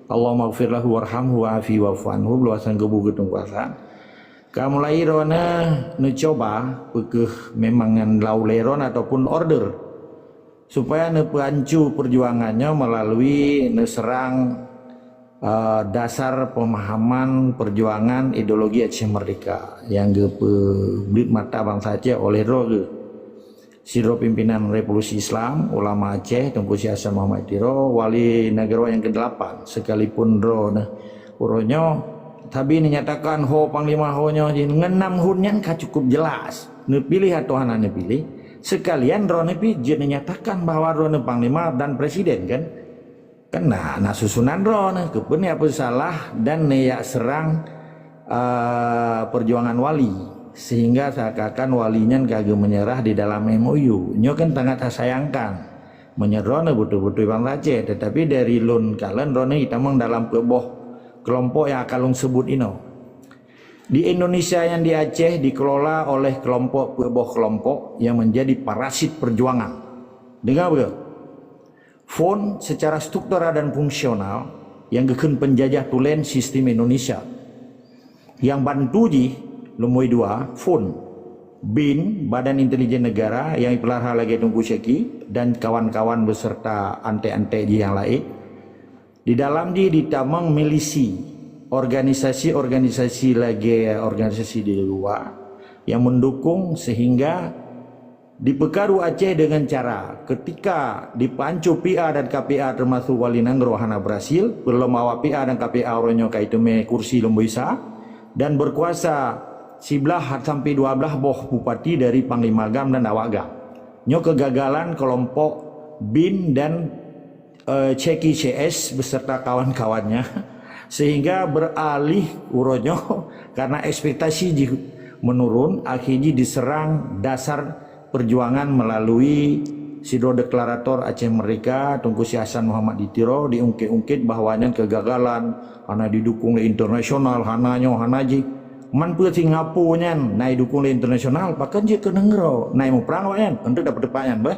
Allahumma ghfir lahu warhamhu wa afi wa'fu anhu, luasan geubu geutung kuasa. Ka mulai droeneuh neucoba, peukeuh memang nyan lau lé droeneuh ataupun order, supaya neupeuancu perjuangan nyoe melalui neuseurang, eh, dasar pemahaman perjuangan ideologi Aceh Merdeka nyang geupeubeuet mata bansa Aceh oleh droe geuh. Sidroe pimpinan Revolusi Islam, ulama Aceh, Teungku Syekh Hasan Muhammad Tiro, wali nanggroe nyang keudelapan, sekalipun droeneuh uroe nyoe, tapi neunyatakan ho panglima ho nyoe jih, ngon nam hon nyan ka cukup jelas. Neupiléh atau hana neupiléh, sekalian droeneuh pih jeuet neunyatakan bahwa droeneuh panglima dan presiden kan. Kan na, na susunan droeneuh, keupeue neuyak peusalah dan neuyak seurang, eh, perjuangan wali, sehingga seakan-akan wali nyan ka geumeunyeurah di dalam M O U. Nyoe kan sangat tasayangkan. Meunyoe droeneuh beutôi-beutôi bansa Aceh, tetapi dari lôn kalon droeneuh itamong dalam peuet boh kelompok nyang akan lôn sebut inoe. Di Indonesia nyang di Aceh dikelola oleh kelompok peuet boh kelompok nyang menjadi parasit perjuangan. Deungoe beutôi. Fon secara struktural dan fungsional nyang geukheun penjajah tulen sistem Indonesia. Nyang bantu jih lumboi dua, fon, bin, Badan Intelijen Negara nyang ipeulara lagée Teungku Syeki dan kawan-kawan beserta antek-antek jih nyang laén. Di dalam jih ditamong milisi, organisasi-organisasi lagée organisasi di luwa nyang mendukung sehingga dipeukaru Aceh dengan cara ketika dipancu P A dan K P A termasuk wali nanggroe hana berhasil, peulom awak P A dan K P A uroe nyoe ka iteumé kursi lumboi sa dan berkuasa siblaih sampai dua blaih boh bupati dari Panglima GAM dan awak GAM. Nyoe kegagalan kelompok bin dan, eh, Cheki C S beserta kawan-kawannya, sehingga beralih uroe nyoe karena ekspektasi jih menurun, akhé jih diserang dasar perjuangan melalui sidroe deklarator Aceh Merdeka, Teungku Syekh Hasan Muhammad di Tiro, diungkit-ungkit bahwa nyan kegagalan, hana didukung lé internasional, hana nyoe, hana jih. Man peue Singapura nyan na idukung lé internasional, pakon jeuet keu nanggroe na imuprang awaknyan, untuk dapat tepat nyan bah.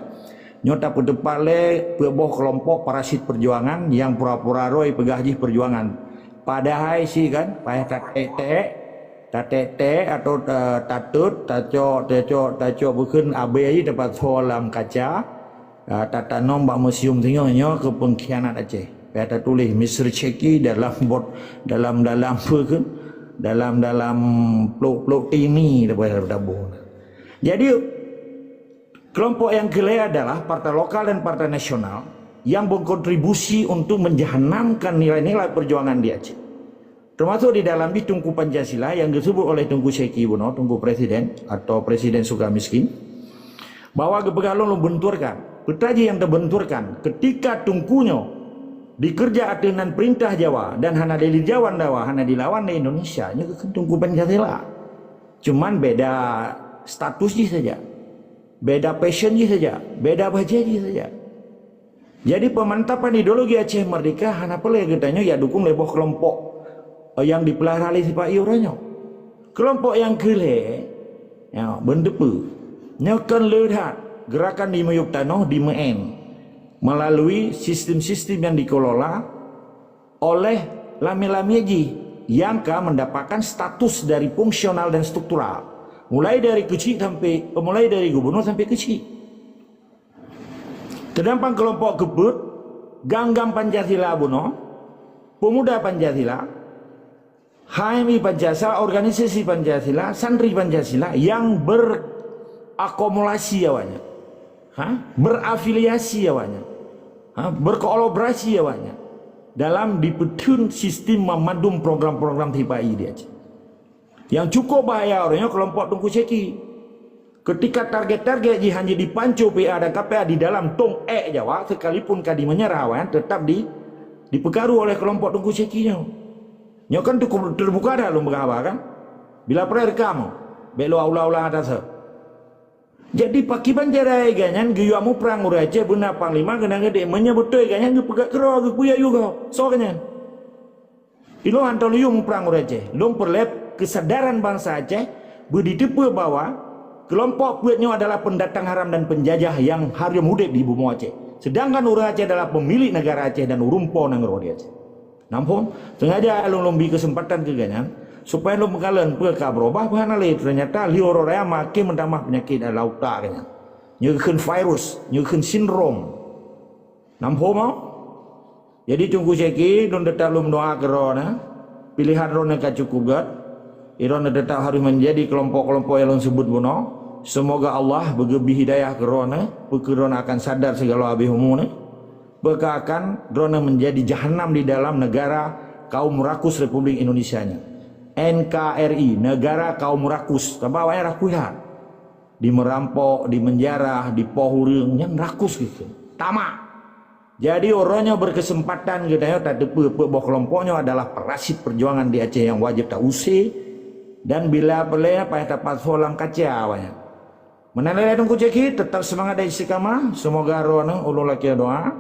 Nyoe tapeuteupat lé peuet boh keulompok parasit peujuangan nyang pura-pura roh jipeugah jih peujuangan. Padahai si kan payah taték-ték, taték-ték atau, eh, tatot, tacok, tacok, tacok bukon abée jih tapasoe lam kaca, eh, tatanom bak museum singoh nyoe keu peungkhianat Aceh. Payah tatuléh Mister Cheki dalam bot, dalam, dalam apa ke? Dalam, dalam plok-plok ini, apa, apa. Jadi, kelompok nyang keulhèe adalah partai lokal dan partai nasional yang berkontribusi untuk menjahanamkan nilai-nilai perjuangan di Aceh. Termasuk di dalam jih Teungku Pancasila yang disebut oleh Teungku Cheki bunoe, Teungku Presiden atau Presiden Sukamiskin, bahwa geupeugah lôn, lôn benturkan. Peue jih nyang teubenturkan? Ketika Teungku nyoe dikeureuja ateueh nan peurintah Jawa dan hana dilawan Jawa, hana dilawan lé Indonesia, nyoe keuh Teungku Pancasila. Cuman beda status jih saja. Beda passion jih saja. Beda bajèe jih saja. Jadi, peumantapan ideologi Aceh Merdeka hana peureulèe geutanyoe jak dukong lé boh keulompok, eh, nyang jipeulara lé sipa-i uroe nyoe. Keulompok nyang keulhèe, ya, beuneuteupeu. Nyoe kon le that geurakan di miyueb tanoh di Meu'en meulalu sistem-sistem nyang dikelola oleh lamié-lamié jih nyang ka mendapatkan status dari fungsional dan struktural. Mulai dari keuchik sampai, mulai dari gubunur sampai keuchik. Teudampang keulompok keupeuet, GAM-GAM Pancasila bunoe, Pemuda Pancasila, H M I Pancasila, organisasi Pancasila, santri Pancasila yang berakomolasi awaknyan, ha? Berafiliasi awaknyan, ha? Berkolaborasi awaknyan dalam dipeutheun sistem meumandum program-program sipa-i di Aceh. Nyang cukup bahaya uroe nyoe keulompok Teungku Cheki. Ketika target-target jih hana jipanco P A dan K P A di dalam tông ék Jawa, sekalipun ka jimeunyeurah awaknyan, tetap di, dipeukaru oleh keulompok Teungku Cheki nyoe. Nyoe kan teuku-, teubuka dah lôn peugah haba kan? Bila preh rekam, bèk lôn ulang-ulang ata soe. Jadi, pakiban cara gobnyan geuyue muprang ureueng Aceh beuna panglima keunan geudeh. Meunyoe beutôi gobnyan geupeugah keudroe, geupeuyue goe. Soe gobnyan? Ilôn hana lôn yue muprang ureueng Aceh. Lôn peureulèe keusadaran bansa Aceh beuditeupeu bahwa keulompok peuet nyoe adalah peundatang haram dan peunjajah nyang hareuem udép di bumoe Aceh. Sedangkan ureueng Aceh adalah peumilék neugara Aceh dan ureueng po nanggroe di Aceh. Namphon, seungaja lôn, lôn bi keuseumpatan keu gobnyan, supaya lôn meukalon peue ka beurubah, peue hana lé. Teunyata lheueh uroe raya makin meutamah peunyakét lam utak gobnyan. Nyoe kheun virus, nyoe kheun sindrom. Namphon moh? Jadi, Teungku Cheki, lôn teutap lôn meudoa keu droeneuh. Piléhan droeneuh ka cukup gèt. Droeneuh teutap harôh meunjadi keulompok-keulompok nyang lôn seubut bunoe. Seumoga Allah beugeubri hidayah keu droeneuh, peue keu droeneuh akan sadar sigala abéh umu neuh. Peue keu akan droeneuh meunjadi jahanam di dalam neugara kaum rakus Republik Indonesia nyoe. N K R I, neugara kaum rakus. Sabab awaknyan rakus that. Dimeurampok, dimeunjarah, dipoh ureueng, nyan rakus geuh. Tamak. Jadi, uroe nyoe beukeuseumpatan geutanyoe tateupeue peuet boh keulompok nyoe adalah parasit peujuangan di Aceh nyang wajéb tausé, dan bila peureulèe payah tapasoe lam kaca awaknyan. Meunan lé Teungku Cheki, teutap seumangat dan istiqamah. Seumoga droeneuh, ulôn lakèe doa,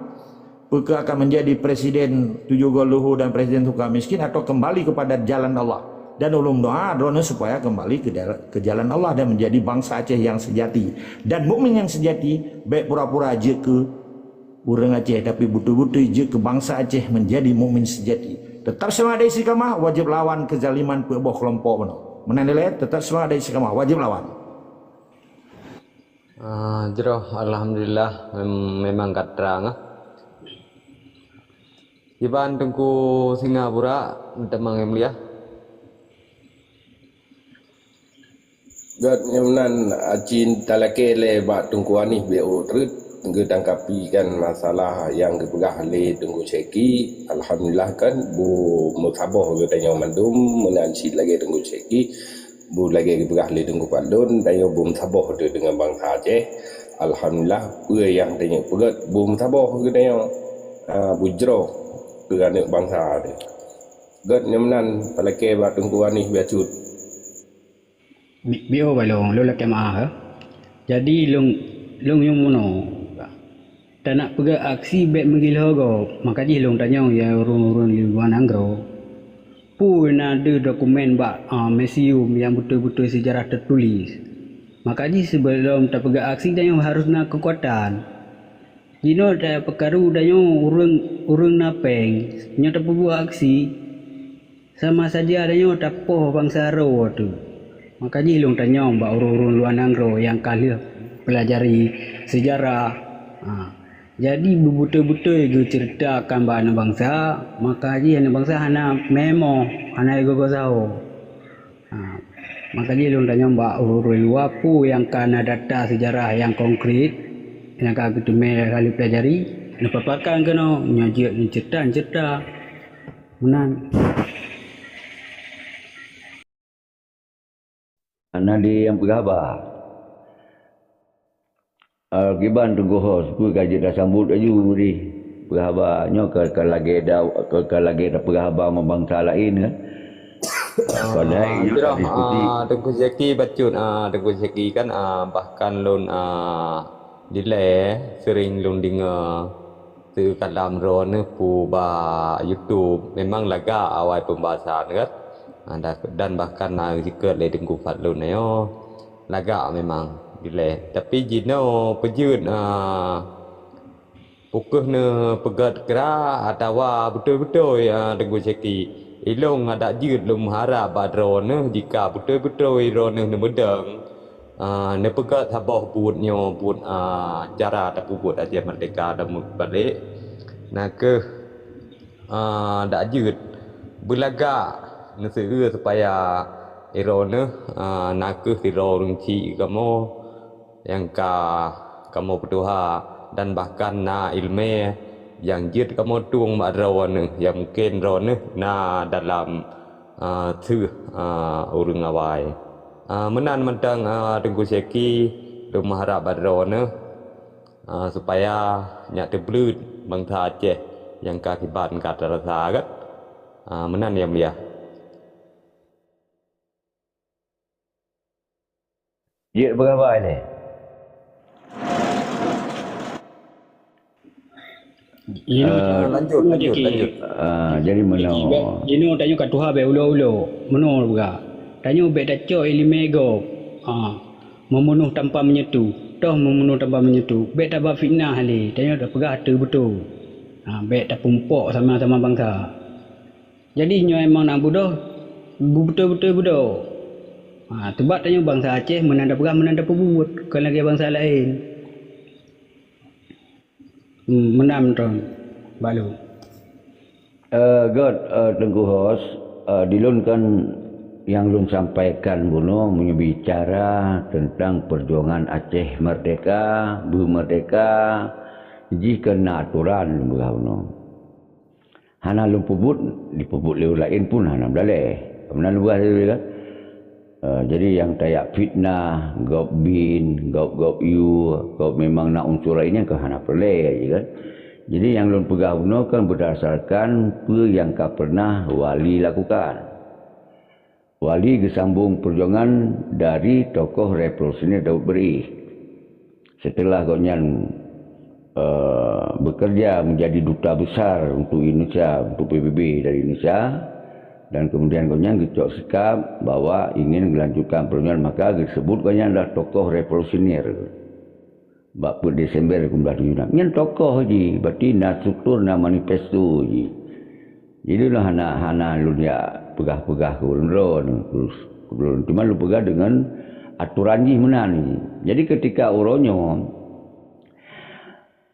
peue keu akan meunjadi Presiden Tujoh Goluhu dan Presiden Sukamiskin atau kembali kepada jalan Allah. Dan ulôn doa droeneuh supaya kembali ke dal-, ke jalan Allah dan menjadi bangsa Aceh yang sejati. Dan mukmin yang sejati, bèk pura-pura jeuet keu ureueng Aceh, tapi beutôi-beutôi jeuet keu bangsa Aceh menjadi mukmin sejati. Teutap seumangat dan istiqamah, wajéb lawan keuzaliman peuet boh keulompok bunoe. Meunan lé, teutap seumangat dan istiqamah, wajéb lawan. Ah, jroh, alhamdulillah, mem-, memang ka trang, ah. Kiban Teungku Singa Burak, meuteumang nyang mulia. Gèt nyoe nan aci talakèe lé bak Teungku Anis B O treuk geutangkapi kan masalah nyang geupeugah lé Teungku Syeki. Alhamdulillah kan, bu meusaboh geutanyoe mandum meunan cit lagèe Teungku Syeki. Bu lagèe geupeugah lé Teungku Padlon, tanyoe beumeusaboh teuh deungon bansa Aceh. Alhamdulillah, peue nyang tanyoe peugèt beumeusaboh geutanyoe, ha, beujroh keu aneuk bansa teuh. Gèt nyoe meunan talakèe bak Teungku Anis bacut. Bi-, biôh balong, lôn lakèe meu'ah, eh. Jadi lôn, lôn nyang meunoe. Tanak peugèt aksi bèk meugilho gob, maka jih lôn tanyong ya ureueng-ureueng luwa nanggroe. Peue na deuh dokumen bak, ah, museum nyang beutôi-beutôi seujarah teutuléh. Maka jih sibeulom tapeugèt aksi tanyoe harôh na keukuatan. Jinoe tapeukaru tanyoe ureueng, ureueng na pèng, nyoe tapeubuet aksi. Sama saja tanyoe tapoh bansa droe teuh. Maka jih lôn tanyong bak ureueng-ureueng luwa nanggroe nyang ka lheueh peulajari seujarah, ha, Jadi beubeutôi-beutôi geuceuritakan bak aneuk bansa, maka jih aneuk bansa hana meu'oh, hana jigoe-goe saho. Ha, maka jih lôn tanyong bak ureuëng luwa peue nyang ka na data seujarah nyang konkret, nyang ka geuteumé laju pelajari, neupaparkan keunoe, nyoe jeuet neuceurita-neuceurita. Meunan. Hana lé nyang peugah haba. Kiban Teungku Hos, peue ka jeuet tasambot laju deh. Peugah haba nyoe ka, ka lagée da-, ka, ka lagée tapeugah haba ngon bansa laén kan. Ah, padahai nyoe jroh, tadiskusi. Ah, Teungku Zaki bacut, ah, Teungku Zaki kan, ah, bahkan lôn, ah, dilée sering lôn deungoe. Teukalam droeneuh peue bak YouTube, memang lagak awai pembahasan kan. Ah, da-, dan bahkan na jikheun lé Teungku Fadlun nyoe. Lagak memang dilée. Tapi jinoe peujeuet, ah, peu kheueh neupeugét kra atawa beutôi-beutôi, ah, Teungku Zaki. Ilôn adak jeuet lôn meuharab bak droeneuh jika beutôi-beutôi droeneuh neumeudeueng. Ah, neupeugét saboh buet nyoe buet, ah, cara tapeubuet Aceh Merdeka dan meubalek. Na kheueh, ah, dak jeuet beulagak neuseueu supaya droeneuh, ah, na kheueh sidroe ureuëng chik kamoe nyang ka kamoe peutuha dan bahkan na iéleumé nyang jeuet kamoe tueng bak droeneuh nyang mungken droeneuh na dalam ah, teuh, ah, ureuëng awai. Ah, meunan mantong, ah, Teungku Syeki, lôn meuharab bak droeneuh, ah, supaya nyak teubleuet bansa Aceh nyang ka kiban ka tarasa gét. Ah, meunan nyang mulia. Jeuet peugah bak ilée. Jinoe, eh, lanjut, lanjut, lanjut. Ah, jadi meunoe. Jinoe tanyoe ka tuha bék ulo-ulo. Meunoe peugah. Tanyoe bék tacok iéleumé gob. Ha, membunuh tanpa menyentuh. Toh membunuh tanpa menyentuh. Bék taba fitnah lé. Tanyoe tapeugah teuh beutôi. Ha, bék tapeumpok sama-sama bansa. Jadi nyoe memang na beudôh, beubeutôi-beutôi beudôh. Ha, teubak tanyoe bansa Aceh meunan tapeugah meunan tapeubuet, kon lagée bansa laén. Hmm, meunan mantong, bak lôn. Eh, gét, eh, Teungku Hos, eh, di lôn kan nyang lôn sampaikan bunoe meunyoe bicara teuntang peujuangan Aceh merdeka, beumeurdeka, jih keu na atoran lôn peugah bunoe. Hana lôn peubuet, jipeubuet lé ureuëng laén pun hana meulalée. Meunan lôn peugah tadi kan. Eh, jadi nyang tajak fitnah, gob bin, gob-gob yue, gob memang na unsur laén nyan keu hana peureulée, ya kan. Jadi nyang lôn peugah bunoe kan berdasarkan peue nyang ka pernah Wali lakukan. Wali geusambong peujuangan dari tokoh revolusioner Daud Beri. Setelah gobnyan, eh, bekerja menjadi duta besar untuk Indonesia, untuk P B B dari Indonesia, dan kemudian gobnyan geucok sikap bahwa ingin melanjutkan perjuangan, maka disebut gobnyan adalah tokoh revolusioner. Bak peuet Desember dua ribu tujuh belas. Nyan tokoh jih, berarti na struktur, na manifesto jih. Jadi lôn hana, hana lôn jak peugah-peugah keu ureuëng droe, keu ureuëng. Cuma lôn peugah deungon atoran jih meunan jih. Jadi ketika uroe nyoe,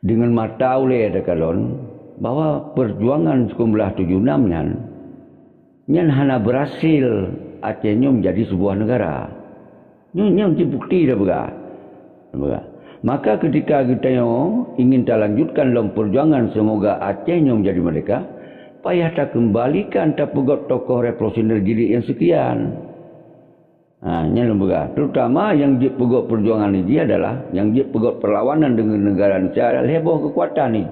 deungon mata ulée takalon bahwa perjuangan sikureueng blaih tujoh nam nyan, nyan hana berhasil Aceh nyoe menjadi sebuah negara. Nyoe, nyoe cit bukti tapeugah. Tapeugah. Maka ketika geutanyoe ingin talanjutkan lom peujuangan seumoga Aceh nyoe menjadi merdeka, payah takeumbalikan tapeugét tokoh revolusioner jilid nyang seukian. Ha, nyan lôn peugah. Terutama nyang jeuet peugét peujuangan jih adalah, nyang jeuet peugét perlawanan deungon negara Indonesia adalah lhée boh keukuatan jih.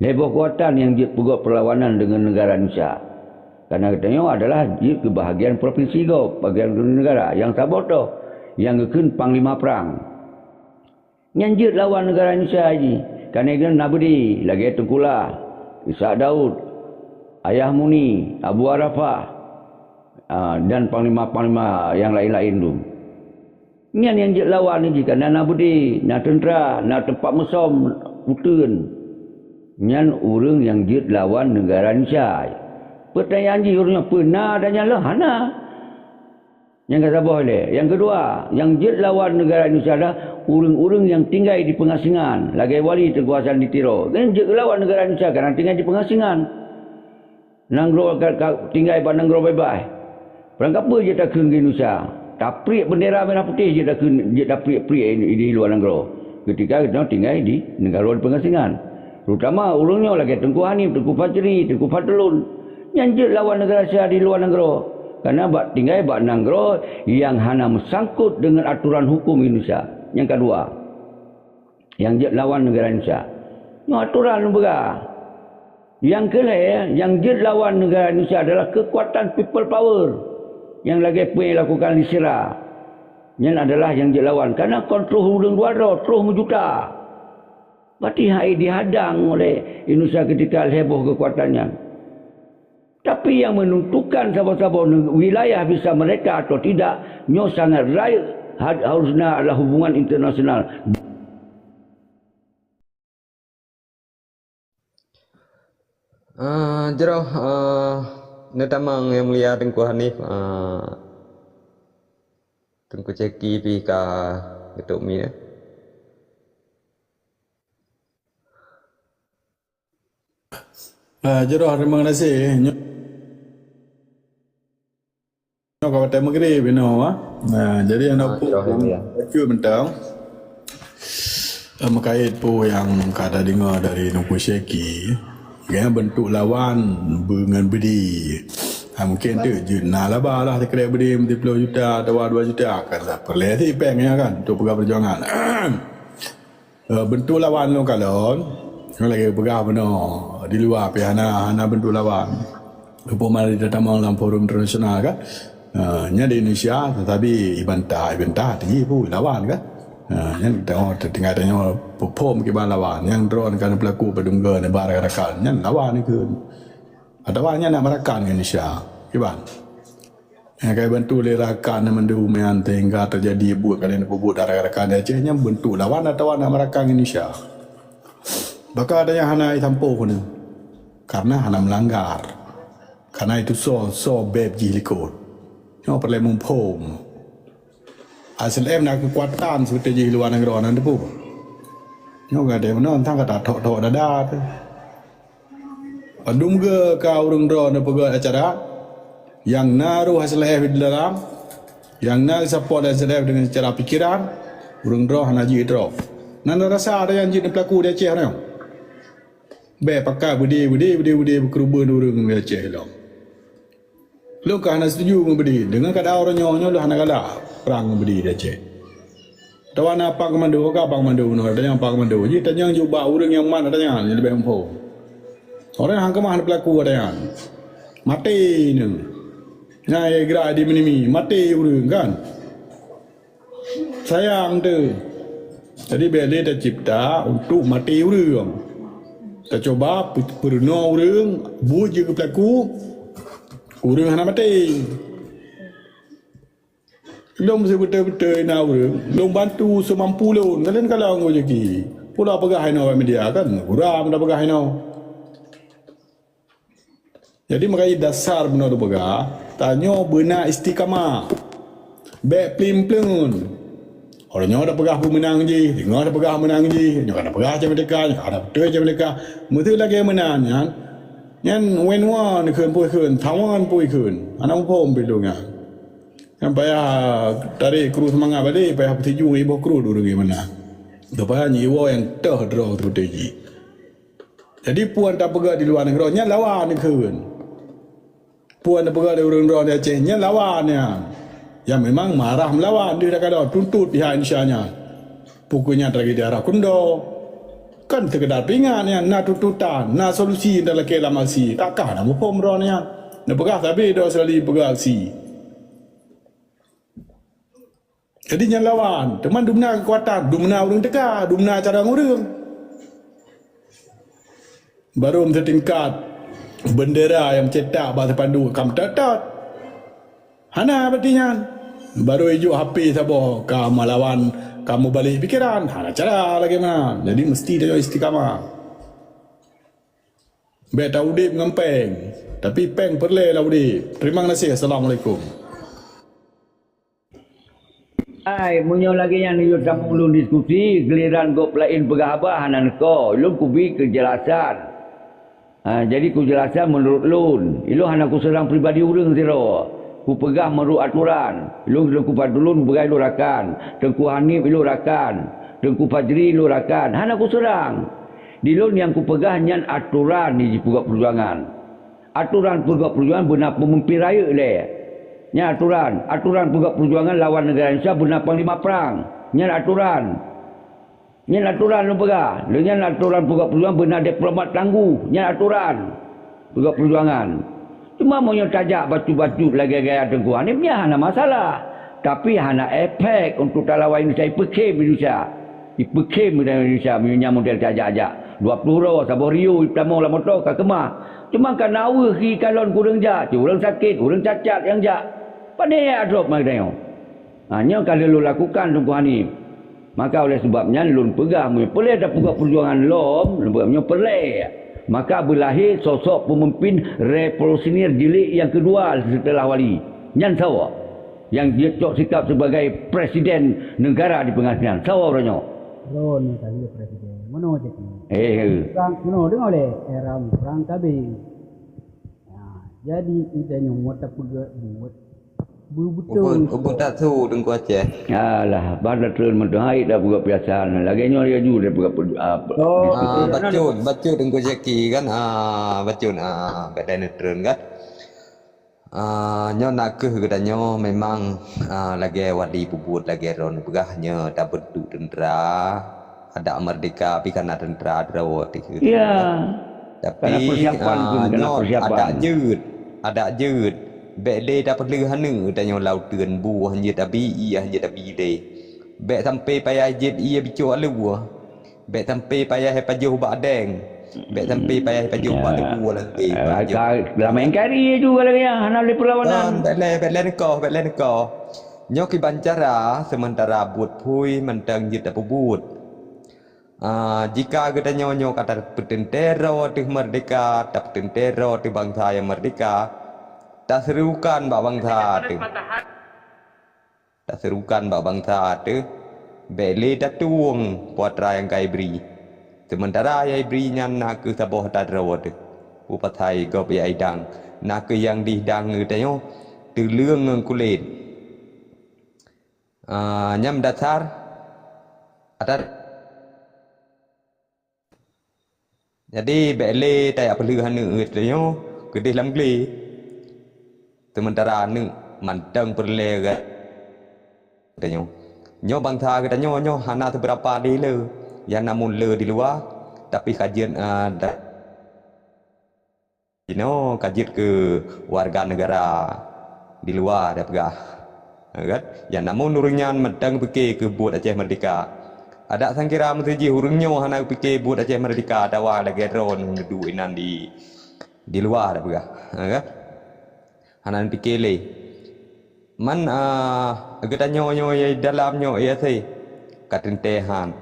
Lhée boh keukuatan nyang jeuet peugét perlawanan deungon negara Indonesia. Karena geutanyoe adalah jeuet keu bahagian provinsi gob, bahagian negara. Nyang saboh toh, nyang geukheun panglima prang. Nyan jeuet lawan negara Indonesia jih. Karena geutanyoe na beudé, lagée Teungku Lah, Ishak Daud, Ayah Muni, Abu Arafah, ah, dan panglima-panglima nyang laén-laén tu. Nyan nyang jeuet lawan jih, karena na beudé, na teuntra, na teumpat meusom uteuen. Nyan ureuëng nyang jeuet lawan negara Indonesia. Peutanyaan jih ureuëng nyan peue na dan nyan lom hana. Nyang ka saboh ilée. Nyang keudua, nyang jeuet lawan neugara Indonesia adalah ureuëng-ureuëng nyang tinggai di peungasingan, lagée wali Teungku Hasan di Tiro. Nyan jeuet lawan neugara Indonesia karena tinggai di peungasingan. Nanggroe ka, ka tinggai bak nanggroe bebas. Barang kapeue jeuet takheun keu Indonesia? Tapriek bendera merah putih jeuet takheun, jeuet tapriek-priek di, di luwa nanggroe. Ketika geutanyoe tinggai di nanggroe di peungasingan. Terutama ureuëng nyoe lagée Teungku Hanif, Teungku Fajri, Teungku Fadlun. Nyan jeuet lawan neugara Indonesia di luwa nanggroe. Karena bak tinggai bak nanggroe nyang hana meusangkot deungon atoran huköm Indonesia. Nyang keudua, nyang jeuet lawan neugara Indonesia. Nyoe atoran lôn peugah. Nyang keulhée, nyang jeuet lawan neugara Indonesia adalah keukuatan people power nyang lagée peue nyang dilakukan di Syria. Nyan adalah nyang jeuet lawan. Karena kon troh ureuëng dua droe, troh meujuta. Berarti hai dihadang oleh Indonesia ketika lhée boh keukuatan nyan. Tapi nyang menentukan saboh-saboh neg-, wilayah bisa merdeka atau tidak, nyoe sangat rayeuk had-, harusnya adalah hubungan internasional. Ah, jroh, ah, neutamong Yang Mulia Teungku Hanif, ah, Teungku Cheki pih ka geutuk mi, eh. Ah, jroh, terima kasih. Nyoe ka watée maghrib inoe, ah. Nah, jadi aneuk Ah, puek jroh, nyang ya. Bacut mantong. Eh, meukait peue nyang ka tadeungoe dari Teungku Syeki, gobnyan beuntuk lawan beu ngon beudé. Ha, mungken teuk jeuet na laba lah sikrek beudé meusiploh juta atawa dua juta, kan tak peureulée sipéng nyan kan untuk peugah peujuangan. Eh, beuntuk lawan lôn kalon, lagée peugah bunoe di luwa pih hana, hana beuntuk lawan. Upama di tatamong lam forum internasional kan. Eh, nyan di Indonesia, tetapi ibantah, ibantah tinggi pun lawan kan. Eh, nyan tengok, tinggai tengok perform kiban lawan. Nyang droen kan pelaku padum go neuba rakan-rakan. Nyan lawan ikheun. Atawa nyan nak meurakan ngon Indonesia. Kiban. Nyang ka ibantu lé rakan mandum nyan sehingga teujadi buet ka lheueh neupeubuet rakan-rakan di Aceh nyan beuntuk lawan atawa nak meurakan Indonesia. Baka ada nyang hana isampoe keunoe. Karena hana meulanggar. Karena itu soe, soe beb jih likot. Nyoe peureulée muphom. H L M na keukuatan seutôt jih luwa nanggroe nan teupeu. Nyoe gadée meunoe entang ka tathok-thok dada teuh. Padum go ka ureuëng droe neupeugét acara, nyang na roh H L F di dalam, nyang na geusapot H L F deungon secara pikeran, ureuëng droe hana jeuet droe. Nan rasa ada nyang jeuet neupeulaku di Aceh nyoe. Bék pakat beudé, beudé, beudé, beudé beukeureubeuen ureuëng di Aceh lom. Lôn ka hana setuju ngon beudé. Deungon keuadaan uroe nyoe, nyoe lôn hana galak prang ngon beudé di Aceh. Atawa na pang komando, ka pang komando bunoe, tanyong pang komando. Jih tanyong jubak ureuëng nyang mat tanyong, nyang leubeh muphom. Orang nyang keumah hana peulaku tanyong. Maté nyoe. Nyang gerak di menimi, maté ureuëng kan. Sayang tu. Jadi bék lé tacipta untuk maté ureuëng. Tacuba pe-, peurunoe ureuëng, buet jeuet keu peulaku, ureuëng hana maté. Lôn seubeutôi-beutôi na ureuëng, lôn bantu seumampu lôn. Kalian kalau ngui rezeki. Pula peugah inoe bak media kan, guram dah peugah inoe. Jadi, meukai dasar bunoe teupeugah, tanyoe beuna istiqamah. Bék plim-pleun. Orang nyoe dah peugah peumeunang jih, singoh dah peugah meunang jih, nyoe ka na peugah cit merdeka, nyoe ka na beutôi cit merdeka. Meuseu lagée meunan nyan, nyan wen-wan kheun peue kheun, tawan peue kheun. Hana muphom pih lôn nyan. Nyan payah tarék kru seumangat balek, payah peutuju iboh kru ureuëng geuh meunan. Supaya jiwoe nyang toh droe teupeuteuji. Jadi, puan tapeugah di luwa nanggroe nyan lawan kheun. Puan tapeugah di ureuëng droe di Aceh nyan lawan nyan. Nyang memang marah meulawan deuh dakalo tuntut pihak Indonesia nyan. Pukon nyan tragedi Arah Kundo. Kan sekedar peuingat nyan, na tuntutan, na solusi nyang talakée lam aksi. Takah na muphom droe nyan. Neupeugah sabe droe Australia peugah aksi. Jadi nyan lawan, teuma dumna keukuatan, dumna ureuëng teuka, dumna cara ureuëng. Barô meusitingkat bendera nyang meucetak bak sipanduk ka meutot-tot. Hana berarti nyan. Barô ijok H P saboh ka meulawan, ka meubalek pikeran, hana cara lagée meunan. Jadi meusti tanyoe istiqamah. Bék taudeb ngon péng, tapi péng peureulée lam udeb. Terima kasih. Assalamualaikum. Hai, meunyoe lagée nyan yue tamong lôn diskusi, giliran gob laén peugah haba hana neuko, lôn kubi keujelasan. Ha, jadi kujeulasan meunurot lôn. Ilôn hana kuseurang pribadi ureuëng sidroe. Kupeugah meunurot atoran. Ilôn Teungku Fadlun peugah ilôn rakan. Teungku Hanif ilôn rakan. Teungku Fajri ilôn rakan. Hana kuseurang. Di lôn nyang kupeugah nyan atoran di jipeugah peujuangan. Atoran peugah peujuangan beuna peumimpin rayeuk lé. Nyan atoran. Atoran peugah peujuangan lawan neugara Indonesia beuna panglima prang. Nyan atoran. Nyan atoran lôn peugah. Lé nyan atoran peugah peujuangan beuna diplomat tangguh. Nyan atoran peugah peujuangan. Cuma meunyoe tajak bacut-bacut lagée gaya Teungku Hanif, nyan hana masalah. Tapi hana efek untuk talawan Indonesia, ipeukhem Indonesia. Ipeukhem Indonesia meunyoe nyan model tajak-jak. Dua ploh uroe saboh riu itamong lam moto ka keumah. Cuma ka na weueh ikalon kureueng jak, cit ureuëng sakét, ureuëng cacat nyang jak. Pane ya drop meutanyoe. Ha, nyoe ka lheueh lôn lakukan Teungku Hanif. Maka oleh sebab nyan lôn peugah meunyoe peureulée tapeugah peujuangan lom, lôn peugah meunyoe peureulée, maka beulahé sosok peumimpin revolusioner jilid nyang keudua seuteulah Wali. Nyan soe? Nyang jeuet cok sikap sibagai presiden neugara di peungasingan. Soe uroe nyoe? Droeneuh ka lheueh presiden. Meunoe cit. Eh, eh. Prang, meunoe deungoe lé, era prang tabeng. Ya, jadi, ita nyoe muat tapeugah buet. Beubeutôi. Ubun, ubun tak su Teungku Aceh. Alah, ban treun meutuhai dah peugah piasan. Lagée nyoe laju dah peugah pe-, ah, pe-, Oh, Ah, betul. Bacut, bacut Teungku Zaki kan. Ah, bacut. Ah, badan treun kan. Ah, nyoe nak keuh geutanyoe memang, ah, lagée Wali peubuet lagée droeneuh peugah nyoe tabentuk teuntera. Adak merdeka pih kana teuntera droe teuh. Ya. Tapi, Kana persiapan ah, pun, kana nyoe persiapan. Adak jeuet, adak jeuet. Bék lé tapeuleueh aneuk tanyoe lam uteuen bu han jeuet tabi, ie han jeuet tabi lé. Bék sampai payah jieb ie bicok alue. Bék sampai payah pajoh bak deng. Bék sampai payah pajoh bak Ya. Teungku lagée. Eh, ka lam N K R I juga lagée nyan, hana lé perlawanan. Kon, bék lé, bék lé neukoh, bék lé neukoh. Nyoe kiban cara seumeuntara buet phui mantong jeuet tapeubuet. Ah, jika geutanyoe nyoe ka tapeuteuntèe droe teuh merdeka, tapeuteuntèe droe teuh bansa nyang merdeka, taserukan bak bansa teuh. Taserukan bak bansa teuh, bék lé tatueng peue atra nyang ka ibri. Seumeuntara nyang ibri nyan na kheueh saboh atra droe teuh. Peue pasai gob nyang idang, na kheueh nyang didang geutanyoe teuleueng ngon kulét. Ah, nyan dasar atra. Jadi, bék lé tajak peuleueh aneuk geutanyoe keudeh lam glé. Seumeuntara aneuk mantong peureulée geutanyoe. Nyoe bansa geutanyoe nyoe hana seubeurapa lé le, nyang na meuleue di luwa, tapi ka jeuet, a, da-, Jinoe ka jeuet keu warga neugara di luwa, tapeugah. Ha, kan? Nyang namun ureuëng nyan mantong pike keu buet Aceh Merdeka. Adak sangkira meuseujih ureuëng nyoe hana pike buet Aceh Merdeka, atawa lagée droe neuduek inan di, di luwa, tapeugah. Ha, kan? Hana pike lé. Man, a, geutanyoe nyoe dalam nyoe, iya sih, ka teuntée han.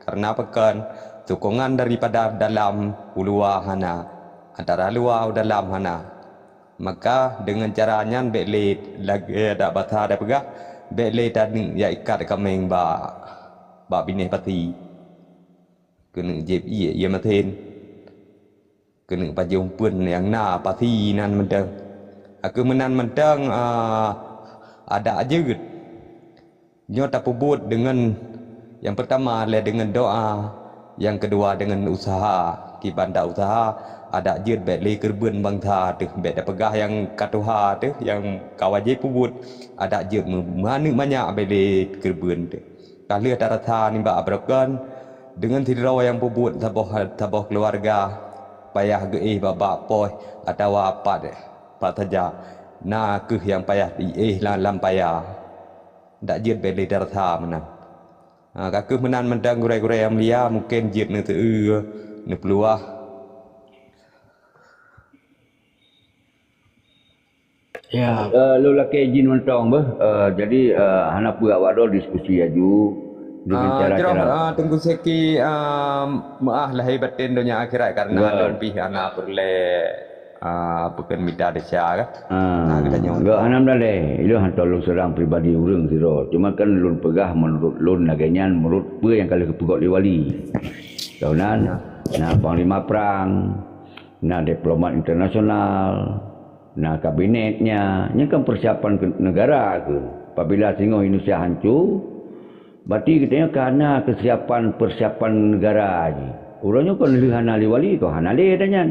Kareuna pakon, sokongan daripada dalam u luwa hana, antara luwa u dalam hana. Maka, deungon cara nyan bék lé lagée adak basa tapeugah, bék lé taneuk jak ikat kaméng bak, bak binéh pasi. Keuneuk jieb ié, ié masen. Keuneuk pajoh umpeuen nyang na pasi nan mantong. Ka kheueh meunan mantong, a, adak jeuet. Nyoe tapeubuet deungon nyang peurtama lé deungon doá, nyang keudua deungon useuha. Kiban ta useuha, adak jeuet bék lé keureubeuen bansa teuh, bék tapeugah nyang ka tuha teuh, nyang ka wajéb peubuet, adak jeuet meu-, meuaneuk manyak bék lé keureubeuen teuh. Ka lheueh tarasa nibak abroe kon, deungon sidroe nyang peubuet saboh, saboh keuluwarga payah geuéh babah poh atawa pat, pat saja, na kheueh nyang payah jiéh lam, lam paya. Dak jeuet bék lé tarasa meunan. Ha, ka kheueh meunan mantong gurée-gurée nyang mulia, mungken jeuet neuseu-, neupeuluwah. Ya. Eh, lôn lakée jin mantong beuh. Eh, jadi, eh, hana peue awak droe diskusi aju dengan Ah, cara-cara jroh, ah, Teungku Syeki, ah, meuáh lahé batén donya akhirat karena Ya. lôn pih hana peureulée, ah, peukon mita desya kan. Ah, nah, kita nyoe. Enggak, hana meudaleh. Ilôn hana lôn seurang pribadi ureuëng sidroe. Cuma kan lôn peugah menurut lôn lagée nyan, menurut peue nyang ka lheueh geupeugah lé wali. Tahu nan, na panglima perang, na diplomat internasional, na kabinetnya, nyan kan persiapan ke negara ke. Apabila singoh Indonesia hancur, berarti geutanyoe ka na kesiapan persiapan negara jih. Uroe nyoe kon lheueh hana lé wali, kon hana lé dah nyan.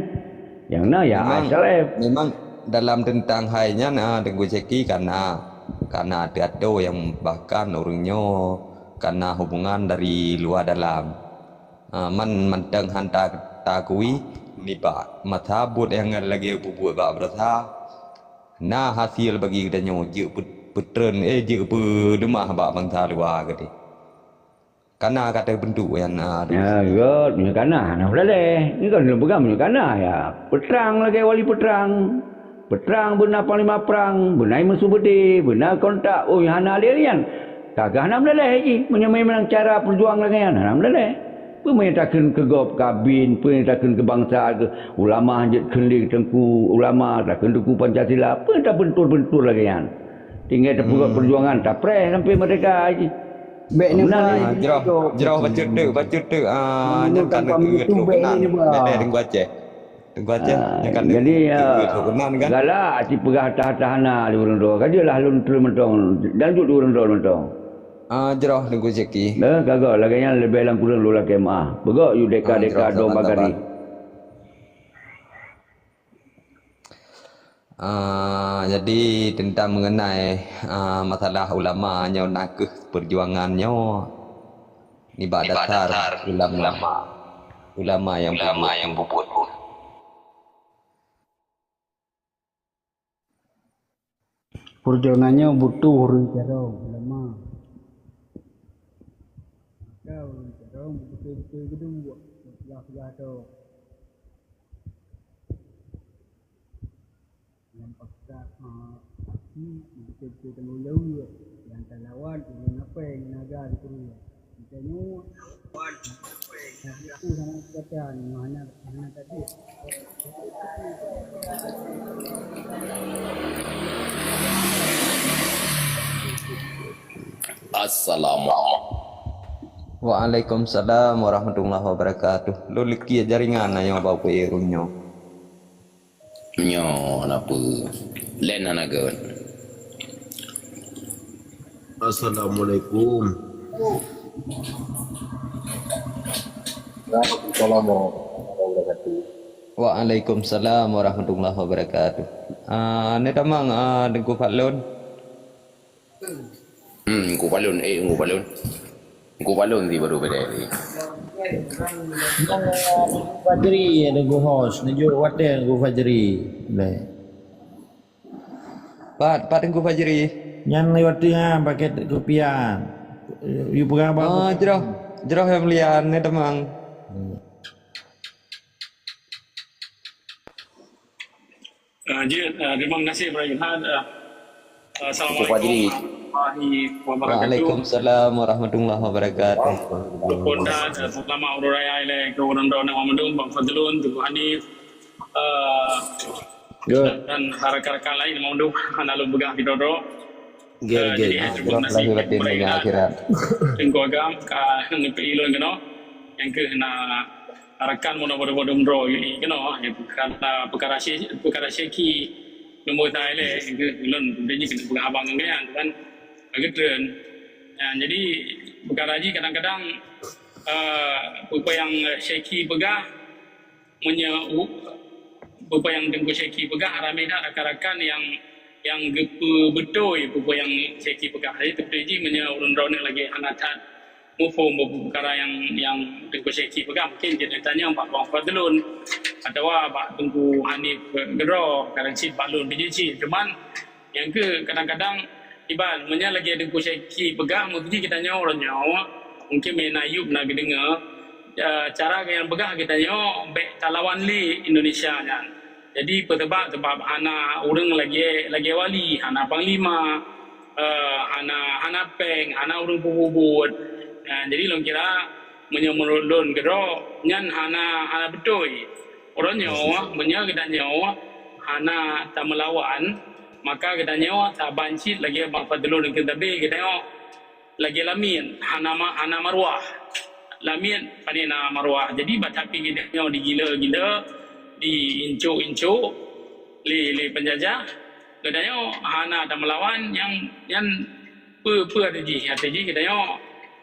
Nyang na ya memang, I S L F. Memang dalam tentang hai nyan, ah, Teungku Syeki ka na, ka na ateueh-ateueh nyang bahkan ureuëng nyoe ka na hubungan dari luwa dalam. Ah, man mantong han ta-, takui nibak masa buet nyang lagée peubuet bak beurasa. Na hasil bagi geutanyoe jeuet pe-, peutreun, eh, jeuet peuleumah bak bansa luwa geude. Kana ka teubentuk nyan, ah, Ya, göt, meunyoe kana, hana meudaleh. Ni kan lôn peugah meunyoe kana, ya. Peutrang lagée wali peutrang. Peutrang beuna panglima prang, beuna meusu beudé, beuna kontak, oh, hana lé nyan. Ka geuh hana meudaleh jih, meunyoe memang cara peujuang lagée nyan, hana meudaleh. Peue meunyoe takheun keu gob kabin, peue meunyoe takheun keu bansa, keu ulama jeuet kheun lé teungku ulama, takheun teungku Pancasila, peue tabeuntur-beuntur lagée nyan. Tinggai tapeugot peujuangan, tapreh sampai merdeka jih. Bék Meunan neuba ni. Ah, jroh, jroh bacut teuk, bacut teuk. Ah, nyan kan keuneuk keuneuk keuneuk. Bék deh, Teungku Aceh. Teungku Aceh, ah, nyan kan jadi, keuneuk ah, keuneuk keunan kan. Galak cit peugah tahan-tahan na lé ureuëng droe. Ka jeuet lah lôn treun mantong. Dan jeuet lé ureuëng droe mantong. Ah, jroh Teungku Syeki. Eh, ka göt, lagée nyan leubeh lam kureueng lôn lakée meuah. Beugok yue deka-deka dong bagari. Ah, jadi tentang mengenai, ah, masalah ulama nyoe nakeuh perjuangan nyoe nibak dasar ulama. Ulama nyang peubuet. Perjuangan nyoe butuh ureuëng carông ulama. Maka ureuëng carông beutôi-beutôi geuduek, peugah-peugah droe. Nyang paksa, ah, aksi, beutôi-beutôi teumulông, nyang talawan ureuëng apée ngon naga di Korea. Geutanyoe, nyang aku sama kata, hana, hana tadi. Assalamualaikum. Waalaikumsalam warahmatullahi wabarakatuh. Lôn likia jaringan ayoe bak peue ureuëng nyoe. Nyoe na peue? Len hana gét. Assalamualaikum. Waalaikumsalam warahmatullahi wabarakatuh. Waalaikumsalam warahmatullahi wabarakatuh. Ah, neutamong, ah, Teungku Fadlon. Hmm, Teungku Fadlon, eh, Teungku Fadlon. Teungku Fadlon si baru bedai ni. Fajri, Teungku host, neujok watée Teungku Fajri. Deh. Pat, pat Teungku Fajri. Nyan lewat teuh ha, paket kopian. Yue peugah bak. Oh, jroh. Jroh nyang mulia, neutamong. Ah, jeuet, ah, terima kasih Pak Ilhad. Ah, Assalamualaikum warahmatullahi wabarakatuh. Waalaikumsalam warahmatullahi wabarakatuh. Waalaikumsalam. Ah, selamat Hari Raya ilée keu ureuëng droeneuh mandum, Bang Fadlun, Teungku Hanif, ah, dan rakan-rakan lain mandum, hana lôn peugah keudroe-droe. Jadi, terima kasih lahir batin dunia akhirat. Teungku Agam ka neupeuilôn keunoe. Nyang keuh na rakan meunoe bodoh-bodoh meudroe, keunoe, ya, peukara, peukara sye-, peukara syeki nombor tai lé, nyang keuh ulôn, ulôn ji keuneuk peugah abang ngon geuhnyan, kan. Agak tren. Ya, jadi, peukara jih kadang-kadang, eh, peue-peue nyang syeki peugah, Meunyoe u-, peue-peue nyang Teungku Syeki peugah, ramé that rakan-rakan nyang, nyang geupeubeutôi peue-peue nyang Syeki peugah. Jadi, teupeue jih meunyoe ureuëng droeneuh lagée hana that muphom peukara nyang, nyang Teungku Syeki peugah, mungken jeuet tanyong bak Bang Fadlun atawa bak Teungku Hanif keudroe, kadang cit bak lôn pih jih cit. Cuman, Nyang keuh kadang-kadang, iban, meunyoe lagée Teungku Syeki peugah, meukeujih geutanyoe uroe nyoe, mungken meunan Ayub na geudeungoe, eh, cara nyang peugah geutanyoe bék talawan lé Indonesia nyan. Jadi, peue sabab, sabab hana ureuëng lagée, lagée wali, hana panglima, eh, hana, hana péng, hana ureuëng peubuet-buet. Eh, jadi, lôn kira, meunyoe meunurot lôn keudroe, nyan hana, hana beutôi. Uroe nyoe, meunyoe geutanyoe, hana tameulawan, maka geutanyoe saban cit lagée bang Fadlul nyang keutabé geutanyoe lagée lamiet, hana ma-, hana maruah. Lamiet pane na maruah. Jadi, bak tapi geutanyoe digila-gila, diincok-incok lé, lé peunjajah, geutanyoe hana tameulawan nyang, nyang peue, peue até jih, até jih geutanyoe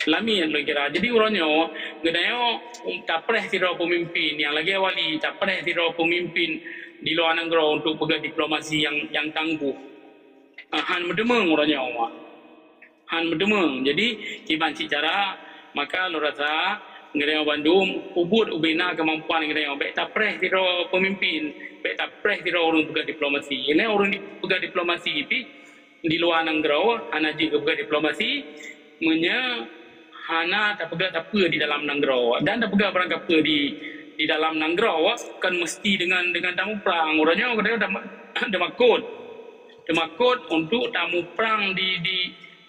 lamiet lôn kira. Jadi, uroe nyoe geutanyoe tapreh sidroe peumimpin nyang lagée wali, tapreh sidroe peumimpin di luwa nanggroe untuk peugah diplomasi nyang, nyang tangguh. Ah, han meudeumeung uroe nyoe. Han meudeumeung. Jadi, kiban cit cara, maka lôn rasa geutanyoe bandum peubuet ubena keumampuan geutanyoe. Bék tapreh sidroe peumimpin, bék tapreh sidroe ureuëng peugah diplomasi. Ini ureuëng di-, peugah diplomasi pih di luwa nanggroe hana jeuet keu peugah diplomasi, meunyoe hana tapeugah sapeue di dalam nanggroe. Dan tapeugah barang kapeue di, di dalam nanggroe, kon meusti deungon, deungon tamuprang. Uroe nyoe geutanyoe teumakot. Teumakot untuk tamuprang di, di,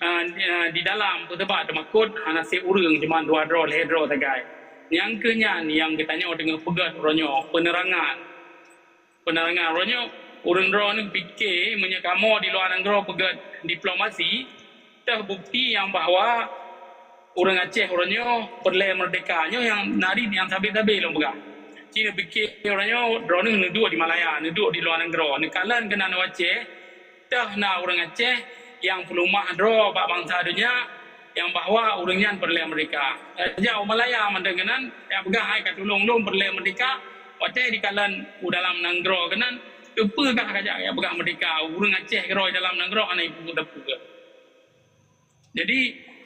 ah, di, ah, di dalam. Peue sabab teumakot hana sép ureuëng, cuma dua droe, lhée droe sagai. Nyang keu nyan nyang geutanyoe teungoh peugét uroe nyoe, peuneurangan. Peuneurangan uroe nyoe, ureuëng droeneuh pike meunyoe kamoe di luwa nanggroe peugét diplomasi, teuh bukti nyang bahwa ureuëng Aceh uroe nyoe peureulée meurdeka. Nyoe nyang narit nyang sabe-sabe lôn peugah. Ci neupike uroe nyoe droeneuh neuduek di Malaya, neuduek di luwa nanggroe, neukalon keunan u Aceh, teuh na ureuëng Aceh nyang peuleumah droe bak bansa donya nyang bahwa ureuëng nyan peureulée meurdeka. Eh, jak u Malaya mantong keunan, jak peugah hai ka tulông lôn peureulée meurdeka, watée jikalon u dalam nanggroe keunan, keupeue kah kajak jak peugah meurdeka, ureuëng Aceh keudroe dalam nanggroe hana jipeubuet sapeue. Jadi,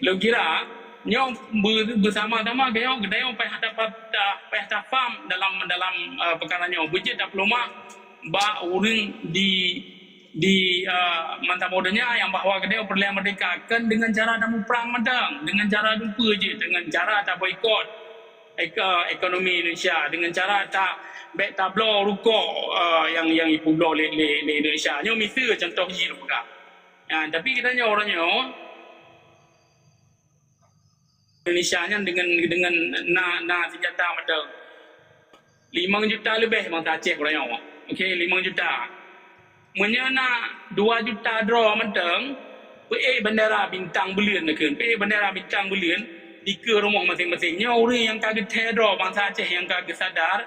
lôn kira, nyoe be-, beusama-sama geutanyoe, geutanyoe payah tapa-, ta-, payah tafam dalam, dalam, eh, peukara nyoe. Beujeuet tapeuleumah bak ureuëng di, di, eh, mantong donya nyang bahwa geutanyoe peureulée meurdeka, kon deungon cara tamuprang mantong, deungon cara dumpeue jih, deungon cara taboikot ek-, ekonomi Indonesia, deungon cara ta-, bék tabloe rukok, eh, nyang, nyang jipeubloe lé, lé, lé Indonesia. Nyoe miseue contoh jih lôn peugah. Ya, tapi geutanyoe uroe nyoe, Indonesia nyan deungon, deungon na, na senjata mantong. Limong juta leubeh bansa Aceh uroe nyoe. Okey, limong juta. Meunyoe na dua juta droe mantong, peuék bendera bintang buleuen nakheun. Peuék bendera bintang buleuen dikeue rumoh maséng-maséng. Nyoe ureuëng nyang ka geuthée droe bansa Aceh nyang ka geusadar,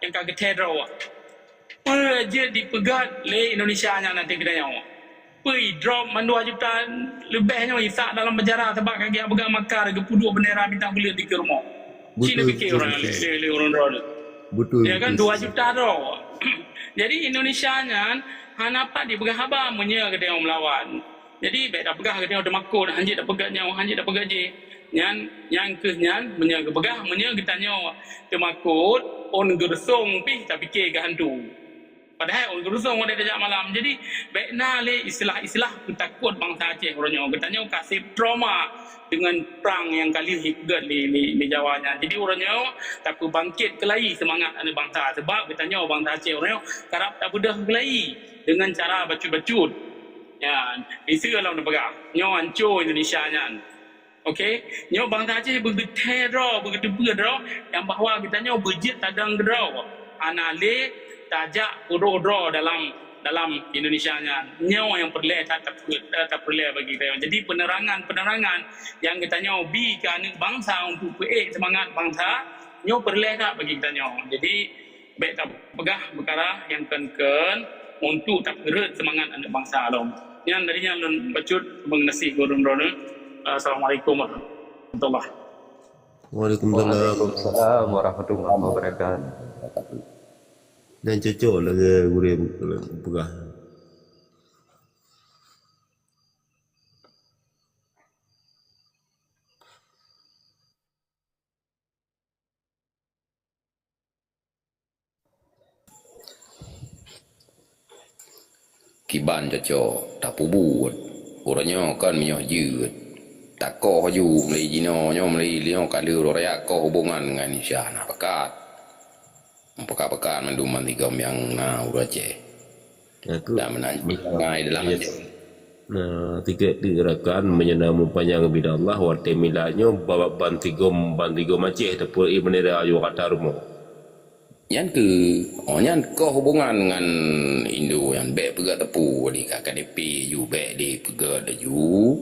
nyang ka geuthée droe. Peue jeuet dipeugét lé Indonesia nyan ateueh geutanyoe? Peue drop mandua juta leubeh nyoe jisak dalam penjara sabab ka geujak peugah makar geupeuduek bendera bintang buleuen dikeue rumoh. Ci neupike ureuëng lé, lé ureuëng droe. Betul, ya kan, betul. Dua juta droe. Jadi Indonesia nyan hana pat jipeugah haba meunyoe geutanyoe meulawan. Jadi bék tapeugah geutanyoe teumakot, hanjeuet tapeugét nyoe, hanjeuet tapeugét jih. Nyan, nyang kheueh nyan, meunyoe geupeugah, meunyoe geutanyoe teumakot, ôn geureusong pih tapike keu hantu. Padahai ôn geureusong watée tajak malam. Jadi, bék na lé istilah-istilah peutakot bansa Aceh uroe nyoe. Geutanyoe ka sép trauma deungon prang nyang ka lheueh jipeugét lé, lé, lé Jawa nyan. Jadi, uroe nyoe tapeubangkét keulayi seumangat aneuëk bansa. Sabab geutanyoe bansa Aceh uroe nyoe karab tabeudôh keulayi deungon cara bacut-bacut. Ya, miseue lom tapeugah, nyoe anco Indonesia nyan. Okey, nyoe bansa Aceh beugeuthée droe, beugeuteupeue droe, nyang bahwa geutanyoe beujeuet tadong keudroe. Hana lé tajak peuroh droe dalam, dalam Indonesia nyan. Nyoe nyang peureulée that tapeu-, tapeureulée bagi geutanyoe. Jadi, penerangan-penerangan nyang geutanyoe bi keu aneuëk bansa untuk peuék seumangat bansa, nyoe peureulée that bagi geutanyoe. Jadi, bék tapeugah peukara nyang kon-kon untuk tapeureuet seumangat aneuëk bansa lom. Nyan dari nyan lôn bacut, meunasih gurun droeneueh. Assalamualaikum warahmatullahi. Waalaikumsalam. Waalaikumsalam warahmatullahi wabarakatuh. Dan cocok lagi gurun peugah. Kiban cocok tapeubuet. Uroe nyoe kan meunyoe jeuet. Takoh ju meulai jinoe nyoe meulai linoe ka lheueh uroe raya koh hubungan ngon Indonesia na pakat. Meupakat-pakat mandum bansigom nyang na uroe Aceh. Aku, dan meunan cit ngai dalam Aceh. Nah, tiket digerakkan meunyoe na meupanyang bidang Allah watée milad nyoe ba-, bansigom, bansigom Aceh tapeuék bendera aju kata rumoh. Nyan keuh, oh, nyan keuh hubungan ngon Indo nyan. Bèk peugah teupeu di K K D P ju, bèk lé peugah laju.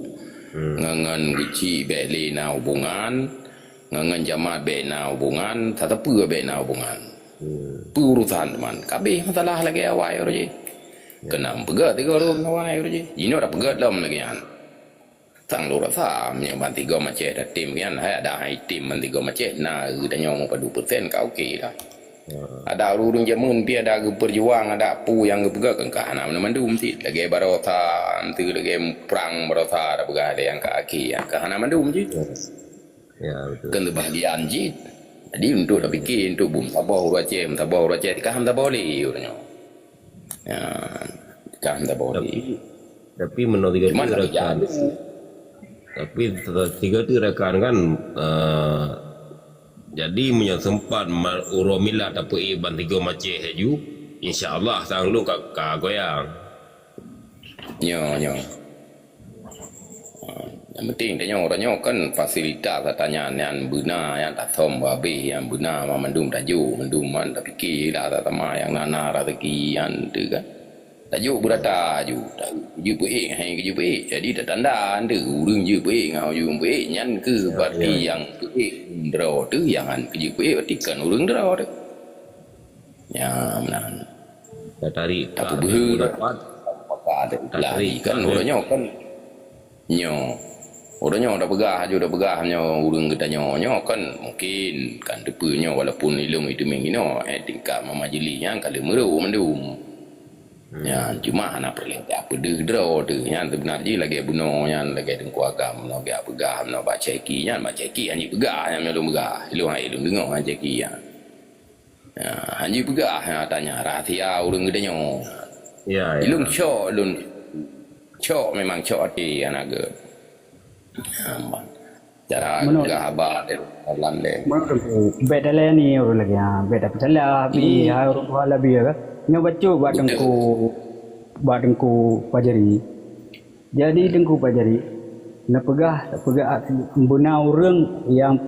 Hmm. Ngon, ngon Geuchik bèk lé na hubungan. Ngon, ngon Jamat bèk na hubungan. Sateupeu bèk na hubungan. Hmm. Peu urusan teuma. Ka abéh masalah lagèe awai uroe jih. Ya. Keunan peugah tiga ureueng awai uroe jih. Jinoe dak peugah lom lagèe nyan. Sang lôn rasa, meunyoe bansigom Aceh tatem nyan, hai adak hai tem bansigom Aceh, na geutanyoe meupadum persen ka oke lah. Hmm. Adak ureueng jameun pih adak geupeujuang, adak peue nyang geupeugah kan ka hana mandum cit. Lagèe baroesa, enteuk lagèe prang baroesa tapeugah lé nyang ka akhé, kan ka hana mandum cit. Ya, betul. Kan keubahgiaan cit. Jadi untuk tapike, untuk beusaboh ureueng Aceh, meusaboh ureueng Aceh, ka han saboh lé ureueng nyoe. Ya, ka han saboh lé. Tapi, tapi menurut tiga Cuman tu tapi rakan, jadi. Tapi tiga tu rakan kan, eh, jadi meunyoe sempat ma-, uroe mila tapeuék bansigom Aceh laju, insya Allah sang lôn ka, ka goyang. Nyoe, nyoe. Ha, nyang penting tanyoe, uroe nyoe kan fasilitas ata nyan, nyan beuna, nyan tasöm beu abéh, nyan beuna, mandum tajok, mandum man tapike lah, sama nyang na-na raseuki nyan tu kan. Tajok beurata aju, jeuet peuék, hai keu jeuet peuék. Jadi tatanda tu, ureueng jeuet peuék ngon ureueng peuék, nyan keuh berarti nyang peuék droe tu, nyang han keu jeuet peuék, berarti kon ureueng droe tu. Ya, meunan. Dah tarik. Tapi beuhe dah. Dah tarik. Lari kan, uroe nyoe kan. Nyoe. Uroe nyoe dah peugah, aju dah peugah nyoe, ureueng geutanyoe nyoe kan mungkin kan teupeu nyoe walaupun ilong itu mengino, eh, tingkat majlis nyan ka lheueh meurok mandum. Hmm. Ya, cuma hana peureulèe peudeuh droe tu. Nyan sebenar jih lagèe bunoe nyan, lagèe Teungku Agam, lagèe peugah, bak Cheki nyan, bak Cheki hana peugah, nyan lôn peugah. Ilong hai lôn deungoe nyan Cheki nyan. Ya, hana peugah, ya, tanya rahsia ureueng geutanyoe. Ya, ya. Ilong syok, ilong syok memang syok até aneuk geuh. Ya, cara peugah haba dalam deh. Menurut aku, bèk talayani ureueng lagèe nyan, bèk tapeucaya, tapi hai ureueng tuha labi ya kan. Nyoe bacut bak Teungku, bak Teungku Fajri. Jadi Teungku Fajri, neupeugah, peugah beuna ureueng nyang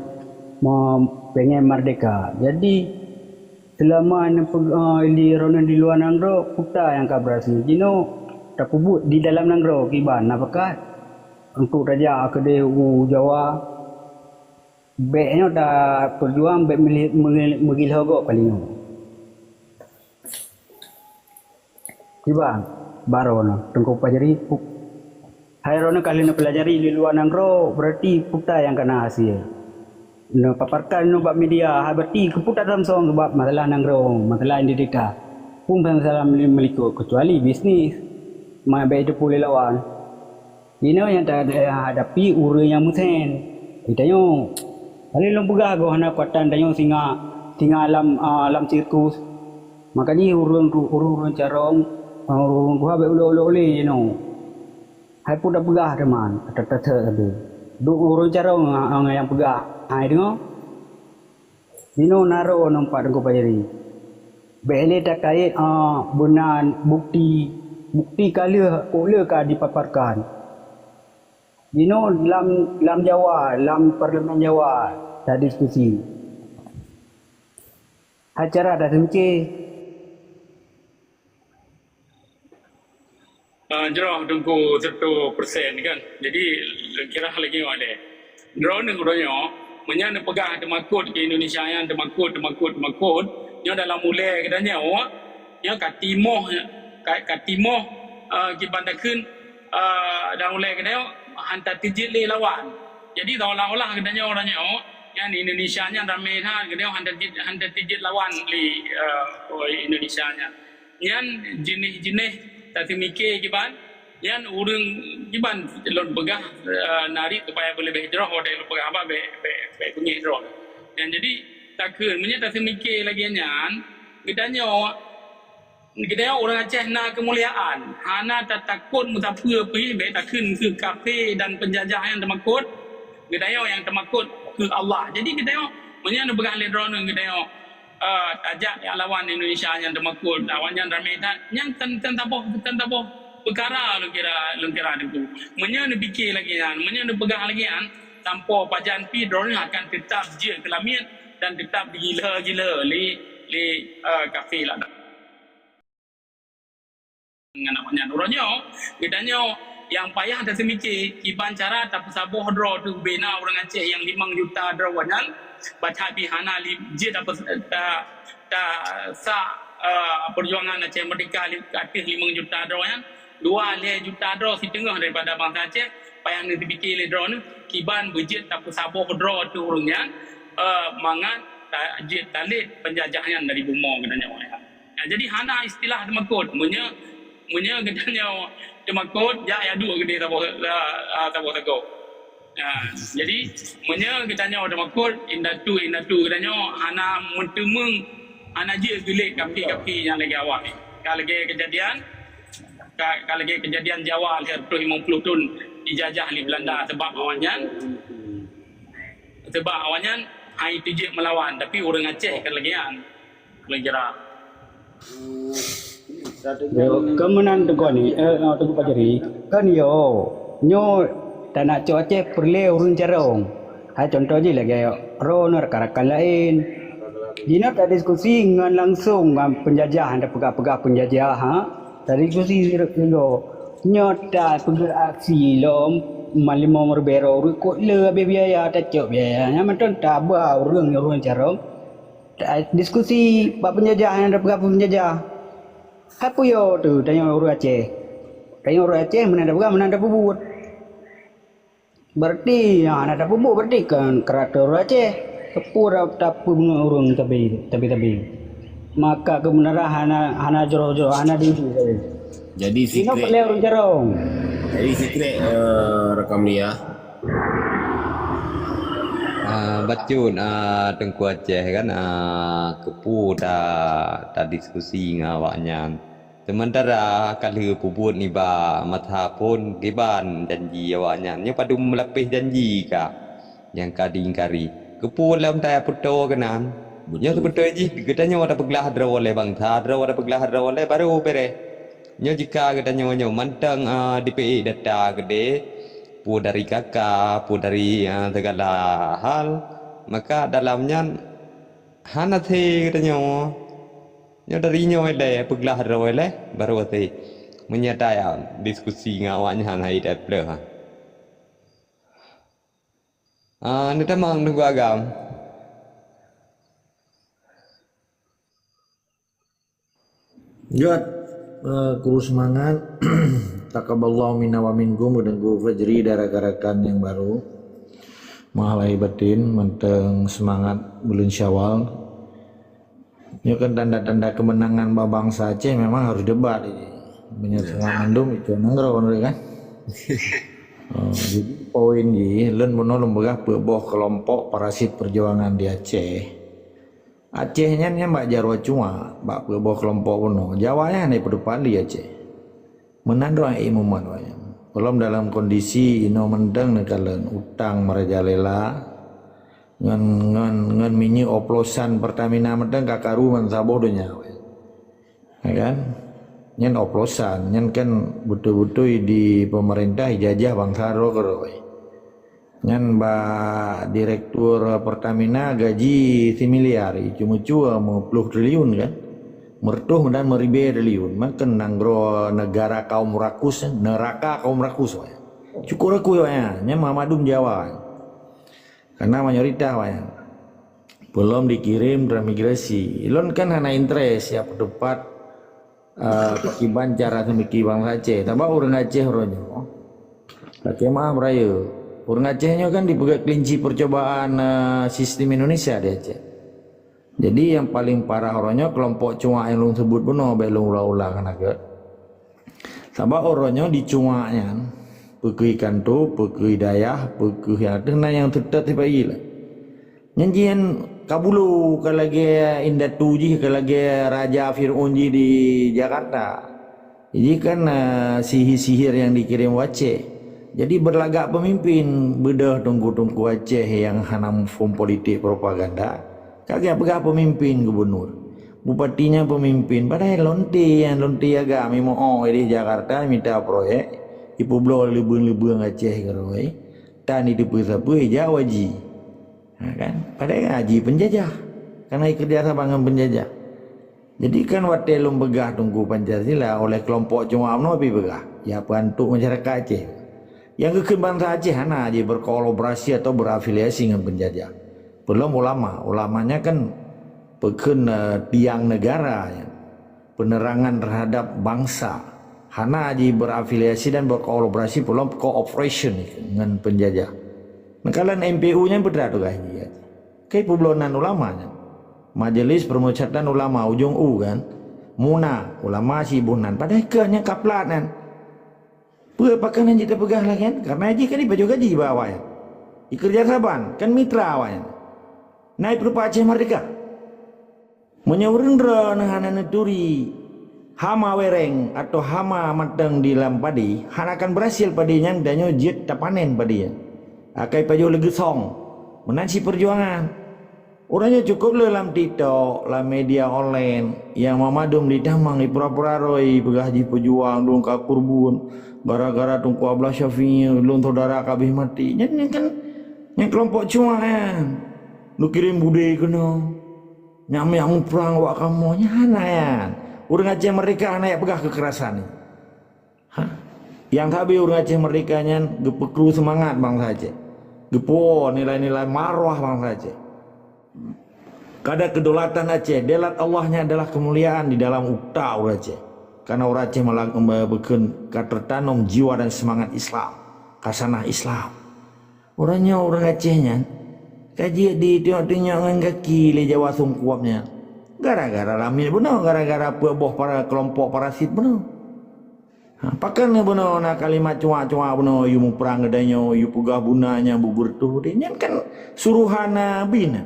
me-, pengen merdeka. Jadi selama neupeugah, eh, di droeneuh di luwa nanggroe, peue nyang ka berhasil. Jinoe tapeubuet di dalam nanggroe kiban, na pakat untuk tajak keudeh u Jawa. Bèk nyoe tapeujuang, bèk meuli-, meuli-, meugilho gob kali nyoe. Kiban, baro nyoe, Teungku Fajri, pu-, hai droeneuh ka lheueh neupeulajari di luwa nanggroe, berarti peue nyang ka na hasil. Neupaparkan nyoe bak media, hai berarti keu peue tasamsong sabab masalah nanggroe, masalah identitas. Peue masalah meulikot, kecuali bisnis. Ma bèk teupeu lé lawan. Inoe nyang ta-, tahadapi ureueng nyang meusen. Di tanyoe. Kali lôn peugah goh hana kuatan tanyoe singa, singa lam, ah, lam sirkus. Makajih ureueng tu, ureueng-ureueng carông, ah, ureueng tuha bèk ulok-ulok lé inoe. Hai peue tapeugah teuma, that-that sabe. Duek ureueng carông, ah, ah, nyang peugah. Hai deungoe. Jinoe na droeneuh pat Teungku Fajri. Bèk lé takayét, ah, beuna bukti, bukti ka lheueh, kok lheueh ka dipaparkan. Jinoe lam, lam Jawa, lam Parlemen Jawa tadiskusi. Hai cara taseungke. Ah, jroh Teungku seratus persen kan. Jadi, kira lagèe nyoe lé. Droeneuh uroe nyoe, meunyoe neupeugah teumakot keu Indonesia nyan, teumakot, teumakot, teumakot, nyoe dalam ulèe geutanyoe, nyoe ka timoh, ka, ka timoh, ah, kiban takheun, ah, dalam ulèe geutanyoe, han tateujeuet lé lawan. Jadi, seolah-olah geutanyoe uroe nyoe, nyan Indonesia nyan ramé that, geutanyoe han tateujeuet, han tateujeuet lawan lé, ah, Indonesia nyan. Nyan jeunèh-jeunèh taseumike kiban, nyan ureueng kiban lôn peugah, eh, narit supaya beuleubeh jroh watèe lôn peugah haba bèk, bèk, bèk beungèh droe. Nyan jadi takheun, meunyoe taseumike lagèe nyan, geutanyoe, geutanyoe ureueng Aceh na keumuliaan, hana tatakot meusapeue pih, bèk takheun keu kafé dan penjajah nyang teumakot, geutanyoe nyang teumakot keu Allah. Jadi geutanyoe, meunyoe neupeugah lé droeneuh geutanyoe, eh, tajak jak lawan Indonesia nyang teumakot, lawan nyan ramé that, nyan tan, tan saboh, tan saboh peukara lôn kira, lôn kira Teungku. Meunyoe neupike lagèe nyan, meunyoe neupeugah lagèe nyan, sampoe pajan pih droeneuh akan teutap jeuet keu lamiet dan teutap digila-gila lé, lé, eh, kafé lah. Ngon awaknyan. Uroe nyoe, geutanyoe nyang payah taseumike kiban cara tapeusaboh droe teuh bubena ureuëng Aceh nyang limong juta droe nyan, baca pih hana li-, jeuet tapeu-, ta-, tasak, eh, peujuangan Aceh Merdeka li-, ka ateueh limong juta droe nyan, dua lhée juta droe siteungoh daripada bansa Aceh, payah neuseumike lé droe nyoe, kiban beujeuet tapeusaboh droe teuh ureuëng nyan, eh, mangat ta-, jeuet talét peunjajah nyan dari bumoe geutanyoe. Ya, jadi hana istilah teumakot. Meunyoe, meunyoe geutanyoe teumakot, jak ya duek geude saboh, ah, ah, saboh sagoe. Ya, jadi meunyoe geutanyoe teumakot, indatu-indatu geutanyoe hana meuteumeung, hana jeuet geulék kapi-kapi nyang lagée awak. Ka lagée keujadian, ka, ka lagée keujadian Jawa lhée reutôh limong ploh thon dijajah lé Beulanda sebab awaknyan, sebab awaknyan hai teujeuet meulawan, tapi ureuëng Aceh kan lagée nyan. Kelenjera. Yo, keumeunang teungku ni, eh, teungku Pajeri, kan yo, nyoe tanak cok Aceh peureulée ureuëng carông. Hai contoh jih lagée droeneuh rakan-rakan laén. Jinoe tadiskusi ngon langsong ngon peunjajah, nyang tapeugah-peugah peunjajah, ha? Tadiskusi nyoe, nyoe tapeugah aksi lom, malimo meuribée droe ureuëng kot le habéh biaya, tacok biaya. Nyang mantong taba ureuëng, ureuëng carông. Ta-, diskusi bak peunjajah nyang tapeugah peunjajah. Hai peue yo teuh tanyoe ureuëng Aceh. Tanyoe ureuëng Aceh meunan tapeugah meunan tapeubuet. Berarti hana tapeubuet berarti kan karakter ureuëng Aceh. Keupeue tapeubunoe ureuëng tabi, tabi-tabi. Maka keubeunaran hana, hana jroh-jroh, hana diri. Jadi sikret. Jadi sikret, eh, rekam dia. Ah, bacut, ah, Teungku Aceh kan, ah, keupeue ta-, tadiskusi ngon awaknyan. Seumantara ka lheueh peubuet nibak masa phon kiban janji awaknyan. Nyoe padum lapéh janji ka nyang ka diingkari. Keupeue lom tapeutoe keunan? Nyoe seubeutôi jih geutanyoe tapeuglah droe lé bansa, droe tapeuglah droe lé barô beureh. Nyoe jika geutanyoe nyoe mantong, ah, dipeuék data keudeh, peue dari KK, peue dari, ah, segala hal, maka dalam nyan hana thé geutanyoe. Nyoe dari nyoe ilée peuglah droe lé, barô thé. Meunyoe taya diskusi ngon awaknyan hai dai pleuh. Ah, neutamong Teungku Agam. Jot, eh, kru seumangat. Taqabbalallahu minna wa minkum, Teungku Fajri dan rakan-rakan nyang barô. Meuhai batin, mantong seumangat buleuen Syawal. Nyoe kan tanda-tanda keumeunangan bak bansa Aceh memang harôh debat. Meunyoe seungat mandum itu nanggroe kan. Oh, jadi poin jih, lôn bunoe lôn peugah peuet boh keulompok parasit peujuangan di Aceh. Aceh nyan, nyan bak jaroe cuak, bak peuet boh keulompok bunoe. Jawa nyan hana ipeutupat lé Aceh. Meunan droe ék mumat awaknyan. Gohlom dalam kondisi inoe mantong neukalon utang merajalela, ngon, ngon, ngon minyeuk oplosan Pertamina mantong ka karu ngon saboh donya. Ya kan? Nyan oplosan, nyan kan beutôi-beutôi di pemerintah ijajah bansa droe keudroe. Nyan bak direktur Pertamina gaji similiar, icu-micu meuploh triliun kan. Meureutoh dan meuribée triliun. Maka nanggroe negara kaum rakus, neraka kaum rakus. Cukup rakus awaknyan, nyan mandum Jawa. Karena mayoritas awaknyan. Peulom dikirém transmigrasi. Lôn kan hana interest siap peutupat, eh, pakiban cara seumiki bansa Aceh. Sabab ureuëng Aceh uroe nyoe, lakée maaf rayeuk. Ureuëng Aceh nyoe kan dipeugét kelinci percobaan, eh, sistem Indonesia di Aceh. Jadi nyang paling parah uroe nyoe keulompok cuak nyang lôn seubut bunoe, bék lôn ulang-ulang hana gét. Sabab uroe nyoe di cuak nyan, peukeuh ikanto, peukeuh dayah, peukeuh nyang teuh na nyang teutet sipa-i lah. Nyan jih nyan ka bulo ka lagée indatu jih, ka lagée raja Fir'aun jih di Jakarta. Jih kan, eh, sihir-sihir nyang dikirém u Aceh. Jadi beulagak peumimpin, beudôh teungku-teungku Aceh nyang hana muphom politik propaganda. Ka geupeugah peumimpin gubunur. Bupati nyan peumimpin, padahai lonte nyan, lonte agam, imoe di Jakarta mita proyek, ipeubloe leubeung-leubeung Aceh keudroe, tan iteupeue sapeue ijak u haji. Ha, kan? Padahai kan haji peunjajah. Karena ikeureuja sama ngon peunjajah. Jadi kan watée lôn peugah Teungku Pancasila oleh keulompok cuak bunoe pih peugah, ya peuantuk masyarakat Aceh. Nyang geukheun bansa Aceh hana jih berkolaborasi atau berafiliasi ngon penjajah. Peulom ulama, ulama nyan kan peukheun, eh, tiang negara nyan, penerangan terhadap bangsa. Hana jih berafiliasi dan berkolaborasi peulom cooperation ngon penjajah. Neukalon M P U nyan peue teuma tugaih jih. Keu peublonan ulama nyan. Majelis Permusyawaratan Ulama ujong u kan. Muna, ulama siboh nan. Padahai keu nyang kaplat nan. Peue pakon nyang jiteupeugah lagée nyan? Karena jih kan jipajoh gaji bak awaknyan. Jikeureuja saban, kan mitra awaknyan. Na jipeurupa Aceh Merdeka. Meunyoe ureuëng droeneuh hana neuturi hama wereng atau hama matang di lam padi, hana akan beurhasil padi nyan, tanyoe jeuet tapanen padi nyan. Akai pajoh leugeusong. Meunan cit peujuangan. Uroe nyoe cukôp le lam TikTok, lam media online, nyang mandum jitamong, jipura-pura rhoi, peugah jih peujuang, lôn ka kurban, gara-gara Teungku Abdullah Syafi'i, lôn syedara ka habéh maté. Nyan, nyan kan, nyan keulompok cuak nyan. Neukirém beudé keunoe. Nyan meuprang awak kamoe, nyan hana nyan. Ureuëng Aceh Merdeka hana jak peugah keukerasan. Ha? Nyang sabe ureuëng Aceh Merdeka nyan geupeukru seumangat bansa Aceh. Geupuwoe nilai-nilai marwah bansa Aceh. Kada kedaulatan Aceh, daulat Allah nyan adalah kemuliaan di dalam utak ureuëng Aceh. Karena ureuëng Aceh malah, eh, bukon ka tertanam jiwa dan semangat Islam, khasanah Islam. Uroe nyoe ureuëng Aceh nyan ka jeuet ditunyok-tunyok ngon gaki lé Jawa sungkuab nyan. Gara-gara lamiet bunoe, gara-gara peuet boh para kelompok parasit bunoe. Ha, pakon bunoe na kalimat cuak-cuak bunoe, "Yue muprang geutanyoe, yue peugah buna nyang beubeureutoh deh." Nyan kan suruhan Nabi na.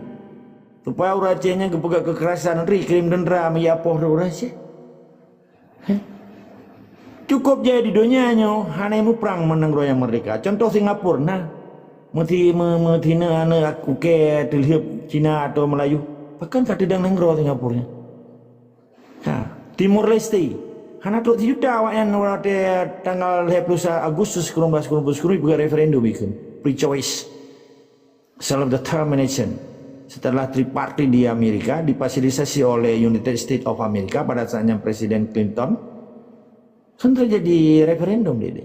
Supaya ureuëng Aceh nyan geupeugah keukerasan, ri kirim teuntra meujapoh ureuëng Aceh. Heh. Cukôp jai di donya nyoe hana muprang ngon nanggroe nyang merdeka. Contoh Singapura na. Meuti-, me-, meutina aneuk ukée teulheueb Cina atau Melayu. Pakon ka teudong nanggroe Singapura nyan? Ha, Timor Leste. Hana trok sijuta awaknyan watée tanggal lhée ploh sa Agustus sikureueng blah sikureueng ploh sikureueng peugah referendum ikheun. Free choice. Self determination. Setelah tripartite di Amerika difasilitasi oleh United States of America pada saat nyan Presiden Clinton, kan terjadi referendum di, di.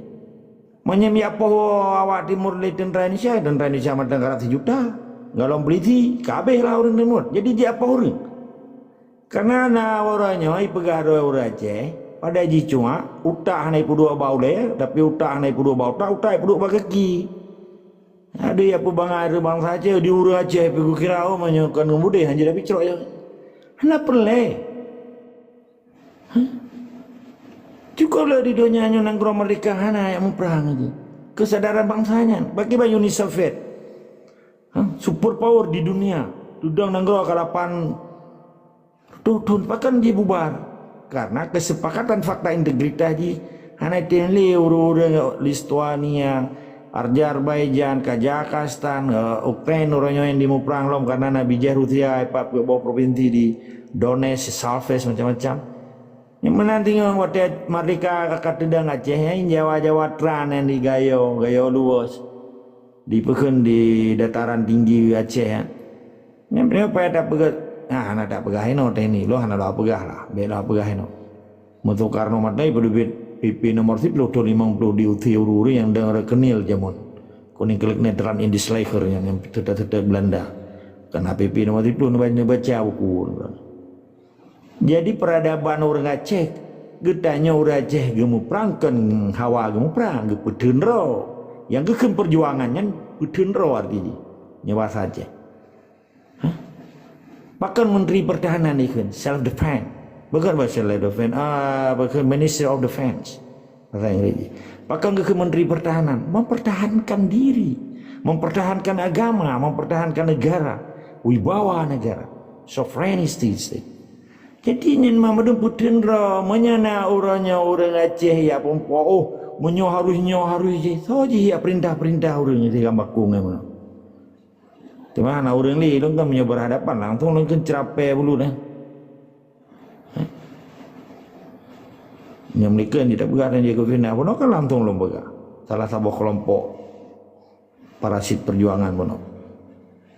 Meunyoe jak poh awak Timor Leste teuntra Indonesia, teuntra Indonesia mantong karab sijuta. Golom polisi, ka habéh lah ureuëng Timor. Jadi jak poh ureuëng. Karena na uroe nyoe ipeugah droe ureuëng Aceh, padahai jih cuak, utak hana ipuduek bak ulée, tapi utak hana ipuduek bak utak, utak ipuduek bak gaki. Aduh, ya peubangai bansa Aceh, di ureuëng Aceh pih geukira, oh, meunyoe kon ngon beudeh, hanjeuet tapi crok ya. Hana peureulée. Hah? Cukôp le di donya nyoe nanggroe merdeka hana jak muprang aja. Kesadaran bangsa nyan, bagi ba Uni Soviet. Hah? Super power di dunia. Tudong nanggroe ka lapan Tuh thon pakon jibubar? Karena kesepakatan fakta integritas jih hana item lé ureuëng-ureuëng Lithuania, Azerbaijan, Kazakhstan, eh, Ukraine uroe nyoe nyang dimuprang lom karena na bijéh Rusia i pat peuet boh provinsi di Donetsk, Salfes macam-macam. Nyang meunan teungoh watée merdeka ka teudong Aceh nyan Jawa-Jawa tran nyang di Gayo, Gayo Luwos. Dipeukheun di dataran tinggi Aceh nyan. Nyan payah tapeugah, ah, hana tapeugah inoe teuh ni, lôn hana lôn peugah lah, bék lôn peugah inoe. Meusoe Karno maté peuteubiet P P nomor siploh thon limong ploh diusé ureuëng-ureuëng nyang dong rekenil jameun. Kuning kelek netran Indislecher nyan nyang teuta-teuta Belanda. Kana P P nomor siploh neuba-, neubaca buku. Jadi, peradaban ureuëng Aceh, geutanyoe ureuëng Aceh geumuprang kon hawa geumuprang, geupeuteun droe. Nyang geukheun perjuangan nyan peuteun droe arti jih. Nyoe bahasa Aceh. Hah? Pakon Menteri Pertahanan ikheun? Self defense. Bukan bahasa self defense. Ah, bukan Minister of Defense. Bahasa Inggris. Pakon geukheun Menteri Pertahanan? Mempertahankan diri. Mempertahankan agama, mempertahankan negara. Wibawa negara. Sovereignty state. Jadi nyan mandum peuteun droe, meunyoe na uroe nyoe ureuëng Aceh jak peurumpok, oh, meunyoe harus nyoe harus jih, soe jih jak perintah-perintah ureuëng di lam bakong nyan meunoe. Teuma na ureuëng lé lôn kan meunyoe berhadapan langsung lôn kheun ceurapée bulu dah. Nyang meulikon jih tapeugah dan jago fitnah, bunoe kan langsung lôn peugah. Salah saboh kelompok parasit perjuangan bunoe.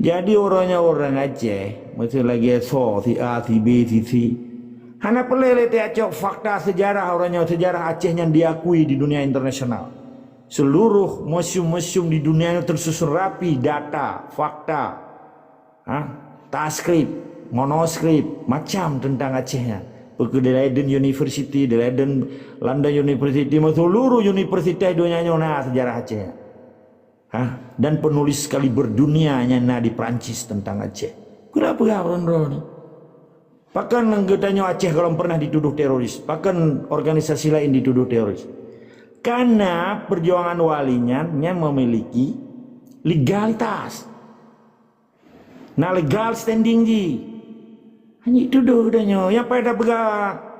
Jadi uroe nyoe ureuëng Aceh, meuseu lagée soe, si A, si B, si C, Hana peureulée lé tacok fakta sejarah uroe nyoe, sejarah Aceh nyan diakui di dunia internasional. Seluruh museum-museum di dunia nyoe teususun rapi data, fakta, ha, transkrip, manuskrip, macam tentang Aceh nyan. Peue keuh di Leiden University, di Leiden London University, seluruh universitas dunia nyoe na sejarah Aceh nyan. Ha? Dan penulis kaliber dunia nyang na di Perancis tentang Aceh. Keuneuk peugah ureuëng droe nyoe. Pakon geutanyoe Aceh gohlom pernah dituduh teroris? Pakon organisasi lain dituduh teroris? Karena perjuangan wali nyan, nyan memiliki legalitas. Na legal standing jih. Hana jituduh geutanyoe. Nyang paih tapeugah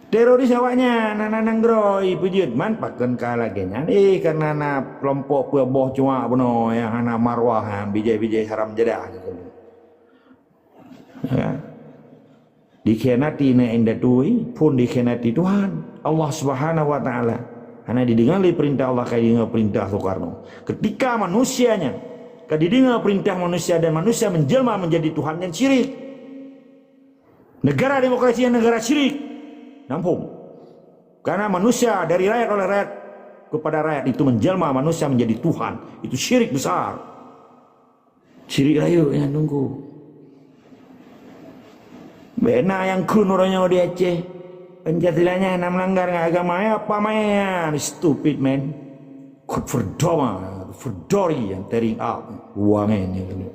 teroris awaknyan hana nanggroe peujeuet, man pakon ka lagée nyan. Eh, karena na kelompok peuboh cuak bunoe nyang hana marwah, nyang bijai-bijai haram jadah. Ya. Dikhianati na indatu, phon dikhianati Tuhan, Allah Subhanahu wa Taala. Hana dideungoe lé perintah Allah, ka dideungoe perintah Soekarno. Ketika manusia nyan ka dideungoe perintah manusia dan manusia menjelma menjadi Tuhan, nyan syirik. Negara demokrasi nyan negara syirik. Nampung. Karena manusia dari rakyat, oleh rakyat kepada rakyat, itu menjelma manusia menjadi Tuhan. Itu syirik besar. Syirik rayeuk nyan, Teungku. Bèk na nyang kheun uroe nyoe di Aceh. Pancasila nyan hana meulanggar ngon agama, ya, apa main? Stupid, man. Gott verdammt, verdori yang tearing up. Buang, eh, nyan.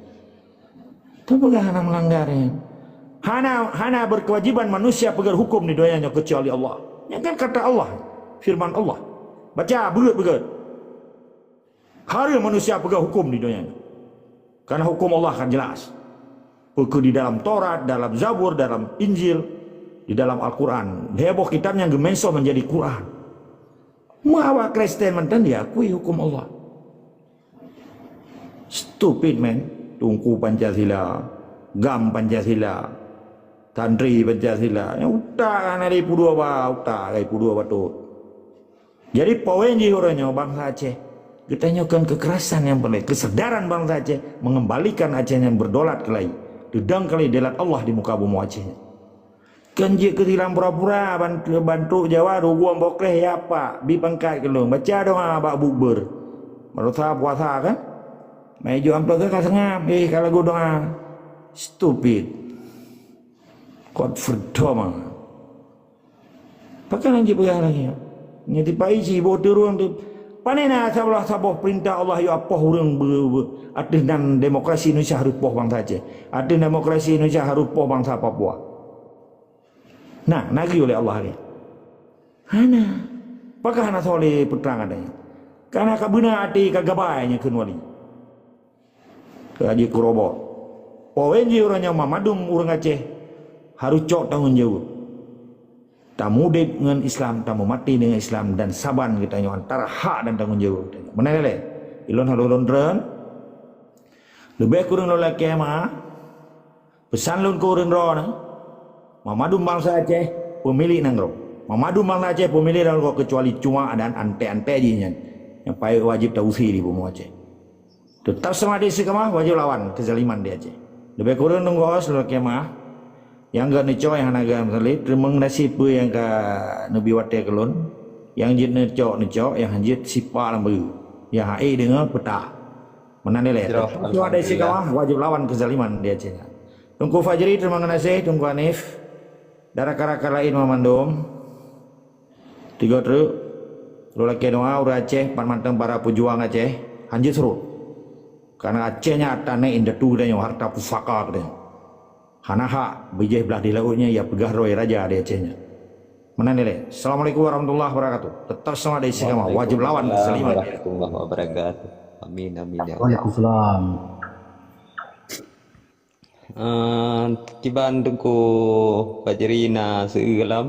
Tapeugah hana meulanggar, ya. Hana, hana berkewajiban manusia peugah hukum di donya nyoe kecuali Allah. Nyan kan kata Allah, firman Allah. Baca, beugét-beugét. Hareuem manusia peugah hukum di donya nyoe. Karena hukum Allah kan jelas. Peue keuh di dalam Taurat, dalam Zabur, dalam Injil, di dalam Al-Quran. Lhèe boh kitab nyang geumention menjadi Quran. Meuawa Kristen mantong diakui hukum Allah. Stupid, man. Teungku Pancasila, GAM Pancasila, santri Pancasila. Nyang utak hana dipeudua ba utak, dipeudua batot. Jadi, poin jih uroe nyoe bansa Aceh, geutanyoe kon kekerasan nyang peureulée, kesadaran bansa Aceh mengembalikan Aceh nyan berdaulat keulai, teudong keulai daulat Allah di muka bumoe Aceh nyan. Kon jeuet keu silang pura-pura, ban-, bantuk Jawa, rugoe boh kréh, ya Pak, bi pangkat keu lôn, baca doa bak bukbeur. Baroesa puasa kan? Mai jok amplop ka seungab, eh, ka lagu doa. Stupid. Gott verdammt. Pakon hana jipeugah lagée nyan? Nyan tipai jiboh turun tu. Pane na saboh, saboh peurintah Allah yue apoh ureuëng be-, be-, ateueh nan demokrasi Indonesia harôh poh bansa Aceh. Ateueh demokrasi Indonesia harôh poh bansa Papua. Na, na geuyue lé Allah lagée nyan? Hana. Pakon hana soe lé peutrang até nyan? Karena ka beuna até ka gabai nyan kheun wali. Ka jeuet keu robot. Poin jih uroe nyoe mandum ureuëng Aceh harôh cok tanggong jaweueb. Tamudeb ngon Islam, tamumaté deungon Islam, dan saban geutanyoe antara hak dan tanggong jaweueb geutanyoe. Meunan lé, ilôn harôh lôn treun. Leubeh kureueng lôn lakée ma, peusan lôn keu ureuëng droeneueh, mandum bansa Aceh peumilék nanggroe. Mandum bansa Aceh peumilék nanggroe keucuali cuak dan anté-anté jih nyan nyang payoh wajéb ta-use di bumoe Aceh. Teutap seumah istiqamah, wajéb lawan keuzaliman di Aceh. Leubeh kureueng teungku host lôn lakée ma, nyang gét neucok nyang hana gét meusaleb, teurimong gaséh peue nyang ka neubi watée keu lôn. Nyang jeuet neucok, neucok, nyang hana jeuet sipak lam bayeue. Nyang hase deungoe peutah. Meunan ilée. Teutap seumah istiqamah, wajéb lawan keuzaliman di Aceh nyan. Teungku Fajri, teurimong gaséh, Teungku Hanif, dan rakan-rakan laén mandum. Tiga treuk, lôn lakée doa ureuëng Aceh, pat mantong para peujuang Aceh, hana jeuet surot. Karena Aceh nyan hareuta indatu geutanyoe, hareuta pusaka geutanyoe. Hana hak bijéh blaih di laôt nyan, ya peugah droe raja di Aceh nyan. Meunan ilée. Assalamualaikum warahmatullahi wabarakatuh. Teutap seumah istiqamah, wajéb lawan keuzaliman. Warahmatullahi wabarakatuh. Amin, amin, ya Allah. Waalaikumsalam. Eh, kiban Teungku Fajri na seu-eu lom?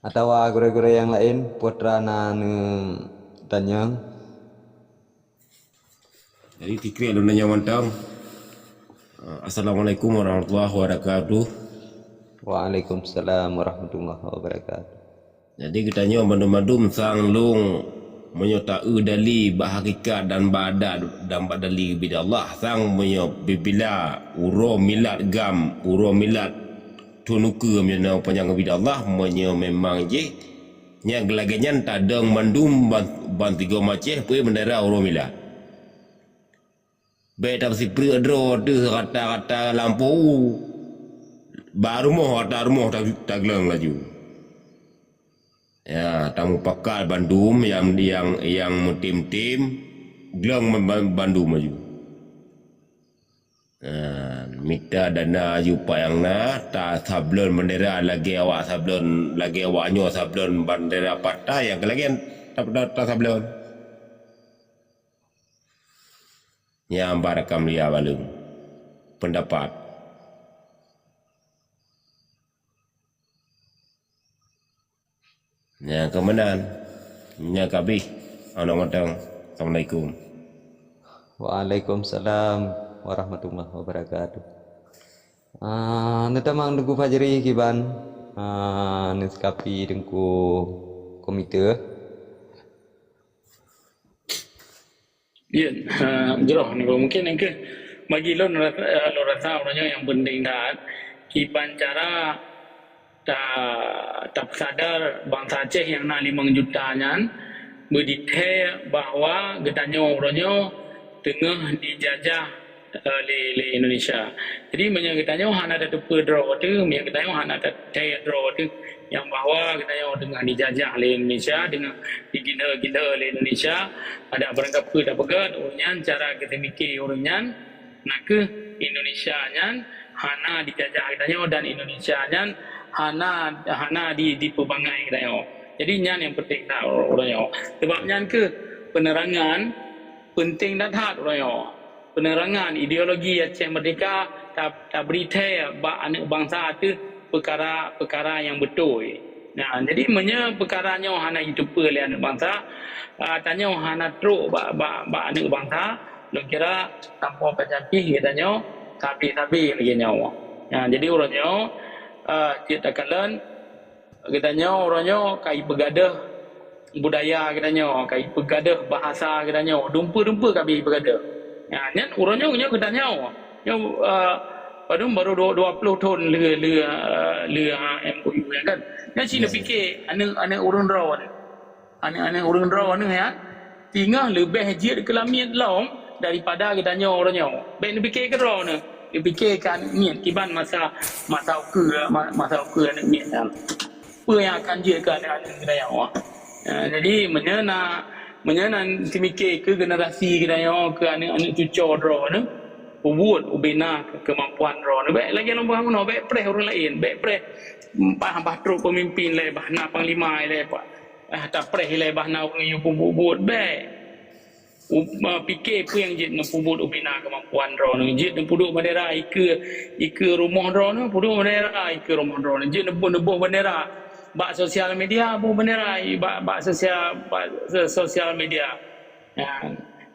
Atawa gurée-gurée nyang laén, putra na neutanyong? Jadi, tikri lôn nyoe mantong. Eh, Assalamualaikum warahmatullahi wabarakatuh. Waalaikumsalam warahmatullahi wabarakatuh. Jadi geutanyoe mandum-mandum sang lôn meunyoe ta-eu dali bak hakikat dan bak adat dan bak dali geubri Allah, sang meunyoe bila uroe milad GAM, uroe milad Thon ukeue meunyoe panyang keubiet Allah, meunyoe memang jih nyang lagée nyan tadong mandum ban, ban tigo maceh peuet bendera uroe milat. Bék tapeusipreuk droe teuh rata-rata lampôh u. Bak rumoh, ata rumoh ta-, tagleueng laju. Ya, tamupakat bandum nyang, nyang, nyang meutem-tem, gleueng ban-, ban-, bandum laju. Ha, mita dana aju payang na, tasablon bendera lagée awak sablon, lagée awak nyoe sablon bendera partai nyang keu lagée ta-, ta-, tasablon. Nyang barakam lia baleueng. Pendapat. Nyang keumeunang, nyang kabeh. Aneuk mantong. Assalamualaikum. Waalaikumsalam warahmatullahi wabarakatuh. Ah, neutamong Teungku Fajri kiban, ah, neusikapi Teungku Komite. Ya, eh, jroh ni mungkin engke bagi lôn rasa, eh, lôn rasa uroe nyoe nyang penting that kiban cara ta, tapeusadar bansa Aceh nyang na limong juta nyan beudithe bahwa geutanyoe uroe nyoe teungoh dijajah, eh, lé, lé Indonesia. Jadi meunyoe geutanyoe hana tateupeue droe teuh, meunyoe geutanyoe hana tateupeue droe teuh nyang bahwa geutanyoe teungoh dijajah lé Indonesia, teungoh digila-gila lé Indonesia, adak barangkapeue tapeugah ureuëng nyan cara geuteumiké ureuëng nyan, nakeuh Indonesia nyan hana dijajah geutanyoe dan Indonesia nyan hana, hana di, dipeubangai geutanyoe. Jadi nyan nyang penting that uroe nyoe. Sebab nyan keuh penerangan penting that-that uroe nyoe. Penerangan ideologi Aceh Merdeka ta, tabri thée bak aneuëk bansa teuh peukara-peukara nyang beutôi. Nah, jadi meunyoe peukara nyoe hana jiteupeue lé aneuëk bansa, ah, tanyoe hana trok bak, bak, bak aneuëk bansa, lôn kira sampoe pajan pih geutanyoe sabe-sabe lagée nyoe. Nah, jadi uroe nyoe, ah, cit takalon geutanyoe uroe nyoe ka ipeugadeuh budaya geutanyoe, ka ipeugadeuh bahasa geutanyoe, dumpeue-dumpeue ka ipeugadeuh. Nah, nyan uroe nyoe, nyoe geutanyoe. Nyoe, eh, padum baru dua, dua puluh thon lé, lé, eh, lé, eh, M O U nyan kan. Nyan cit neupiké aneuëk, aneuëk ureuëng droe nyoe. Aneuëk-aneuëk ureuëng droe nyoe nyan, teungoh leubeh jeuet keu lamiet lom daripada geutanyoe uroe nyoe. Bék neupiké keu droe nyoe. Neupiké keu aneuëk miet kiban masa, masa ukeue, ma, masa ukeue aneuëk miet nyan. Peue nyang akan jeuet keu aneuëk-aneuëk geutanyoe. Eh, jadi meunyoe na, meunyoe na teumiké keu generasi geutanyoe, keu aneuëk-aneuëk cucoe droe nyoe, peubuet ubena keumampuan droe nyoe. Bék lagée lôn peugah meunoe, bék preh ureuëng laén, bék preh bah, bah trok peumimpin lé, bah na panglima lé, bah, ah, tapreh lé, bah na ureuëng nyang peubuet-buet, bék. U, ma, piké peue nyang jeuet neupeubuet ubena keumampuan droe nyoe. Jeuet neupeuduek bendera ikeue, ikeue rumoh droe nyoe, peuduek bendera ikeue rumoh droe nyoe. Jeuet neupeu, neuboh bendera bak sosial media, boh bendera i, bak, bak sosial, bak so, sosial media. Ya,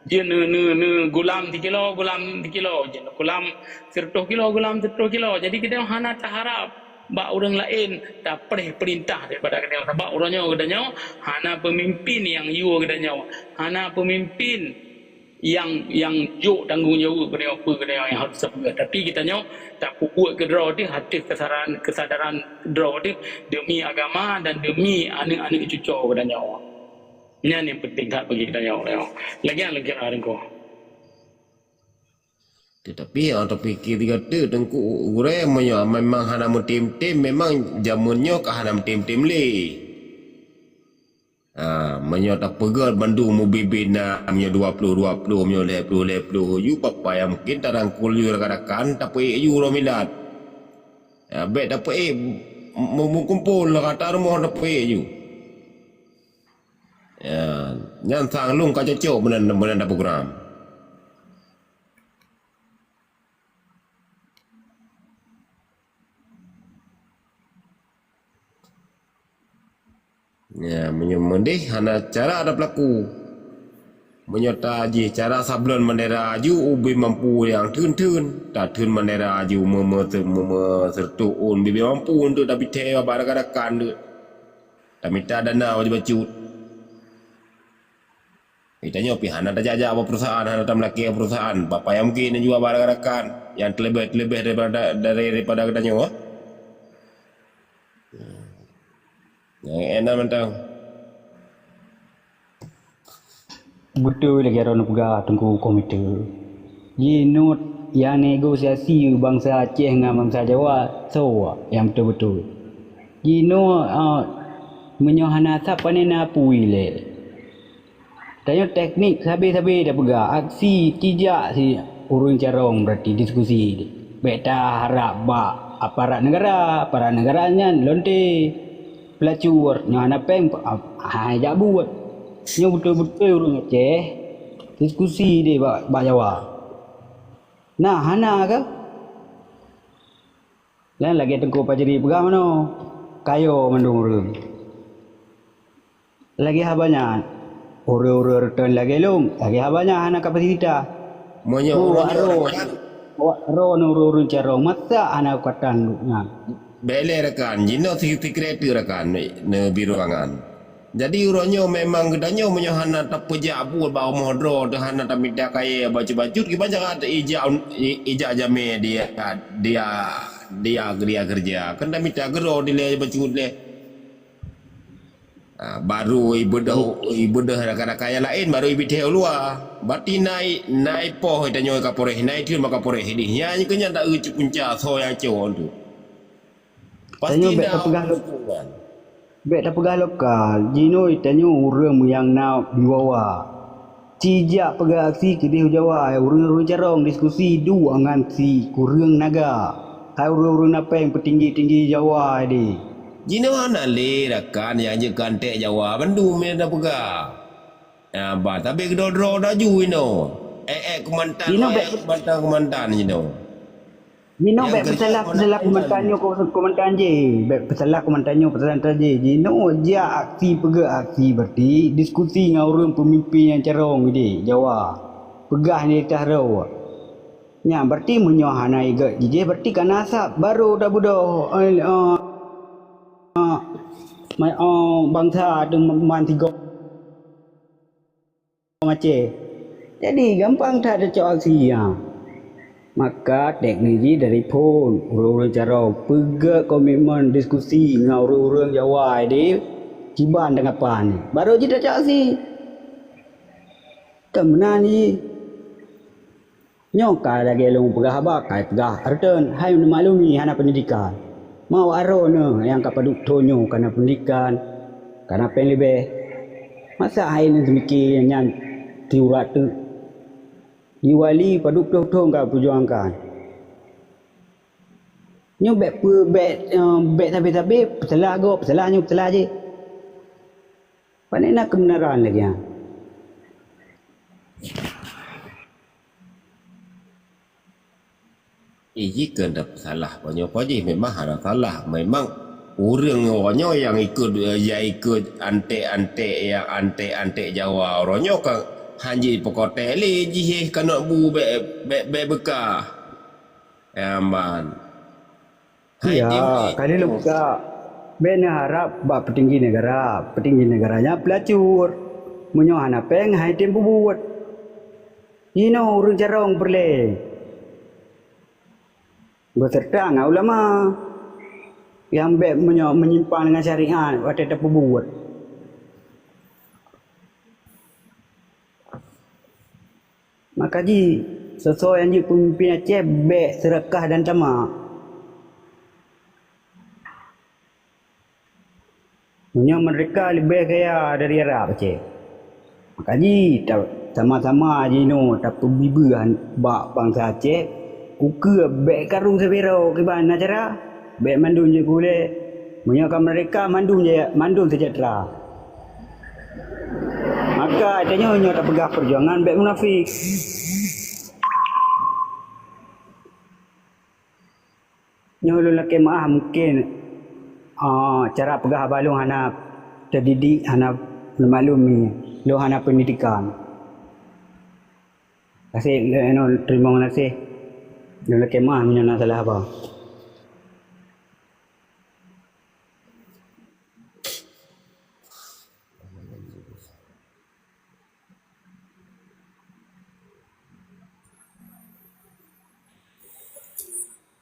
jeuet neu, neu, neu gulam tikilo, gulam tikilo. Jeuet neu gulam sireutoh kilo, gulam sireutoh kilo. Jadi kita hana taharap bak ureuëng laén tapreh peurintah daripada geutanyoe. Sabab uroe nyoe geutanyoe hana peumimpin nyang yue geutanyoe, hana peumimpin nyang, nyang jok tanggong jaweueb geutanyoe, peue geutanyoe nyang harôh tapeugah. Tapi geutanyoe tapeubuet keudroe teuh ateueh keusadaran, keusadaran droe teuh demi agama dan demi aneuëk-aneuëk cucoe geutanyoe. Nyan nyang penting that bagi geutanyoe. Lagée nyang lôn kira Teungku. Teutapi nyang tapike sigoe teuk Teungku Gurée, meunyoe memang hana meutem-tem, memang jameun nyoe ka hana meutem-tem lé. Ha, meunyoe tapeugét bandum ubé-bé na, meunyoe dua ploh dua ploh, meunyoe lhée ploh lhée ploh, aju papa nyang mungken tarangkul aju rakan-rakan, tapeuék aju uroe milat. Ha, bék tapeuék, mu-, meukumpol rata rumoh tapeuék aju. Ya, nyan sang lôn ka cocok meunan, meunan taprogram. Ya, meunyoe meudeh hana cara tapeulaku. Meunyoe ta jih cara sablon bendera aju ubé mampu nyang theun-theun, tatheun bendera aju me-, me-, me-, me-, seureutôh ôn ubé mampu untuk tabithée bak rakan-rakan deuek. Tamita dana bacut-bacut. Geutanyoe pih hana tajak-jak bak perusahaan, hana tameulakée bak perusahaan. Bapa nyang mungken jua bak rakan-rakan nyang teuleubeh-teuleubeh daripada, dari, daripada geutanyoe. Nyang ék na mantong. Beutôi lagèe droeneuh peugah, Teungku Komite. Jinoe nyang negosiasi bansa Aceh ngon bansa Jawa, soe nyang beutôi-beutôi. Jinoe, ah, meunyoe hana sab, pane na apui lé. Tanyoe teknik sabe-sabe tapeugah, aksi tijak si ureueng carông, berarti diskusi. Bèk taharap bak aparat negara, aparat negara nyan lonte, peulacur, nyoe hana péng, hai jak buet. Nyoe beutôi-beutôi ureueng Aceh diskusi deh bak, bak Jawa. Nah, hana kah? Nyan lagèe Teungku Fajri peugah meunoe, kayo mandum ureueng. Lagèe haba nyan, ureueng-ureueng reutôn lagèe lôn, lagèe haba nyan hana kapasitas. Meunyoe ureueng nyoe rakan, wak droeneuh ureueng-ureueng carông, masa hana katan nyan? Bèk lé rakan, jinoe si-, sikrék teuk rakan, neubi ruangan. Jadi uroe nyoe memang geutanyoe meunyoe hana tapeujak buet bak rumoh droe teuh, hana tamita kayèe bacut-bacut, kiban cara ijak, i-, ijak jamé di, di, di, di keureuja. Kan tamita keudroe dilèe bacut lé. Ah, baru ibeudôh, ibeudôh rakan-rakan nyang laén, baru ibithèe u luwa. Berarti na i-, na ipoh tanyoe Kapolres, na itheun bak Kapolres idéh. Nyan keuh nyan taeu cit punca soe nyang cok tu. Pasti tanyoe bèk na tapeugah lom. Bèk tapeugah lokal, jinoe tanyoe ureueng nyang na wibawa. Ci jak peugah aksi keudéh u Jawa, ureueng-ureueng carông diskusi duek ngon si kureueng naga. Hai ureueng-ureueng na péng peutinggi-tinggi Jawa deh. Jinoe hana lé rakan nyang jeuet keu anték Jawa, bandum nyang tapeugah. Nyan ban, tapi keudroe-droe laju inoe. Ék-ék keumantan, jinoe bèk ék keumantan, keumantan jinoe. Jinoe bèk peusalah, peusalah keumantan nyoe keu-, keumantan jih. Bèk peusalah keumantan nyoe, peusalah keumantan jih. Jinoe jak aksi, peugöt aksi, berarti diskusi ngon ureueng peumimpin nyang carông idéh Jawa. Peugah nyan di ateueh droe. Nyan berarti meunyoe hana igöt jih, berarti ka na sab, baru tabeudôh, eh, eh, eh, ma-, eh, bansa teuh man sigoe. Aceh. Jadi, gampang that tacok aksi, ha. Maka, teknik jih dari phon, ureueng-ureueng carông, peugöt komitmen diskusi ngon ureueng-ureueng Jawa deh, kiban tanggapan. Baru jih tacok aksi. Kan meunan jih. Nyoe ka lagèe lôn peugah haba, ka peugah reutôn, hai neumaklumi hana peundidikan. Ma wak droeneuh nyang ka padub thon nyoe ka na peundidikan, ka na péng leubeh. Masa hai neuseumiké nyan siurat teuk? Di Wali padub ploh thon ka peujuangkan. Nyoe bèk peu-, bèk, eh, bèk sabe-sabe peusalah gob, peusalah nyoe, peusalah jih. Pane na keubeunaran lagèe nyan? Ih, jih keu teusalah, meunyoe po jih memang hana salah. Memang ureueng nyoe nyang ikot, nyang ikot anték-anték, nyang anték-anték Jawa uroe nyoe ka hanjeuet peukotek lé jih, eh, kanot bu bèk, bèk, bèk beukah. Nyan ban. Hai, iya, tim, eh, kali lôn peugah, bèk neuharab bak peutinggi negara. Peutinggi negara nyan peulacur. Meunyoe hana péng, hai tem peubuet. Jinoe ureueng carông peureulèe. Beuseureuta ngon ulama nyang bèk meunyoe meunyimpang deungon syariat watèe tapeubuet. Maka jih, soe-soe nyang jeuet peumimpin Aceh bèk seurakah dan tamak. Meunyoe meurdehka leubeh kaya dari Arab Aceh, maka jih ta-, sama-sama jinoe tapeubibeuh bak bansa Aceh, ukeue bèk karu sabé droe kiban na cara, bèk mandum jeuet keu ulèe. Meunyoe ka meurdehka, mandum jaya, mandum seujahteura. Maka tanyoe nyoe tapeugah peujuangan bèk munafék. Nyoe lôn lakèe meu'ah mungken, ah, cara peugah haba lôn hana teudidik, hana neumaklumi, lôn hana peundidikan. Gaséh, lôn teurimong gaséh. Lôn lakèe meu'ah meunyoe na salah haba.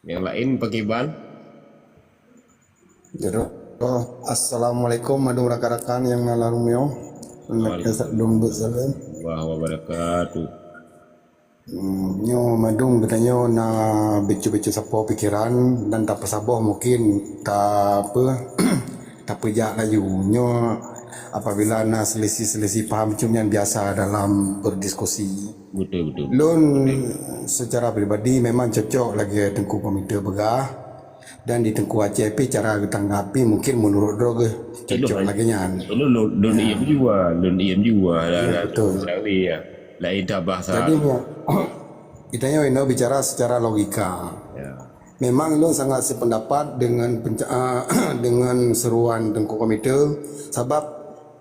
Nyang laén pakriban? Jadok. Oh, assalamualaikum mandum rakan-rakan nyang na lam rumoh. Waalaikumsalam. Lôn beuet salam. Wah, wabarakatuh. Hmm, nyoe mandum geutanyoe na bacut-bacut sapo pikeran dan tapeusaboh mungkin ta-, apa, tapeujak laju. Nyoe apabila na selisih-selisih paham cuma nyan biasa dalam berdiskusi. Betul, betul. Lôn secara pribadi memang cocok lagèe Teungku Komite peugah. Dan di Teungku Aceh pih cara geutanggapi mungkin menurut droe geuh cocok lagèe nyan. Lôn, lôn, lôn iem jua, lôn iem jua. Ya, betul. Lain tabah. Jadi, geutanyoe inoe bicara secara logika. Ya. Memang lôn sangat sependapat dengan penca-, dengan seruan Teungku Komite, sabab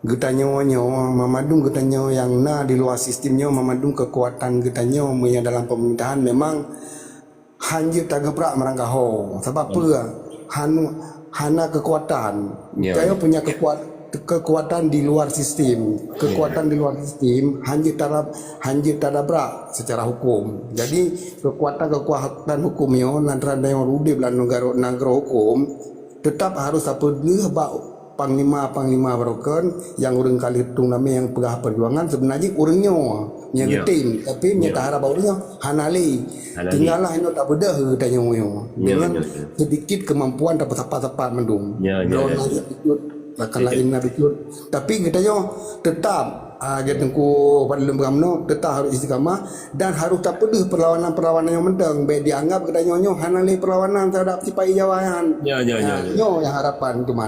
geutanyoe nyoe, mamandum geutanyoe nyang na di luwa sistem nyoe, mamandum kekuatan geutanyoe meunyo dalam pemerintahan memang hanjeuet tageubrak meurangkaho. Sabab peue? Hanu-, hana kekuatan. Ya. Geutanyoe punya kekuat-, kekuatan di luar sistem. Ya. Kekuatan di luar sistem hanjeuet tadab-, hanjeuet tadabrak secara hukum. Jadi, kekuatan-kekuatan hukum nyoe, lantaran tanyoe udeb lam nanggroe, nanggroe hukum, teutap harôh tapeudeuh bak panglima-panglima barokon nyang ureueng ka lheueh tueng namé nyang peugah perjuangan, seubeuna jih ureueng nyoe nyang geutem, tapi meunyo taharap bak ureueng nyoe hana lé. Hana lé. Tinggalah inoe tabeudeuh geutanyoe nyoe. Ya, dengan sedikit kemampuan tapeusapat-sapat mandum. Ya, ya, ya. Droeneuh na bacut, rakan laén na bacut. Tapi geutanyoe teutap, ah, lagèe Teungku Fadlun peugah meunoe, teutap harôh istiqamah. Dan harôh tapeudeuh perlawanan-perlawanan nyang mantong, bèk jianggap geutanyoe nyoe hana lé perlawanan teuhadap sipa-i Jawa nyan. Ya, ya, ya, ya. Nyoe nyang harapan teuma.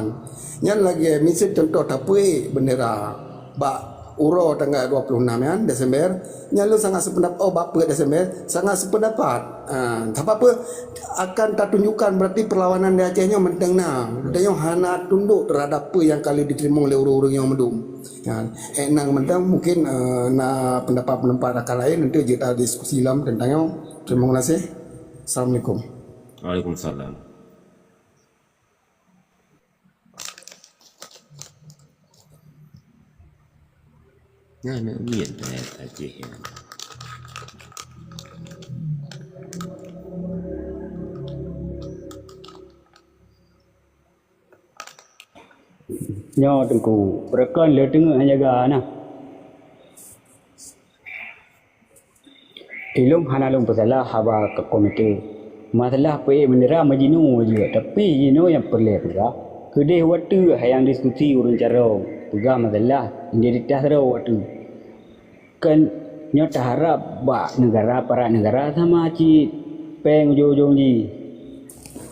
Nyan lagèe miseue contoh tapeuék bendera bak uroe tanggai dua puluh enam nyan Desember. Nyan lôn sangat sependapat, oh, bak peuet Desember, sangat sependapat. Ha, sabab peue? Akan tatunjukkan berarti perlawanan di Aceh nyoe mantong na. Geutanyoe hana tundok teuhadap peue nyang ka lheueh jiteurimong lé ureueng-ureueng nyang mandum. Ya, eh, nyan mantong mungkin, eh, na pendapat-pendapat rakan laén, nanti jeuet tadiskusi lom teuntang nyoe. Terima kasih. Assalamualaikum. Waalaikumsalam. Nyan aneuk miet rakyat Aceh nyan. Nyoe Teungku, beureukan lé teungoh jaga na. Ilôn hana lôn peusalah haba keu komite. Masalah peuék bendera meujinoe jeuet, tapi jinoe nyang peureulèe peugah, keudeh watèe hayang diskusi ureueng carông, peugah masalah identitas droe watèe. Kan nyoe taharap bak neugara, parat neugara sama cit péng ujong-ujong jih.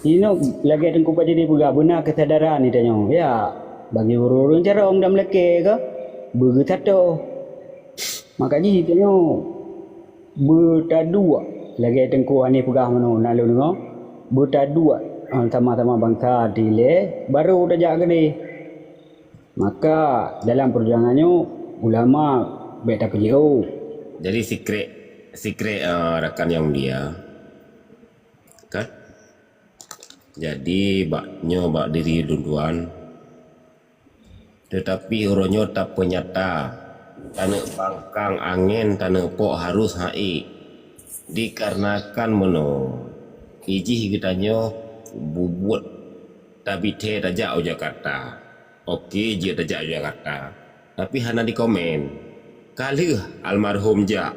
Inoe lagèe Teungku Fajri peugah, beuna keusadaran di tanyoe. Ya, bagi ureueng-ureueng carông dan meulakèe ka beugeusato. Maka jih tanyoe beutaduek, lagèe Teungku Hanif peugah meunoe na lôn deungoe, beutaduek, ah, sama-sama bansa dilèe, barô tajak keudeh. Maka dalam peujuangan nyoe, ulama bèk tapeujiôh. Jadi sikrek, sikrek, eh, rakan nyang mulia, kan? Jadi bak nyoe bak diri lôn tuan, teutapi uroe nyoe tapeunyata, taneuk bangkang angén taneuk pok harôh ha'ék. Dikarenakan meunoe, ijih geutanyoe bubuet tabithèe tajak u Jakarta. Oke, jeuet tajak u Jakarta, tapi hana dikomen. Ka lheueh almarhum jak,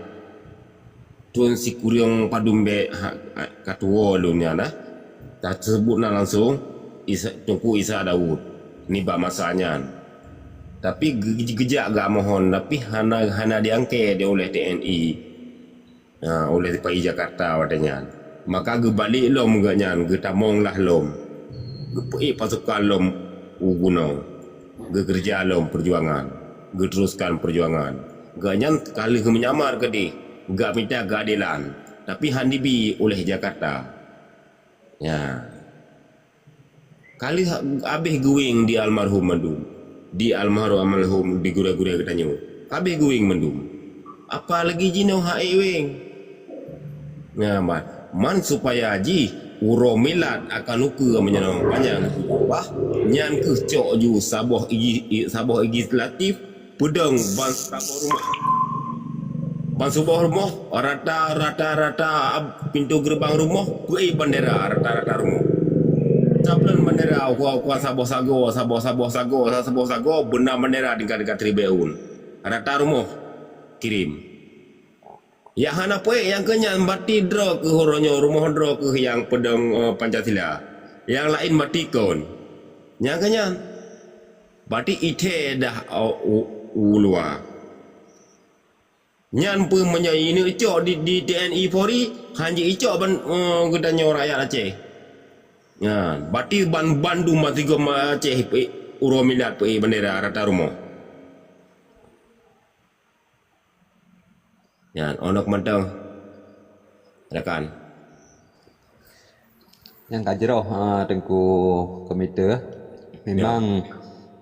thôn sikureueng padum bèk ha, ha, ka tuwoe lôn nyan na. Taseubut na langsông Isa, Teungku Isa Daud nibak masa nyan. Tapi geu-, geujak geumohon, tapi hana, hana diangkée di oleh T N I. Ha, oleh sipa-i Jakarta watèe nyan. Maka geubalek lom geuhnyan, geutamong lah lom. Geupeuék pasukan lom u gunong. Geukeureuja lom peujuangan. Geuteruskan peujuangan. Geuhnyan ka lheueh meunyamar keudeh, geumita keuadelan, tapi hana jibi oleh Jakarta. Ya. Ka lheueh habéh geuwéng di almarhum mandum. Di almarhum, almarhum di gurèe-gurèe geutanyoe. Habéh geuwéng mandum. Apalagi jinoe ha'ék wéng. Nyan, man, man supaya jih uroe milad akan ukeue meunyoe panyang bah, nyan keuh cok ju saboh igi, i-, saboh legislatif peudong ban saboh rumoh. Ban saboh rumoh, rata, rata, rata ab-, pintoe geureubang rumoh, peuék bandera rata-rata rumoh. Tablon bandera Ukoe-ukoe saboh sagoe, saboh-saboh sagoe, saboh sagoe beuna bendera tingkat-tingkat tribun. Rata rumoh kirim. Nyang hana peuék nyang keu nyan bati droe keuh uroe nyoe rumoh droe keuh nyang peudong, eh, Pancasila. Nyang laén bati kon. Nyang keu nyan bati ithée dah, eh, u, u luwa. Nyan peue meunyoe ineuk icok di, di T N I Polri, han jeuet icok ban, eh, geutanyoe rakyat Aceh. Nyan, bati ban bandum masigoe ma Aceh peuék uroe milat peuék bendera rata rumoh. Nyan, oh, nyoe keumantong. Rakan. Nyang ka jroh, ha, Teungku Komite. Ya. Memang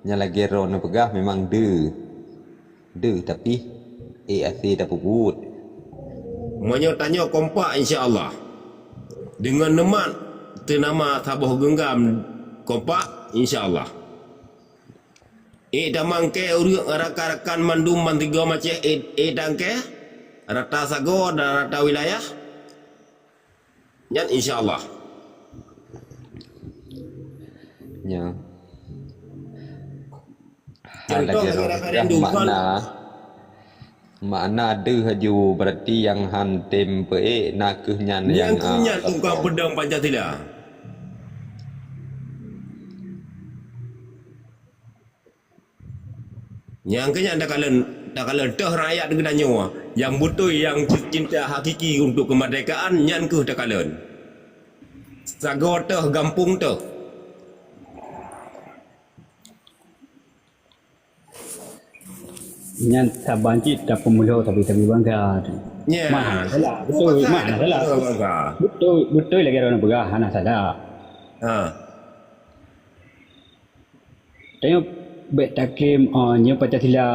nyang lagée droeneuh peugah memang deuh. Deuh, tapi ék até tapeubuet. Meunyoe tanyoe kompak, insya Allah. Deungon neumat teunama saboh geunggam kompak, insya Allah. Ék tamangkée ureuëng rakan-rakan mandum bansigom Aceh, ék, ék tangkée rata sagoe dan rata wilayah. Nyan insya Allah. Ya. Contoh lagée lagée referendum kan. Makna, makna deuh laju berarti nyang han tem peuék na kheueh nyan nyang, nyang kheueh nyan tukang peudong Pancasila. Nyang keu nyan takalon, takalon toh rakyat geutanyoe nyang beutôi, nyang cinta hakiki untuk kemerdekaan, nyan kheueh takalon. Sagoe toh, gampông toh. Nyan saban cit tapeumulo tapi-tapi bangsa. Ya. Mana salah? Betul, mana salah? Betul, betul lagée ureuëng peugah, hana salah. Ha. Tanyoe bék taklém, ah, nyoe Pancasila.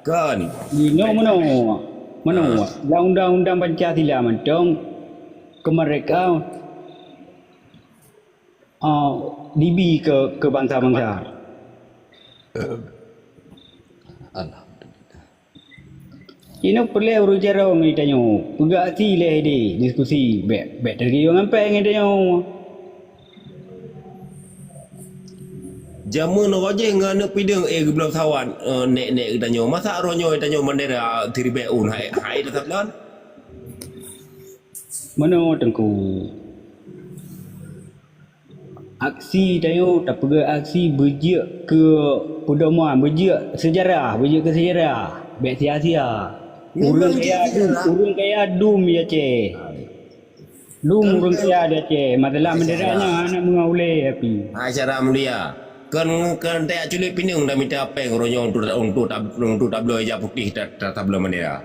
Kan. Inoe meunoe. Meunoe. Ah. Lam undang-undang Pancasila mantong kemerdekaan, ah, dibi ke, ke bangsa-bangsa. Alhamdulillah. Inoe peureulée ureuëng carông ngon tanyoe. Peugah até lé idéh diskusi, bék, bék teurgieng ngon péng ngon tanyoe. Jameun roh jih ngon aneuk pideueng, eh, geubloe pesawat, eh, nek-nek geutanyoe. Masa roh nyoe tanyoe bendera siribée ôn hai, hai tasablon? Meunoe Teungku. Aksi tanyoe tapeugah aksi beujeuet keu peudoman, beujeuet seujarah, beujeuet keu seujarah. Bék sia-sia. Ureuëng kaya dum, ureuëng kaya dum di Aceh. Dum ureuëng kaya di Aceh. Masalah bendera nyan hana meungaulée api. Acara mulia. Kon, kon tajak culek pineung dan mita péng uroe nyoe untuk, untuk tab-, untuk tabloe ija putéh ta-, ta-, tabloe bendera.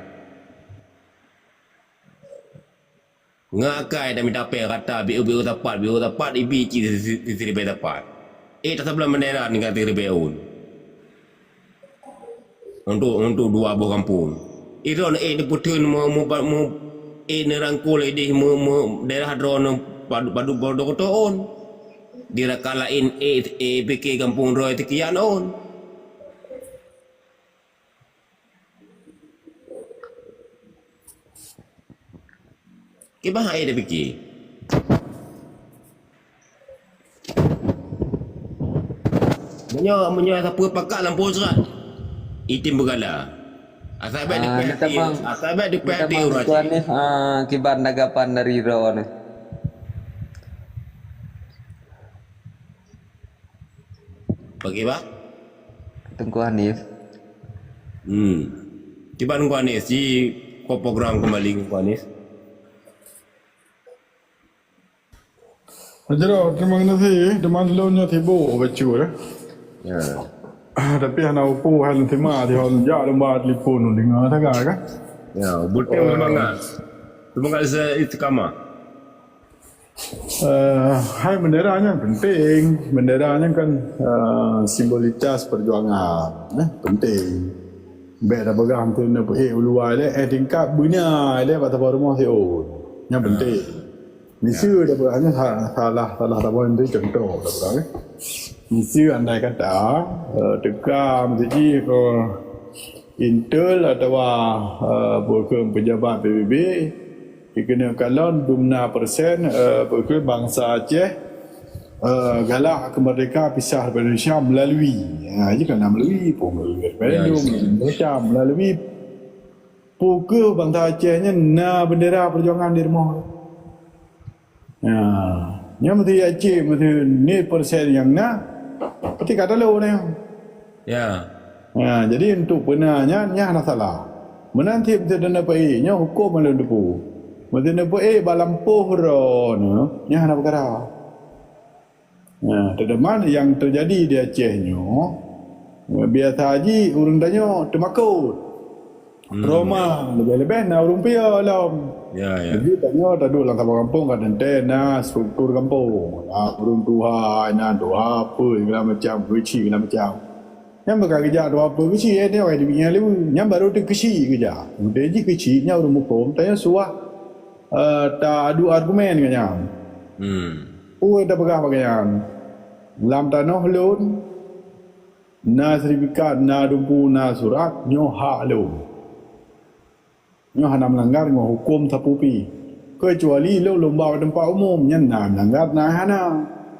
Ngon akai tamita péng rata, biôh-biôh sapat, biôh sapat, ibi cit siribée sapat. Eh, tasablon bendera nibak siribée ôn. Untuk, untuk dua boh gampông. Idroeneuh, eh, neupeutheun meu-, meu-, meu-, eh, neurangkul idéh meu-, meu-, daerah droeneuh padub-padub boh dokotoon. Di rakan laén, eh, eh, pike gampông droe seukian ôn. Kiban hai tapike. Meunyoe, meunyoe sapeue pakat lampôh seurat, item beugala. Asai bék dipeuhati, asai bék dipeuhati ureuëng. Ah, kiban tanggapan dari droeneuh. Bagi, Pak? Teungku Hanif. Hmm. Kiban Teungku Hanif, si ko program kembali Teungku Hanif. Jroh, terima kasih. Teuma lôn nyoe sibuk bacut, eh. Ya. Tapi hana upu han sima di hon jak lomba telefon deungoe sagai kan. Ya, beutôi semangat. Semangat se-, istiqamah. Eh, hai bendera nyan penting. Bendera nyan kan, eh, simbolitas perjuangan, eh, penting. Bék tapeugah meuteuna peuék u luwa ilée, eh, tingkat beuna ilée bak saboh rumoh siôn. Nyan penting. Miseue tapeugah nyan sa-, salah, salah saboh nyan contoh tapeugah, eh. Miseue andai kata, eh, teuka meuseujih ke intel atawa, eh, bukon pejabat P B B, Dikeue kalon dumna persen, eh, bukon bansa Aceh, eh, galak keu merdeka pisah daripada Indonesia melalui, ha, jih kan melalui pun melalui referendum, ya, ya, melalui macam, melalui peue keuh bansa Aceh nyan na bendera perjuangan di rumoh. Ya, nyan meusti Aceh, meusti ni persen nyang na, pasti ka talo nyan. Ya. Ha, jadi untuk peuna nyan, nyan hana salah. Meunan cit meuteudeuneuk peuék, nyoe huköm lôn teupeu. Meuteudeuneuk peuék bak lampôh droeneuh, nyan hana peukara. Ha, teuma nyang teujadi di Aceh nyoe, biasa jih ureuëng tanyoe teumakot. Hmm. Trauma, leubeh-leubeh na ureuëng piôh lom. Ya, ya. Jadi tanyoe taduek lam saboh gampông ka teuntée na struktur gampông. Na ureuëng tuha, na tuha peue, segala macam, keuchik, segala macam. Nyan bak ka geujak dua ploh keuchik, eh, nyoe ka jibik nyan lé. Nyan baru teuh keuchik geujak. Keumudian jih keuchik nyan ureuëng muphom, tanyoe suah, eh, ta adu argumen ngon nyan. Hmm. Peue tapeugah bak nyan? Lam tanoh lôn na sertifikat, na dumpu, na surat, nyoe hak lôn. Nyoe hana meulanggar ngon huköm sapeue pi. Keucuali lôn lôn ba u teumpat umum, nyan na meulanggar, na hana.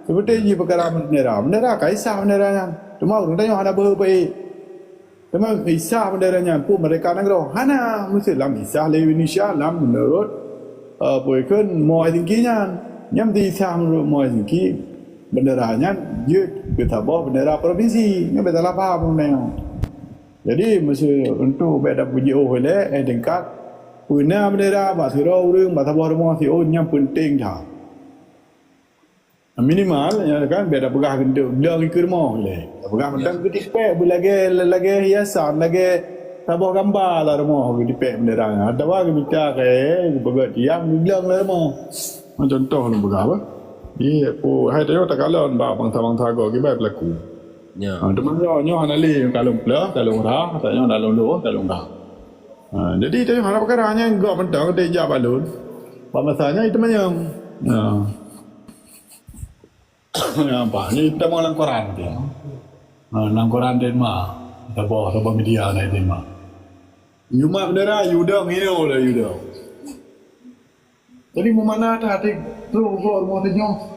Seperti jih peukara bendera. Bendera ka isah bendera nyan. Teuma ureuëng tanyoe hana beuhe peuék. Teuma isah bendera nyan peue merdeka nanggroe? Hana. Meusti lam isah lé Indonesia lam meunurot, eh, peue kheun Muar Helsinki nyan. Nyan meusti isah meunurot Muar Helsinki. Bendera nyan jeuet keu saboh bendera provinsi. Nyan bèk salah paham ureuëng tanyoe. Jadi, meuseu untuk bèk tapeujiôh ilée, eh, tingkat peuna bendera bak sidroe ureuëng, bak saboh rumoh siôn, nyan peunteng that. Minimal, ya kan, bèk tapeugah keuneuk glöng ikeue rumoh ilée. Tapeugah mantong, ya, keu tipék, beulagée, lagée hiasan, lagée saboh gamba lam rumoh keu tipék bendera nyan. Atawa geumita kayée, geupeugöt tiang, geuglöng lam rumoh. Contoh lôn peugah bah. Iya, peue hai tanyoe takalon bak bansa-bansa gob kiban peulaku. Ya. Ha, teuma nyoe, nyoe hana lé kalon pleuh, kalon rhah, tanyoe na lôn lôn, kalon rhah. Ha, jadi tanyoe hana peukara nyan gob mantong teujak bak lôn. Bak masa nyan itu manyang. Ya. Ya, bah, ni tamong lam koran tu. Ha, lam koran tu mah. Saboh, saboh media na itu mah. Yumat bendera, yudong, ino lah yudong. Jadi meumana that até troh gob rumoh tanyoe.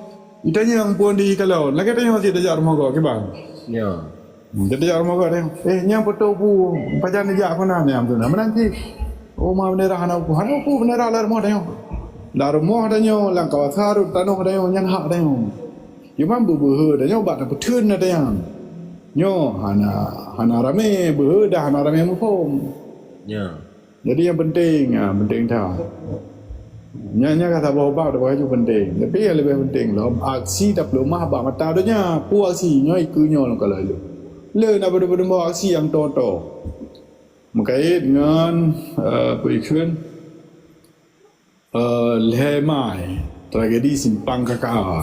Itanyong phon di kalon, lagée tanyoe cit tajak rumoh gob kiban. Ya. Hmm, jadi tajak rumoh gob, eh, nyang peutoe bu, pajan neujak keunan nyang tu na. Meunan cit. Oh, ma bendera hana uku, hana uku bendera lam rumoh tanyoe. Lam rumoh tanyoe, lam kawasan rot tanoh tanyoe, nyan hak tanyoe. Cuma beubeuhe tanyoe bak tapeutheun na tanyoe. Nyoe hana, hana ramé beuhe dah hana ramé muphom. Ya. Jadi nyang penting, ha, penting that. Nyan, nyan ka saboh bab tapeugah laju penting. Tapi nyang leubeh penting lom, aksi tapeuleumah bak mata donya. Peue aksi? Nyoe ikeue nyoe lôn kalon lôn. Le na padum-padum boh aksi nyang toe-toe. Meukait ngon, eh, peue ikheun, eh, lhée Mai, tragedi Simpang K K A.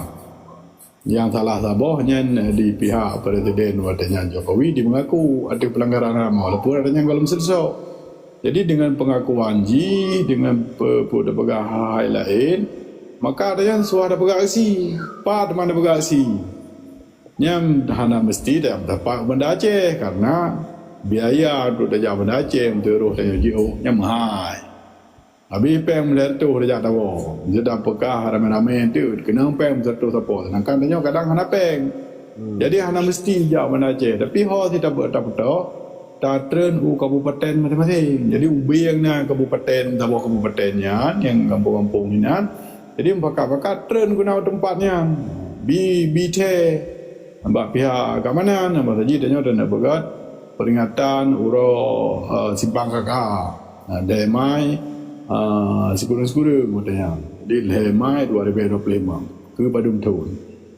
Nyang salah saboh nyan di pihak Presiden watée nyan Jokowi di meungaku ateueh peulanggaran HAM walaupun watée nyan gohlom seuleusoe. Jadi deungon peungakuan jih, deungon pe-, peue tapeugah hai laén, maka watée nyan suah tapeugah aksi. Pat teuma tapeugah aksi. Nyan hana meusti tajak meusapat u Banda Aceh karena biaya untuk tajak Banda Aceh untuk roh tanyoe jiôh nyan meuhai. Abi péng meulhèe reutôh tajak tawoe. Jeuet tapeugah ramé-ramé teuk, keunong péng meusiratoh sapo, seudangkan tanyoe kadang hana péng. Hmm. Jadi hana meusti jak Banda Aceh, tapi ho si tapeu-, tapeutoh, tatreun u kabupaten maséng-maséng. Jadi ubeng na kabupaten, saboh kabupaten nyan, nyang gampông-gampông inan. Jadi meupakat-pakat treun keunan u teumpat nyan. Bi, bi thèe bak pihak keamanan, nyang bahasa jih tanyoe dan peugah peringatan uroe, eh, Simpang K K. Nah, lhèe Mai, eh, sikureueng-sikureueng watèe nyan. Jadi, lhèe Mai dua ribu dua puluh lima, keu padum thôn.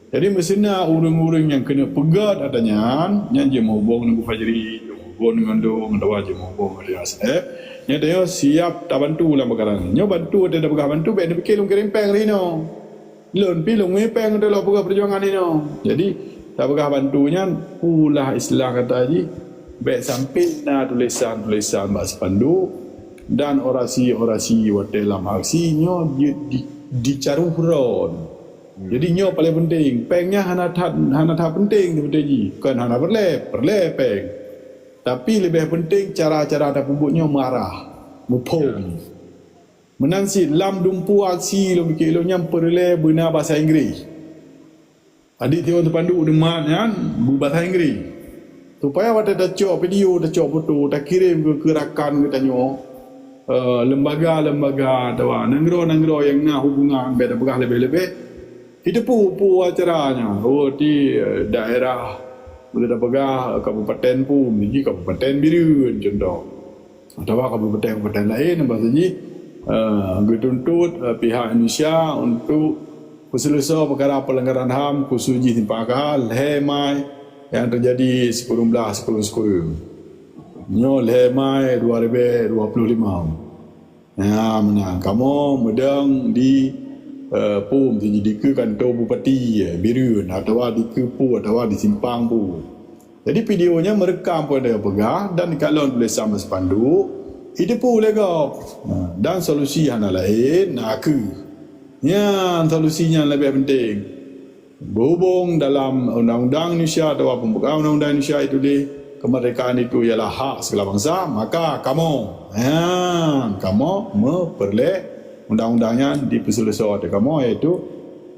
Jadi, meusinan ureueng-ureueng nyang keuneuk peugèt ata nyan, nyan jimeuhubong Teungku Fajri, jimeuhubong ngon lôn, atawa jimeuhubong ngon Ilyas, eh. Nyan tanyoe siap tabantu lam peukara nyan. Nyoe bantu, watèe tapeugah bantu, bèk neupike lôn kirém pèng rinoe. Lôn pi lôn ngui pèng untuk lôn peugah peujuangan inoe. Jadi, tapeugah bantu nyan, peue lah istilah kata jih, bèk sampé na tulésan-tulésan bak spanduk dan orasi-orasi watèe lam aksi nyoe di, di, dicaroh ron. Hmm. Jadi, nyoe paleng penting. Pèng nyan hana that, hana that penting seperti jih. Kon hana peureulèe, peureulèe pèng. Tapi leubeh penting cara-cara tapeubuet nyoe meuarah, muphom. Ya. Meunan cit lam dumpeue aksi lôn pike lôn nyan peureulèe beuna basa Inggris. Adik tiwan teupanduk di mat nyan beubasa Inggris. Supaya watèe tacok video, tacok foto, takirém keu, keu rakan geutanyoe, eh, lembaga-lembaga atawa nanggroe-nanggroe nyang na hubungan, bèk tapeugah leubeh-leubeh. Iteupeue peue acara nyan, oh, di, eh, daerah, boleh tapeugah, eh, kabupaten peue, meuji kabupaten Bireuen contoh. Atawa kabupaten-kabupaten laén, bahasa jih, eh, geutuntot, eh, pihak Indonesia untuk peuseuleusoe peukara pelanggaran ham, khusus jih Simpang Akha, lhèe Mai nyang teujadi sikureueng blaih sikureueng-sikureueng. Nyoe lhèe Mai dua ribèe dua puluh lima. Ya, meunan. Kamoe meudong di, eh, peue, meusti dikeue kantô bupati, eh, Bireuen, atawa dikeue peue, atawa di simpang peue. Jadi, video nyan meureukam peue nyang peugah dan dikalon tulésan bak spanduk, iteupeue lé gob. Nah, dan solusi hana laén, nakeuh. Nyan solusi nyang leubeh penting. Beuhubong dalam undang-undang Indonesia atawa pembukaan undang-undang Indonesia ituléh, kemerdekaan itu ialah hak segala bangsa, maka kamoe, nyan, kamoe meupeureulèe undang-undang nyan dipeuseuleusoe ateueh kamoe, iaitu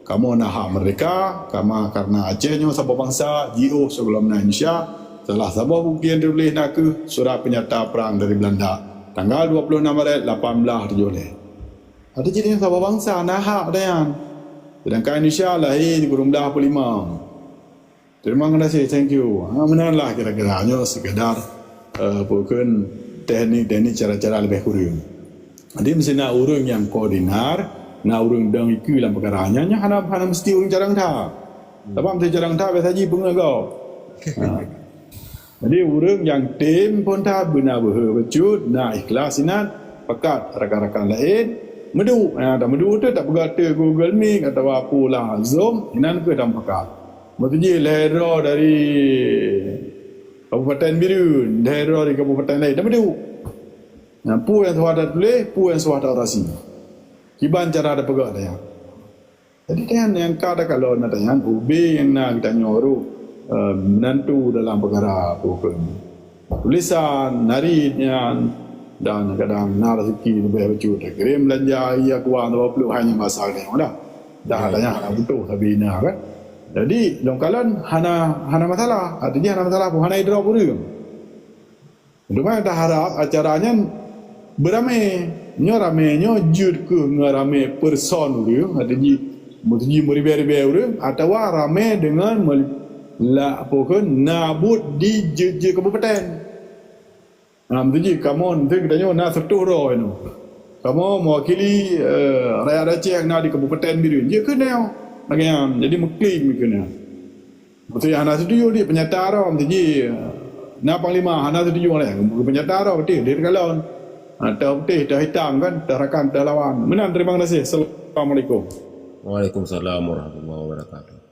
kamoe na hak merdeka, kama-, karena Aceh nyoe saboh bansa, jiôh sigohlom na Indonesia. Salah saboh bukti nyang teutuléh nakeuh surat peunyata prang dari Belanda, tanggal dua puluh enam Maret lapan belas tujoh lhèe. Artinya, saboh bansa na hak geutanyoe. Sedangkan Indonesia lahé di kureueng blaih peuet lima. Terima kasih, thank you. Ha, meunan lah kira-kira. Nyoe sekadar, eh, peue kheun teknik-teknik cara-cara leubeh kureueng. Jadi, meusti na ureueng nyang koordinar, na ureueng dong ikeue lam peukara nyan, nyan hana, hana meusti ureueng carông that. Sabab meusti carông that, biasa jih peungeuh gob. Ha. Jadi, ureueng nyang tem phôn that beuna beuhe bacut, na ikhlas inan, pakat rakan-rakan laén, meuduek. Ha, dan meuduek tu tapeugah ateueh Google Meet atawa apolah Zoom, inan kheueh dan pakat. Meutuji lhèe droe dari Kabupaten Bireuen, lhèe droe dari kabupaten laén, dan meuduek. Nah, peue nyang suah tatuléh, peue nyang suah taorasi. Kiban cara tapeugah nyan. Jadi, nyan nyang ka takalon nyan, ubé nyang na geutanyoe rôh, eh, meunantu dalam peukara peue kheun. Tulésan, narit nyan, dan kadang na raseuki leubeh bacut takirém beulanja, iya kuah dua puluh hai nyang masa nyoe dah. Dah, ya, tanya hana butoh sabe na kan. Jadi, lôn kalon hana, hana masalah. Artinya hana masalah pun, hana idroe ureueng. Teuma taharap acara nyan beuramé. Nyoe ramé nyoe jeuet keuh ngon ramé person ureueng, arti jih meutuji meuribèe-ribèe ureueng, atawa ramé deungon mel-, la-, peue kheun, na buet di jeuet-jeuet kabupaten. Na meutuji kamoe, meutuji geutanyoe na siratoh droe nyoe. Kamoe meuwakili, eh, rakyat Aceh na di Kabupaten Bireuen. Jeuet keuh nyoe. Lagèe nyan, jadi meuklaim keuh nyan. Beutôi hana setuju di peunyata droe, meusti ji, na panglima hana setuju lé. Peunyata droe beutôi, di kalon. Ha, teuh putéh, teuh itam kan, teuh rakan, teuh lawan. Meunan, terima kasih. Assalamualaikum. Waalaikumsalam warahmatullahi wabarakatuh.